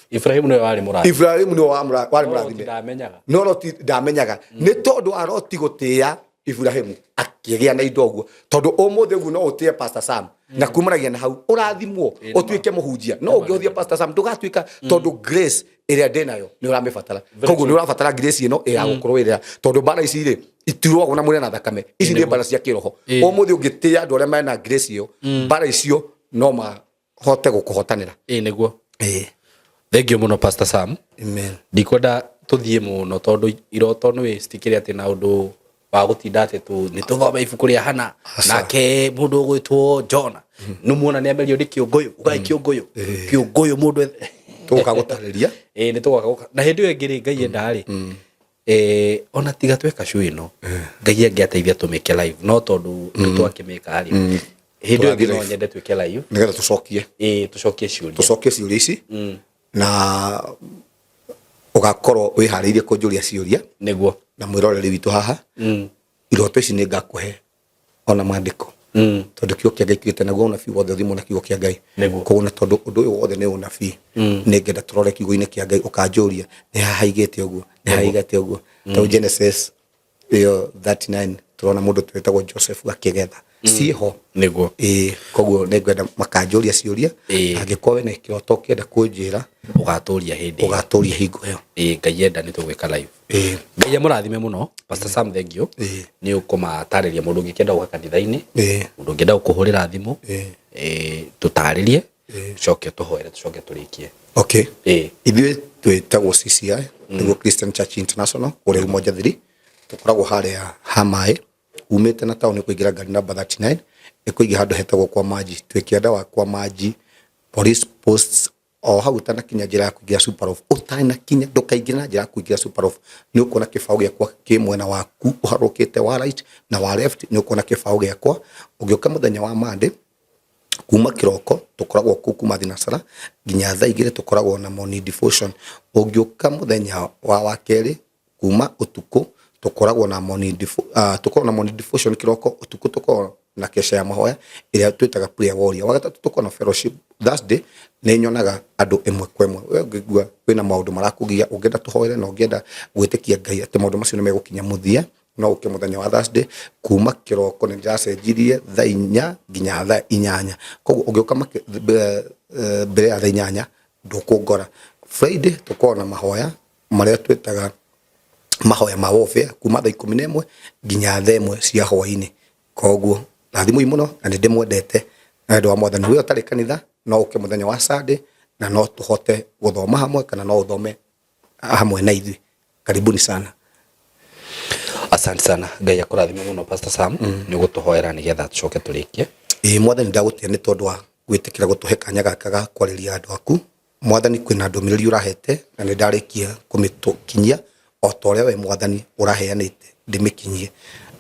Ibrahimu nĩwe warĩ mũrathime. Ibrahimu nĩwe warĩ No Loti mũrathime. Ndamenyaga. No Loti ndamenyaga. Nĩ tondũ wa Loti gũtĩĩa Ibrahimu akĩgĩa na indo ũguo. Tondũ ũmũthĩ ũguo no ũtĩe Pastor Sam na kumanagia na hau ũrathimwo ũtuĩke mũhunjia, no ũngĩhũthia Pastor Sam ndũgatuĩka, tondũ grace ĩrĩa ndĩ nayo nĩ ũramĩbatara. Koguo nĩ ũrabatara grace ĩno ya gũkũrũĩrĩra, tondũ mbara ici rĩ itirũagwo na mwĩrĩ na thakame. Ici nĩ mbara cia kĩroho. Ũmũthĩ ũngĩtĩĩa andũ arĩa mena grace ĩyo, mbara icio no mahote gũkũhotanĩra. Ĩĩ nĩguo. Thank you mũno, Pastor Sam. Amen. Ndikwenda tũthiĩ mũno tondũ iroto nĩ citikĩrĩ atĩ na ũndũ wa gũtinda atĩ tu nĩ tũthome ibuku rĩa Hana. Aca. Nake mũndũ ũgwĩtwo Jona nĩ muona nĩ amerio nĩ kĩũngũyũ ugai kĩũngũyũ kĩũngũyũ mũndũ Tũgũka gũtarĩria. Ĩĩ, nĩ tũgoka gũka na hĩndĩ ĩyo ĩngĩ rĩ, Ngai enda rĩ, ona tiga tweka show ĩno, Ngai angĩateithia tũmĩke live, no tondũ nĩ twakĩmĩka rĩ, hĩndĩ ĩyo ĩngĩ Tũrathiĩ no live. nyende twĩke live nĩgetha tũcokie. Ĩĩ, tũcokie ciũria. Tũcokie ciũria ici na ũgakorwo wĩharĩirie kũnjũria ciũria na mwĩroreri witũ haha. Iroto ici nĩ ngakũhe ona maandĩko, tondũ kiugo kĩa Ngai kiugĩte naguo ũnabii wothe ũthimwo na kiugo kĩa Ngai. Koguo na tondũ ũndũ ũyũ wothe nĩ ũnabii, nĩ ngenda tũrore kiugo-inĩ kĩa Ngai. Ũkanjũria nĩ haha haigĩte ũguo, nĩ haha haigĩte ũguo. Tondũ Genesis ĩyo 39 tũrona mũndũ twĩtagwo Joseph akĩgetha ciĩho. Ĩĩ, koguo nĩ ngwenda makanjũria ciũria. Angĩkorwo wĩna kĩroto ũkĩenda kũnjĩra, Ũgatũria hĩndĩ ĩyo. Ũgatũria hingo ĩyo. Ĩĩ, Ngai enda nĩ tũgwĩka live. Ngai amũrathime mũno, Pastor Sam, thank you. Nĩ ũkũmatarĩria mũndũ ũngĩkĩenda gũka kanitha-inĩ, mũndũ ũngĩenda gũkũhũrĩra thimũ, tũtarĩrie, tũcoke tũhoere, tũcoke tũrĩkie. Okay. Ithuĩ twĩtagwo CCI, nĩguo Christian Church International, kũrĩa Umoja 3. Tũkoragwo harĩa ha maĩ umĩte na taũni kũingĩra ngari namba 39 ĩkũingĩ handũ hetagwo kwa Maji. Twĩ kĩanda wa kwa Maji police posts, o hau ũtanakinya njĩra ya kũingĩra Superloaf. Ũtanakinya, ndũkaingĩre na njĩra ya kũingĩra Superloaf, nĩ ũkuona kĩbaũ gĩakwa kĩ mwena waku ũharũrũkĩte wa right na wa left, nĩ ũkuona kĩbaũ gĩakwa. Ũngĩũka mũthenya wa Monday kuma kĩroko, tũkoragwo kũu kuma thinacara nginya thaa 2, tũkoragwo na morning devotion. Ũngĩũka mũthenya wa wakerĩ kuma ũtukũ, tũkoragwo na morning tũkoragwo na morning devotion kĩroko, ũtukũ tũkoragwo na kesha ya mahoya ĩrĩa twĩtaga prayer warrior. Wagatatũ tũkoragwo na fellowship. Thursday nĩ nyonaga andũ ĩmwe kwa ĩmwe. We ũngĩigua kwĩna maũndũ marakũgia, ũngĩenda tũhoere na ũngĩenda gwĩtĩkia Ngai atĩ maũndũ macio nĩ megũkinya mũthia, no ũke mũthenya wa Thursday kuma kĩroko. Nĩ ndĩracenjirie thaa 4 nginya thaa 8, koguo ũngĩũka mbere ya thaa 8 ndũkũngora. Friday tũkoragwo na mahoya marĩa twĩtaga mahoya ma warfare kuma thaa 11 nginya thaa 1 cia hwainĩ. Koguo rathimoi mũno na nĩ ndĩmwendete na ũndũ wa Mwathani. We ũtarĩ kanitha no ũke mũthenya wa Sunday na no tũhote gũthoma hamwe, kana no ũthome hamwe na ithuĩ. Karibuni sana. Asante sana, Ngai akũrathime mũno, Pastor Sam. Nĩ ũgũtũhoera nĩgetha tũcoke tũrĩkie. Ĩĩ, Mwathani, ndagũtĩa nĩ tondũ wa gwĩtĩkĩra gũtũhe kanya gaka ga kwarĩria andũ aku. Mwathani, kwĩna ndũmĩrĩri ũrahete na nĩ ndarĩkia kũmĩtũkinyia o ta ũrĩa we Mwathani ũraheanĩte. Ndĩmĩkinyie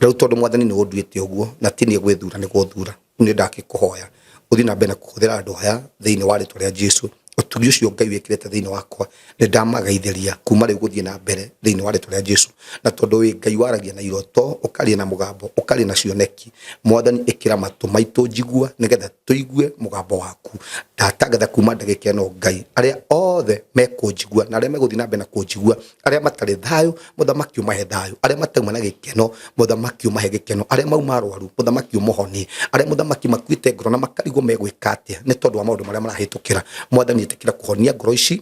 rĩu, tondũ Mwathani nĩ ũnduĩte ũguo na ti niĩ gwĩthura, nĩ gũthura. Rĩu nĩ ndakĩkũhoya ũthiĩ na mbere na kũhũthĩra andũ aya thĩinĩ wa rĩtwa rĩa Jesu. Ũtugi ũcio Ngai wĩkĩrĩte thĩinĩ wakwa, nĩ ndamagaithĩria kuma rĩu gũthiĩ na mbere thĩinĩ wa rĩtwa rĩa Jesu. Na tondũ wĩ Ngai waragia na iroto, ũkaria na mũgambo, ũkaria na cioneki, Mwathani, ĩkĩra matũ maitũ njigua nĩgetha tũigue mũgambo waku. Ndatangatha kuma ndagĩka ĩno, Ngai, arĩa othe mekũnjigua na arĩa megũthiĩ na mbere na kũnjigua, arĩa matarĩ thayũ, Mũthamaki, ũmahe thayũ; arĩa matauma na gĩkeno, Mũthamaki, ũmahe gĩkeno; arĩa mauma arwaru, Mũthamaki, ũmũhonie; arĩa, Mũthamaki, makuĩte ngoro na makarigwo megwĩka atĩa nĩ tondũ wa maũndũ marĩa marahĩtũkĩra, Mwathani, ĩtĩkĩra kũhonia ngoro ici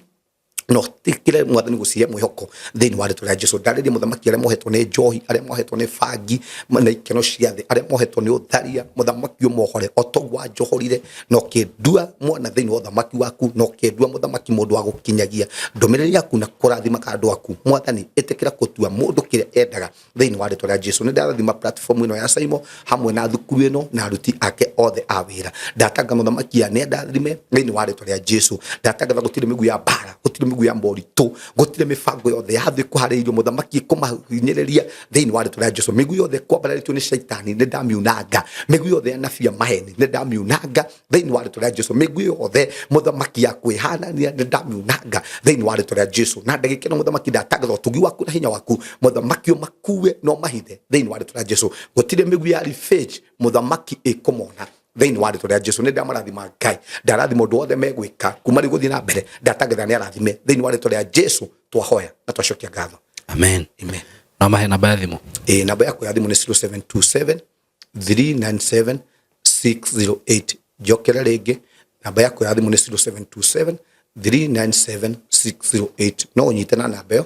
no tikire, Mwathani, gucihe mwihoko thiini wa ritwa ria Jesu. Ndarĩrie, Mũthamaki, arĩa mohetwo nĩ njohi, arĩa mohetwo nĩ bangi na ikeno cia thĩ, arĩa mohetwo nĩ ũtharia, Mũthamaki, ũmohore o toguo wanjohorire na ũkĩndua mwana thĩinĩ wa ũthamaki waku, na ũkĩndua, Mũthamaki, mũndũ wa gũkinyagia ndũmĩrĩri yaku na kũrathimaga andũ aku. Mwathani, ĩtĩkĩra gũtua mũndũ kĩrĩa endaga thĩinĩ wa rĩtwa rĩa Jesu. Nĩ ndarathima platform ĩno ya Saimo hamwe na thukuru ĩno na aruti ake othe a wĩra. Ndatanga, Mũthamaki, ya nĩ ndathime thĩinĩ wa rĩtwa rĩa Jesu. Ndatangatha gũtirĩ mĩguĩ ya mbara, gũtirĩ mĩguĩ ya moritũ, gũtirĩ mĩbango yothe ya thĩ kũharĩirio, Mũthamaki, kũmahinyĩrĩria thĩinĩ wa rĩtwa rĩa Jesu. Mĩguĩ yothe kwambararĩtio nĩ Shaitani, nĩ ndamiunanga. Mĩguĩ yothe ya nabii ya maheni, nĩ ndamiunanga thĩinĩ wa rĩtwa rĩa Jesu. Mĩguĩ yothe, Mũthamaki, ya kwĩhanania, nĩ ndamiunanga thĩinĩ wa rĩtwa rĩa Jesu. Na ndagĩka ĩno, Mũthamaki, ndatangatha ũtugi waku na hinya waku, Mũthamaki, ũmakue na ũmahithe thĩinĩ wa rĩtwa rĩa Jesu. Gũtirĩ mĩguĩ ya revenge, Mũthamaki, ĩkũmona thĩinĩ wa rĩtwa rĩa Jesu. Nĩ ndamarathima, Ngai. Ndarathima ũndũ wothe megwĩka kuma rĩu gũthiĩ na mbere. Ndatangatha nĩ arathime thĩinĩ wa rĩtwa rĩa Jesu. Twahoya na twacokia ngatho. Amen. Amen. No mahe namba ya thimũ. Ĩ, namba yakwa ya thimũ nĩ 0727 397 608. Njokere rĩngĩ, namba yakwa ya thimũ nĩ 0727 397 608. No ũnyite na namba ĩyo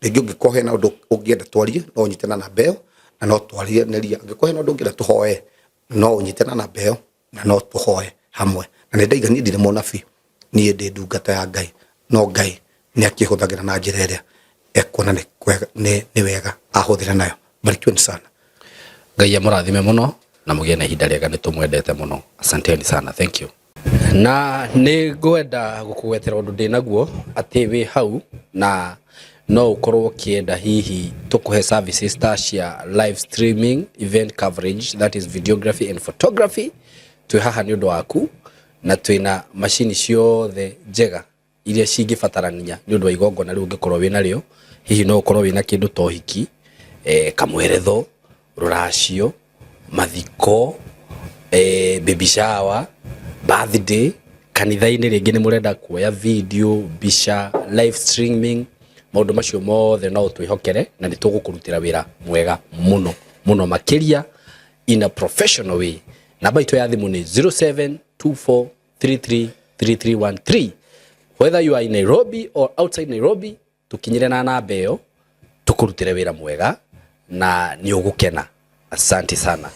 rĩngĩ ũngĩkorwo hena ũndũ ũngĩenda twarie, no ũnyite na namba ĩyo na no twaranĩrie. Angĩkorwo hena ũndũ ũngĩenda tũhoe, no ũnyite na namba ĩyo na no tũhoe hamwe. Na nĩ ndaiga niĩ ndirĩ mũnabii, niĩ ndĩ ndungata ya Ngai, no Ngai nĩ akĩhũthagĩra na njĩra ĩrĩa ekuona nĩ kwega, nĩ wega ahũthĩre nayo. Barikiweni sana. Ngai amũrathime mũno na mũgĩe na ihinda rĩega. Nĩ tũmwendete mũno. Asanteni sana, thank you. Na nĩ ngwenda gũkũgwetera ũndũ ndĩ naguo atĩ wĩ hau na no ũkorwo ũkĩenda hihi tũkũhe services ta cia live streaming, event coverage, that is videography and photography. Twĩ haha nĩ ũndũ waku na twĩna macini ciothe njega iria cingĩbatarania nĩ ũndũ wa igongona rĩu ũngĩkorwo wĩ narĩo. Hihi no ũkorwo wĩna kĩndũ ta ũhiki, kamweretho, rũracio, mathiko, baby shower, birthday, kanitha-inĩ rĩngĩ nĩ mũrenda kuoya video, mbica, live streaming, maũndũ macio mothe no ũtwĩhokere na nĩ tũgũkũrutĩra wĩra mwega mũno mũno makĩria in a professional way. Namba itũ ya thimũ nĩ 0724333313. Whether you are in Nairobi or outside Nairobi, tukinyire na namba ĩyo tũkũrutĩre wĩra mwega na nĩ ũgũkena. Asante sana.